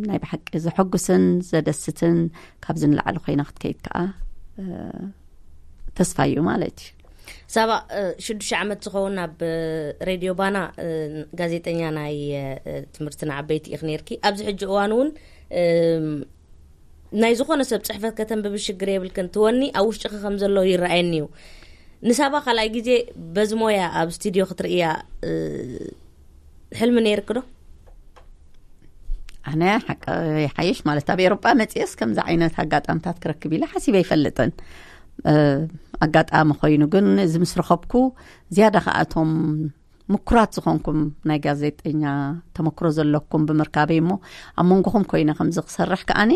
ናይ ብሓቂ ዘሐጉስን ዘደስትን ካብዚ ንላዕሊ ኮይና ክትከይድ ከዓ ተስፋ እዩ ማለት እዩ። ሳባ፣ ሽዱሽተ ዓመት ዝኸውን ኣብ ሬድዮ ባና ጋዜጠኛ ናይ ትምህርቲ ንዓበይቲ ኢኽ ነርኪ። ኣብዚ ሕጂ እዋን እውን ናይ ዝኾነ ሰብ ጽሕፈት ከተንብቢ ሽግር የብልክን። ትወኒ ኣብ ውሽጥኺ ከም ዘሎ ይረኣየኒ እዩ። ንሳባ ካልኣይ ግዜ በዚ ሞያ ኣብ ስቱድዮ ክትርእያ ሕልሚ ነይርክ ዶ? ኣነ ሓቂ ይሓይሽ ማለት ኣብ ኤሮጳ መጽኤስ ከምዚ ዓይነት ኣጋጣምታት ክረክብ ኢለ ሓሲበ ኣይፈልጥን። ኣጋጣሚ ኮይኑ ግን እዚ ምስ ረኸብኩ ዝያዳ ከኣቶም ምኩራት ዝኾንኩም ናይ ጋዜጠኛ ተመክሮ ዘለኩም ብምርካበይ እሞ ኣብ መንጎኹም ኮይነ ከምዚ ክሰርሕ ከኣኒ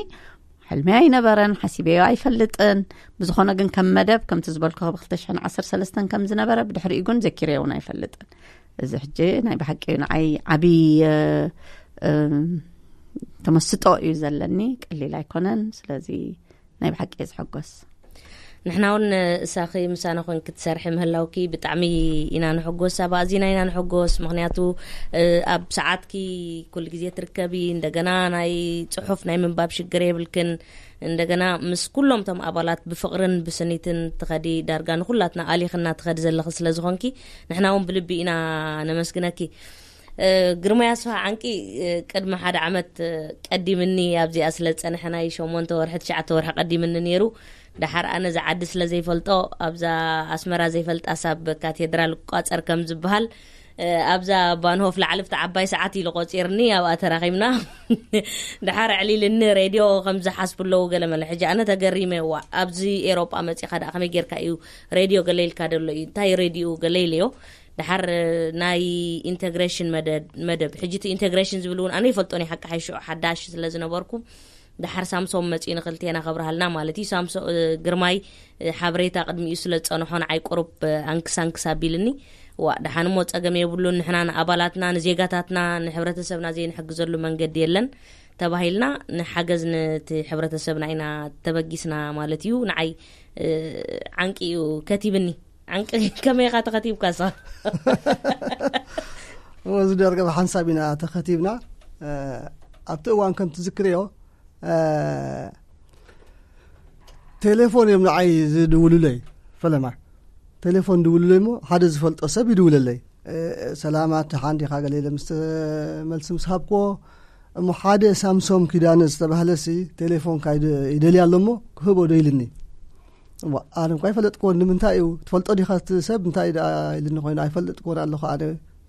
ሕልሚ ኣይነበረን፣ ሓሲበዮ ኣይፈልጥን። ብዝኾነ ግን ከም መደብ ከምቲ ዝበልኩ ብ2ዓሰርተ ሰለስተን ከም ዝነበረ ብድሕሪኡ ግን ዘኪረዮ እውን ኣይፈልጥን። እዚ ሕጂ ናይ ብሓቂ ንዓይ ዓብዪ ተመስጦ እዩ ዘለኒ፣ ቀሊል ኣይኮነን። ስለዚ ናይ ብሓቂ እየ ዝሕጎስ። ንሕና እውን እሳኺ ምሳና ኮን ክትሰርሒ ምህላውኪ ብጣዕሚ ኢና ንሕጎስ። ኣብ ኣዚና ኢና ንሕጎስ። ምኽንያቱ ኣብ ሰዓትኪ ኩሉ ግዜ ትርከቢ፣ እንደገና ናይ ጽሑፍ ናይ ምንባብ ሽግር የብልክን። እንደገና ምስ ኩሎም ቶም ኣባላት ብፍቕርን ብስኒትን ትኸዲ፣ ዳርጋ ንኩላትና ኣሊኽና ትኸዲ ዘለኺ ስለ ዝኾንኪ ንሕና እውን ብልቢ ኢና ነመስግነኪ። ግርማይ ኣስፋ ዓንቂ ቅድሚ ሓደ ዓመት ቀዲምኒ ኣብዚኣ ስለ ዝጸንሐ ናይ ሸሞንተ ወርሒ ትሽዓተ ወርሒ ቀዲምኒ ነይሩ። ደሓር ኣነ ዝዓዲ ስለ ዘይፈልጦ ኣብዛ ኣስመራ ዘይፈልጣ ሳብ ካቴድራል ቋጸር ከም ዝበሃል ኣብዛ ባንሆፍ ላዕሊ ብቲ ዓባይ ሰዓት ኢሉ ቆጺርኒ ኣብኣ ተራኺብና። ደሓር ዕሊልኒ ሬድዮ ከም ዝሓስቡ ኣለዉ ገለ መለ። ሕጂ ኣነ ተገሪመ እዋ ኣብዚ ኤሮጳ መጺኻ ደኣ ከመይ ጌርካ እዩ ሬድዮ ገለ ኢልካ ደሎ እዩ እንታይ ሬድዮ ገለ ኢለዮ። ደሓር ናይ ኢንተግሬሽን መደብ ሕጂ እቲ ኢንተግሬሽን ዝብል እውን ኣነ ይፈልጦን ሓቂ ሓይሽዑ ሓዳሽ ስለ ዝነበርኩ ደሓር ሳምሶም መጺኡ ንክልቴና ከብርሃልና ማለት እዩ። ሳምሶ ግርማይ ሓበሬታ ቅድሚኡ ስለ ዝጸንሖ ንዓይ ቁሩብ ኣንክስ ኣንክስ ኣቢልኒ። ዋ ደሓን እሞ ጸገም የብሉን። ንሕና ንኣባላትና ንዜጋታትና ንሕብረተሰብና ዘይንሕግዘሉ መንገዲ የለን ተባሂልና ንሓገዝ ነቲ ሕብረተሰብና ኢና ተበጊስና ማለት እዩ። ንዓይ ዓንቂ እዩ ከቲብኒ። ዓንቂ ከመይ ኢኻ ተኸቲብካ ሳ? እዚ ደርገ ሓንሳብ ኢና ተኸቲብና። ኣብቲ እዋን ከም ትዝክርዮ ቴሌፎን እዮም ንዓይ ዝድውሉለይ። ፈለማ ቴሌፎን ድውሉለይ እሞ ሓደ ዝፈልጦ ሰብ ይድውለለይ። "ሰላማት፣ ደሓን ዲኻ?" ገለ ኢለ ምስ መልሲ ምስ ሃብኮ፣ እሞ ሓደ ሳምሶም ኪዳነ ዝተባህለሲ ቴሌፎንካ ይደ- ይደልያ ኣሎ እሞ ክህቦ ዶ ኢልኒ። እሞ ኣነ እንኳ ይፈለጥክዎ፣ ንምንታይ እዩ ትፈልጦ ዲኻ እቲ ሰብ እንታይ ደኣ ኢልኒ ኮይኑ ኣይፈልጥክዎን ኣለኹ ኣነ።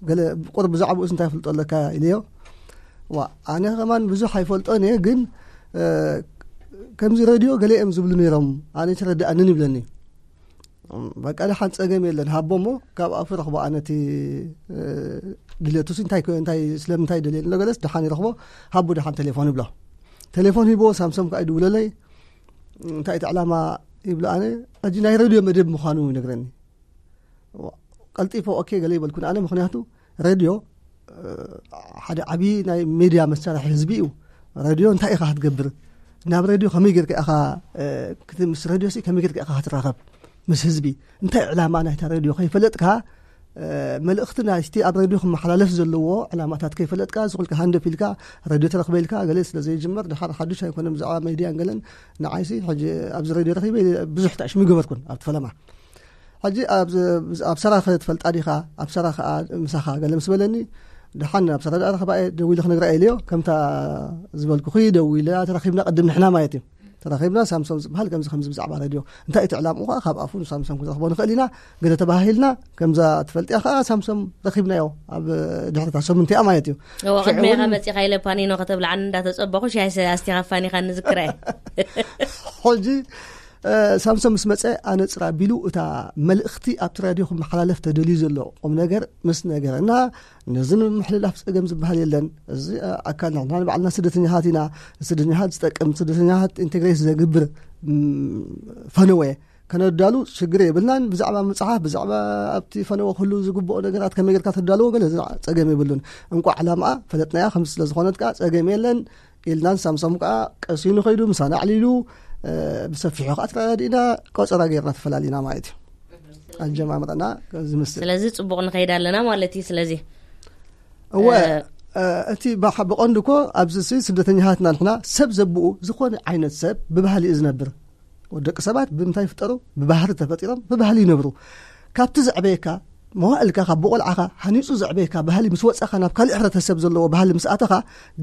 ገለ ብቁርብ ብዛዕባኡስ እንታይ ይፈልጦ ኣለካ ኢለዮ። ዋ ኣነ ከማን ብዙሕ ኣይፈልጦን እየ፣ ግን ከምዚ ረድዮ ገለ እዮም ዝብሉ ነይሮም፣ ኣነ ተረድኣንን ይብለኒ። በቃ ደሓን ጸገም የለን፣ ሃቦ እሞ ካብ ኣፉ ረኽቦ። ኣነ እቲ ድሌቱሲ እንታይ ኮ- እንታይ ስለምንታይ ደልየ ንሎ ገለስ ደሓን ይረኽቦ። ሃቦ ደሓን ቴሌፎን ይብሎ። ቴሌፎን ሂቦ ሳምሶም ከዓ ይድውለለይ። እንታይ እቲ ዕላማ ይብሎ፣ ኣነ ሕጂ ናይ ረድዮ መደብ ምዃኑ ይነግረኒ። ቀልጢፎ ኦኬ ገለ ይበልኩን ኣነ፣ ምክንያቱ ረድዮ ሓደ ዓብዪ ናይ ሜድያ መሳርሒ ህዝቢ እዩ። ረድዮ እንታይ ኢኻ ክትገብር፣ ናብ ረድዮ ከመይ ጌርካ ኢኻ ምስ ረድዮ ከመይ ጌርካ ኢኻ ክትራኸብ ምስ ህዝቢ፣ እንታይ ዕላማ ናይታ ረድዮ ከይፈለጥካ፣ መልእኽቲ ናይቲ ኣብ ረድዮ ክመሓላለፍ ዘለዎ ዕላማታት ከይፈለጥካ፣ ዝኹልካ ሃንደፍ ኢልካ ረድዮ ተረኽበ ኢልካ ገለ ስለ ዘይጅመር፣ ድሓር ሓዱሽ ኣይኮነን ብዛዕባ ሜድያን ገለን። ንዓይሲ ሕጂ ኣብዚ ረድዮ ረኺበ ብዙሕ ተዕሽሙ ይገበርኩን ኣብቲ ፈለማ። ሕጂ ኣብ ሰራኸ ትፈልጣ ዲኻ? ኣብ ሰራኸ ምሳኻ ገለ ምስ በለኒ፣ ደሓን ኣብ ሰራዳኣ ረኸባ እየ፣ ደዊለ ክነግራ እየ ኢለዮ። ከምታ ዝበልኩኺ ደዊለ ተራኺብና ቅድም ንሕና ማለት እዩ። ተራኺብና ሳምሶም ዝበሃል ከምዚ ከምዚ ብዛዕባ ረድዮ እንታይ እቲ ዕላምኡ ከዓ ካብ ኣፉ ንሳምሶም ክንረኽቦ ንኽእል ኢና። ገለ ተባሂልና ከምዛ ትፈልጥያ ከዓ ሳምሶም ረኺብናዮ ኣብ ድሕርታ ሰሙንቲኣ ማለት እዩ። እዎ፣ ቅድሚ ኢኻ መፂኻ ኢለ ፓኒኖ ከተብልዓኒ እንዳተፀበኹ ሻሂ ኣስቲኻ ፋኒኻ ንዝክረ እየ። ሕጂ ሳምሶም ምስ መፀ ኣነፅር ኣቢሉ እታ መልእኽቲ ኣብቲ ራድዮ ክመሓላለፍ ተደልዩ ዘሎ ቁም ነገር ምስ ነገረና፣ ነዚ ንምምሕልላፍ ፀገም ዝበሃል የለን። እዚ ኣካል ንሕና ንባዕልና ስደተኛታት ኢና። ስደተኛታት ዝጠቅም፣ ስደተኛታት ኢንቴግሬት ዘግብር ፈነወ ከነዳሉ ሽግር የብልናን። ብዛዕባ መፅሓፍ፣ ብዛዕባ ኣብቲ ፈነወ ክህሉ ዝግብኦ ነገራት ከመይ ጌርካ ተዳልዎ ገለ ፀገም የብሉን። እንቋዕ ዕላምኣ ፈለጥናያ። ከምዚ ስለ ዝኾነት ከዓ ፀገም የለን ኢልናን ሳምሶም ከዓ ቀሲኑ ከይዱ ምሳና ኣዕሊሉ ብሰፊሑ ከዓ ተረዳዲእና ቆፀራ ጌርና ተፈላሊና ማለት እዩ። ኣጀማምራና ዝምስል። ስለዚ ፅቡቕ ንኸይድ ኣለና ማለት እዩ። ስለዚ እወ እቲ ብቐንዱ እኮ ኣብዚ ስደተኛታትና ንሕና ሰብ ዘብኡ ዝኾነ ዓይነት ሰብ ብባህሊ እዩ ዝነብር። ወደቂ ሰባት ብምንታይ ይፍጠሩ? ብባህሪ ተፈጢሮም ብባህሊ ይነብሩ። ካብቲ ዘዕበየካ መዋእልካ ካብ ብቆልዓኻ ሃኒፁ ዘዕበየካ ባህሊ ምስ ወፃኻ ናብ ካልእ ሕብረተሰብ ዘለዎ ባህሊ ምስ ኣተኻ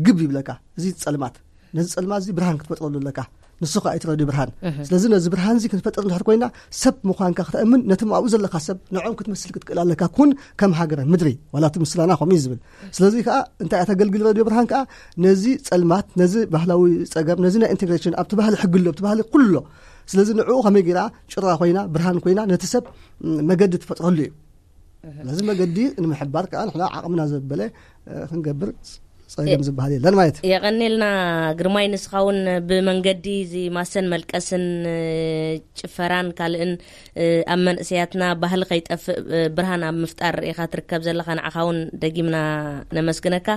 ግብ ይብለካ። እዚ ጸልማት ነዚ ጸልማት እዚ ብርሃን ክትፈጥረሉ ኣለካ። ንሱ ከዓ እቲ ረድዮ ብርሃን። ስለዚ ነዚ ብርሃን እዚ ክንፈጥር እንድሕር ኮይና ሰብ ምዃንካ ክተእምን ነቶም ኣብኡ ዘለካ ሰብ ንዕኦም ክትመስል ክትክእል ኣለካ። ኩን ከም ሃገረ ምድሪ ዋላ እቲ ምስላና ከምኡ እዩ ዝብል። ስለዚ ከዓ እንታይ እያ ተገልግል ረድዮ ብርሃን ከዓ ነዚ ጸልማት ነዚ ባህላዊ ጸገም ነዚ ናይ ኢንቴግሬሽን ኣብቲ ባህሊ ሕጊ ኣሎ ኣብቲ ባህሊ ኩሉ ኣሎ። ስለዚ ንዕኡ ከመይ ገይራ ጭራ ኮይና ብርሃን ኮይና ነቲ ሰብ መገዲ ትፈጥረሉ እዩ። ነዚ መገዲ ንምሕባር ከዓ ንሕና ዓቕምና ዘበለ ክንገብር ጸገም ዝበሃል የለን ማለት እዩ። የቐኔልና ግርማይ። ንስኻ እውን ብመንገዲ እዚ ማሰን መልቀስን ጭፈራን ካልእን ኣብ መንእሰያትና ባህሊ ከይጠፍእ ብርሃን ኣብ ምፍጣር ኢኻ ትርከብ ዘለኻ። ንዓኻ እውን ደጊምና ነመስግነካ።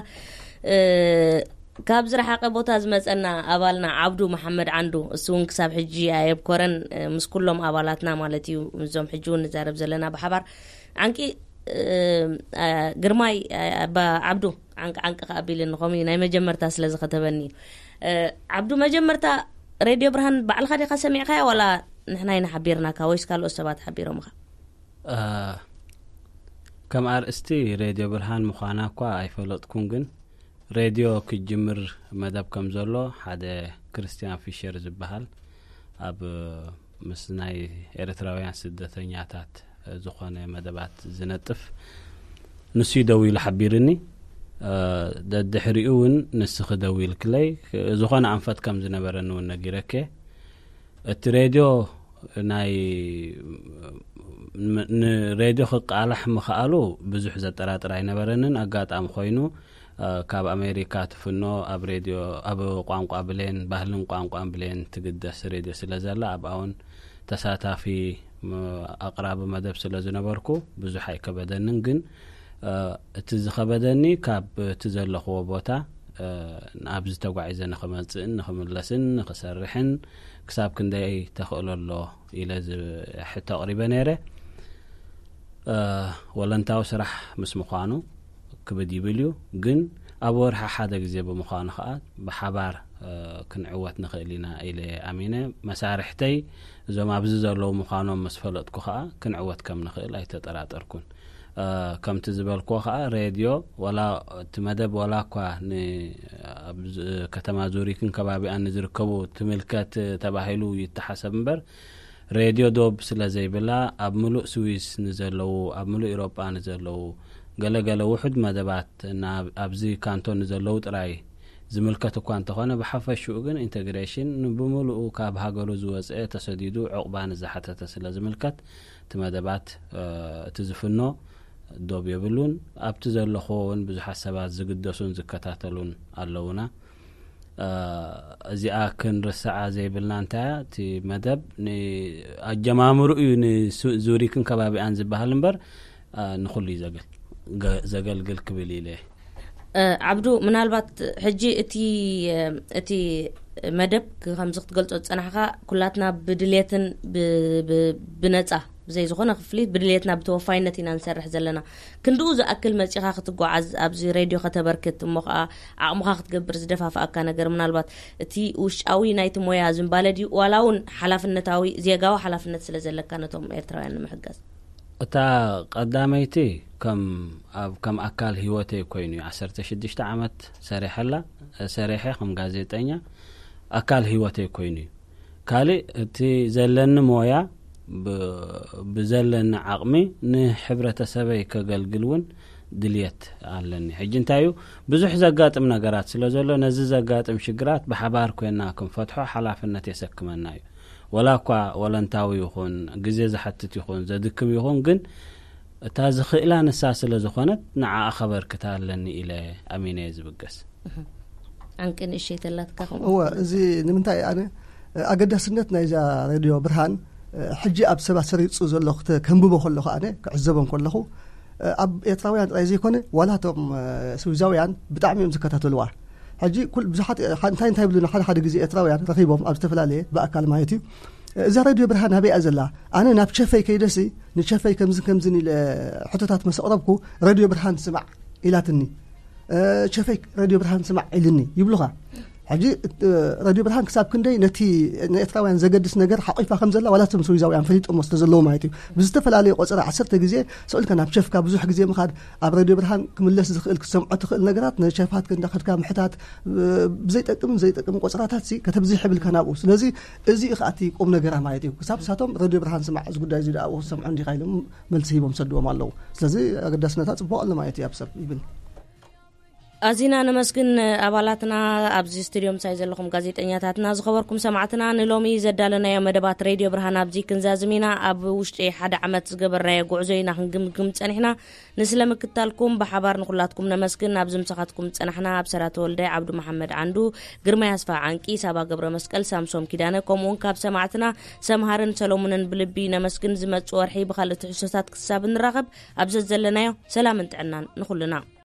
ካብ ዝረሓቐ ቦታ ዝመጸና ኣባልና ዓብዱ መሓመድ ዓንዱ፣ እሱ እውን ክሳብ ሕጂ ኣየብኮረን፣ ምስ ኩሎም ኣባላትና ማለት እዩ፣ ምስዞም ሕጂ እውን ንዛረብ ዘለና ብሓባር። ዓንቂ ግርማይ፣ ኣባ ዓብዱ፣ ዓንቂ ዓንቂ ከኣቢልኒ ከምኡ እዩ፣ ናይ መጀመርታ ስለ ዝኸተበኒ እዩ። ዓብዱ፣ መጀመርታ ሬድዮ ብርሃን ባዕልኻ ዲኻ ሰሚዕካያ ዋላ ንሕና ኢና ሓቢርናካ ወይስ ካልኦት ሰባት ሓቢሮምኻ? ከም ኣርእስቲ ሬድዮ ብርሃን ምዃና እኳ ኣይፈለጥኩን፣ ግን ሬድዮ ክጅምር መደብ ከም ዘሎ ሓደ ክርስትያን ፊሸር ዝበሃል ኣብ ምስ ናይ ኤርትራውያን ስደተኛታት ዝኾነ መደባት ዝነጥፍ ንሱ እዩ ደዊሉ ሓቢርኒ። ደድሕሪኡ እውን ንስኺ ደዊልክለይ ዝኾነ ኣንፈት ከም ዝነበረኒ እውን ነጊረኬ። እቲ ሬድዮ ናይ ንሬድዮ ክቃላሕ ምኽኣሉ ብዙሕ ዘጠራጥር ኣይነበረንን። ኣጋጣሚ ኮይኑ ካብ ኣሜሪካ ትፍኖ ኣብ ሬድዮ ኣብ ቋንቋ ብሌን ባህልን ቋንቋን ብሌን ትግደስ ሬድዮ ስለ ዘላ ኣብኣ እውን ተሳታፊ ኣቕራቢ መደብ ስለ ዝነበርኩ ብዙሕ ኣይከበደንን። ግን እቲ ዝኸበደኒ ካብ እቲ ዘለኽዎ ቦታ ኣብዚ ተጓዒዘ ንኽመፅእን ንኽምለስን ንኽሰርሕን ክሳብ ክንደይ ተኽእሎ ኣሎ ኢለ ሕቶ ኣቕሪበ ነይረ። ወለንታዊ ስራሕ ምስ ምዃኑ ክብድ ይብል እዩ። ግን ኣብ ወርሒ ሓደ ግዜ ብምዃኑ ከዓ ብሓባር ክንዕወት ንኽእል ኢና ኢለ ኣሚነ። መሳርሕተይ እዞም ኣብዚ ዘለዉ ምዃኖም ምስ ፈለጥኩ ከዓ ክንዕወት ከም ንኽእል ኣይተጠራጠርኩን። ከምቲ ዝበልክዎ ከዓ ሬድዮ ዋላ እቲ መደብ ዋላ እኳ ኣብ ከተማ ዙሪክን ከባቢኣን ንዝርከቡ ትምልከት ተባሂሉ ይተሓሰብ እምበር፣ ሬድዮ ዶብ ስለ ዘይብላ ኣብ ምሉእ ስዊስ ንዘለዉ፣ ኣብ ምሉእ ኤሮጳ ንዘለዉ ገለገለ ውሑድ መደባት ኣብዚ ካንቶን ንዘለዉ ጥራይ ዝምልከት እኳ እንተኾነ፣ ብሓፈሽኡ ግን ኢንተግሬሽን ብሙሉኡ ካብ ሃገሩ ዝወፀ ተሰዲዱ ዕቑባ ንዝሓተተ ስለ ዝምልከት እቲ መደባት እቲ ዝፍኖ ዶብ የብሉን። ኣብቲ ዘለኹ እውን ብዙሓት ሰባት ዝግደሱን ዝከታተሉን ኣለውና። እዚኣ ክንርስዓ ዘይብልና እንታይ እያ? እቲ መደብ ኣጀማምሩ እዩ ንዙሪክን ከባቢኣን ዝበሃል እምበር ንኩሉ እዩ ዘገልግል ክብል ኢለ። ዓብዱ፣ ምናልባት ሕጂ እቲ እቲ መደብ ከምዚ ክትገልጾ ዝጸናሕካ ኩላትና ብድልየትን ብነጻ ብዘይ ዝኾነ ክፍሊት ብድልየትና ብተወፋይነት ኢና ንሰርሕ ዘለና። ክንድኡ ዝኣክል መጺኻ ክትጓዓዝ ኣብዚ ሬድዮ ከተበርክት እሞ ከዓ ዓቕምኻ ክትገብር ዝደፋፍኣካ ነገር ምናልባት እቲ ውሽጣዊ ናይቲ ሞያ ዝንባለ ድዩ ዋላ እውን ሓላፍነታዊ ዜጋዊ ሓላፍነት ስለ ዘለካ ነቶም ኤርትራውያን ንምሕጋዝ? እታ ቀዳመይቲ ከም ኣብ ከም ኣካል ህይወተይ ኮይኑ እዩ። ዓሰርተ ሽዱሽተ ዓመት ሰሪሐላ ሰሪሐ ከም ጋዜጠኛ ኣካል ህይወተይ ኮይኑ እዩ። ካልእ እቲ ዘለኒ ሞያ ብዘለኒ ዓቕሚ ንሕብረተሰበይ ከገልግል እውን ድልየት ኣለኒ። ሕጂ እንታይ እዩ ብዙሕ ዘጋጥም ነገራት ስለ ዘሎ ነዚ ዘጋጥም ሽግራት ብሓባር ኮይና ክንፈትሖ ሓላፍነት የሰክመና እዩ። ወላ እኳ ወለንታዊ ይኹን ግዜ ዝሓትት ይኹን ዘድክም ይኹን ግን እታ ዝኽእላ ንሳ ስለ ዝኾነት ንዓኣ ከበርክታ ኣለኒ ኢለ ኣሚነ እየ ዝብገስ። ዓንቂ ንእሸይ ተላትካ ከምኡ እወ፣ እዚ ንምንታይ ኣነ ኣገዳስነት ናይዛ ሬድዮ ብርሃን ሕጂ ኣብ ሰባት ሰሪጹ ዘሎ ክተ- ከንብቦ ከለኹ ኣነ ክዕዘቦም ከለኹ ኣብ ኤርትራውያን ጥራይ ዘይኮነ ዋላ እቶም ስዊዛውያን ብጣዕሚ እዮም ዝከታተልዋ። ሕጂ ኩል ብዙሓት እንታይ እንታይ ይብሉና ሓደ ሓደ ግዜ ኤርትራውያን ረኺቦም ኣብ ዝተፈላለየ ብኣካል ማለት እዩ እዛ ሬድዮ ብርሃን ኣበይ እያ ዘላ? ኣነ ናብ ቸፈይ ከይደሲ ንቸፈይ ከምዝን ከምዝን ኢለ ሕቶታት መስ ኣቕረብኩ ሬድዮ ብርሃን ስማዕ ኢላትኒ። ቸፈይ ሬድዮ ብርሃን ስማዕ ኢልኒ ይብሉኻ። ሕጂ ሬድዮ ብርሃን ክሳብ ክንደይ ነቲ ንኤርትራውያን ዘገድስ ነገር ሓቂፋ ከም ዘላ ዋላ እቶም ስዊዛውያን ፈሊጦሞ ስለ ዘለዉ ማለት እዩ። ብዝተፈላለየ ቆጸራ ዓሰርተ ግዜ ስቕ ኢልካ ናብ ሸፍካ ብዙሕ ግዜ ምኻድ ኣብ ሬድዮ ብርሃን ክምለስ ዝኽእል ክትሰምዖ ትኽእል ነገራት ንሸፋት ክንዳ ከድካ ምሕታት ብዘይጠቅምን ዘይጠቅምን ቆጸራታት ሲ ከተብዝሕ ይብልካ ናብኡ። ስለዚ እዚ እዩ ከኣቲ ቁም ነገራ ማለት እዩ። ክሳብ ሳቶም ሬድዮ ብርሃን ስማዕ እዚ ጉዳይ እዚ ደኣ ክትሰምዖ እንዲኻ ኢሎም መልሲ ሂቦም ሰድዎም ኣለዉ። ስለዚ ኣገዳስነታ ጽቡቕ ኣሎ ማለት እዩ ኣብ ሰብ ይብል። ኣዚና ነመስግን ኣባላትና ኣብዚ ስቱድዮ ምሳይ ዘለኹም ጋዜጠኛታትና ዝኸበርኩም ሰማዕትና ንሎሚ ዘዳለናዮ መደባት ሬድዮ ብርሃን ኣብዚ ክንዛዝም ኢና። ኣብ ውሽጢ ሓደ ዓመት ዝገበርናዮ ጉዕዞ ኢና ክንግምግም ጸኒሕና። ንስለ ምክታልኩም ብሓባር ንኹላትኩም ነመስግን። ኣብዚ ምሳኻትኩም ዝጸናሕና ኣብ ሰራ ተወልደ፣ ዓብዱ መሓመድ ዓንዱ፣ ግርማይ ኣስፋ ዓንቂ፣ ሳባ ገብረ መስቀል፣ ሳምሶም ኪዳነ ከምኡውን ካብ ሰማዕትና ሰምሃርን ሰሎሙንን ብልቢ ነመስግን። ዝመጽእ ወርሒ ብኻልእ ትሕዝቶታት ክሳብ ንራኸብ ኣብ ዘዘለናዮ ሰላምን ጥዕናን ንኹልና።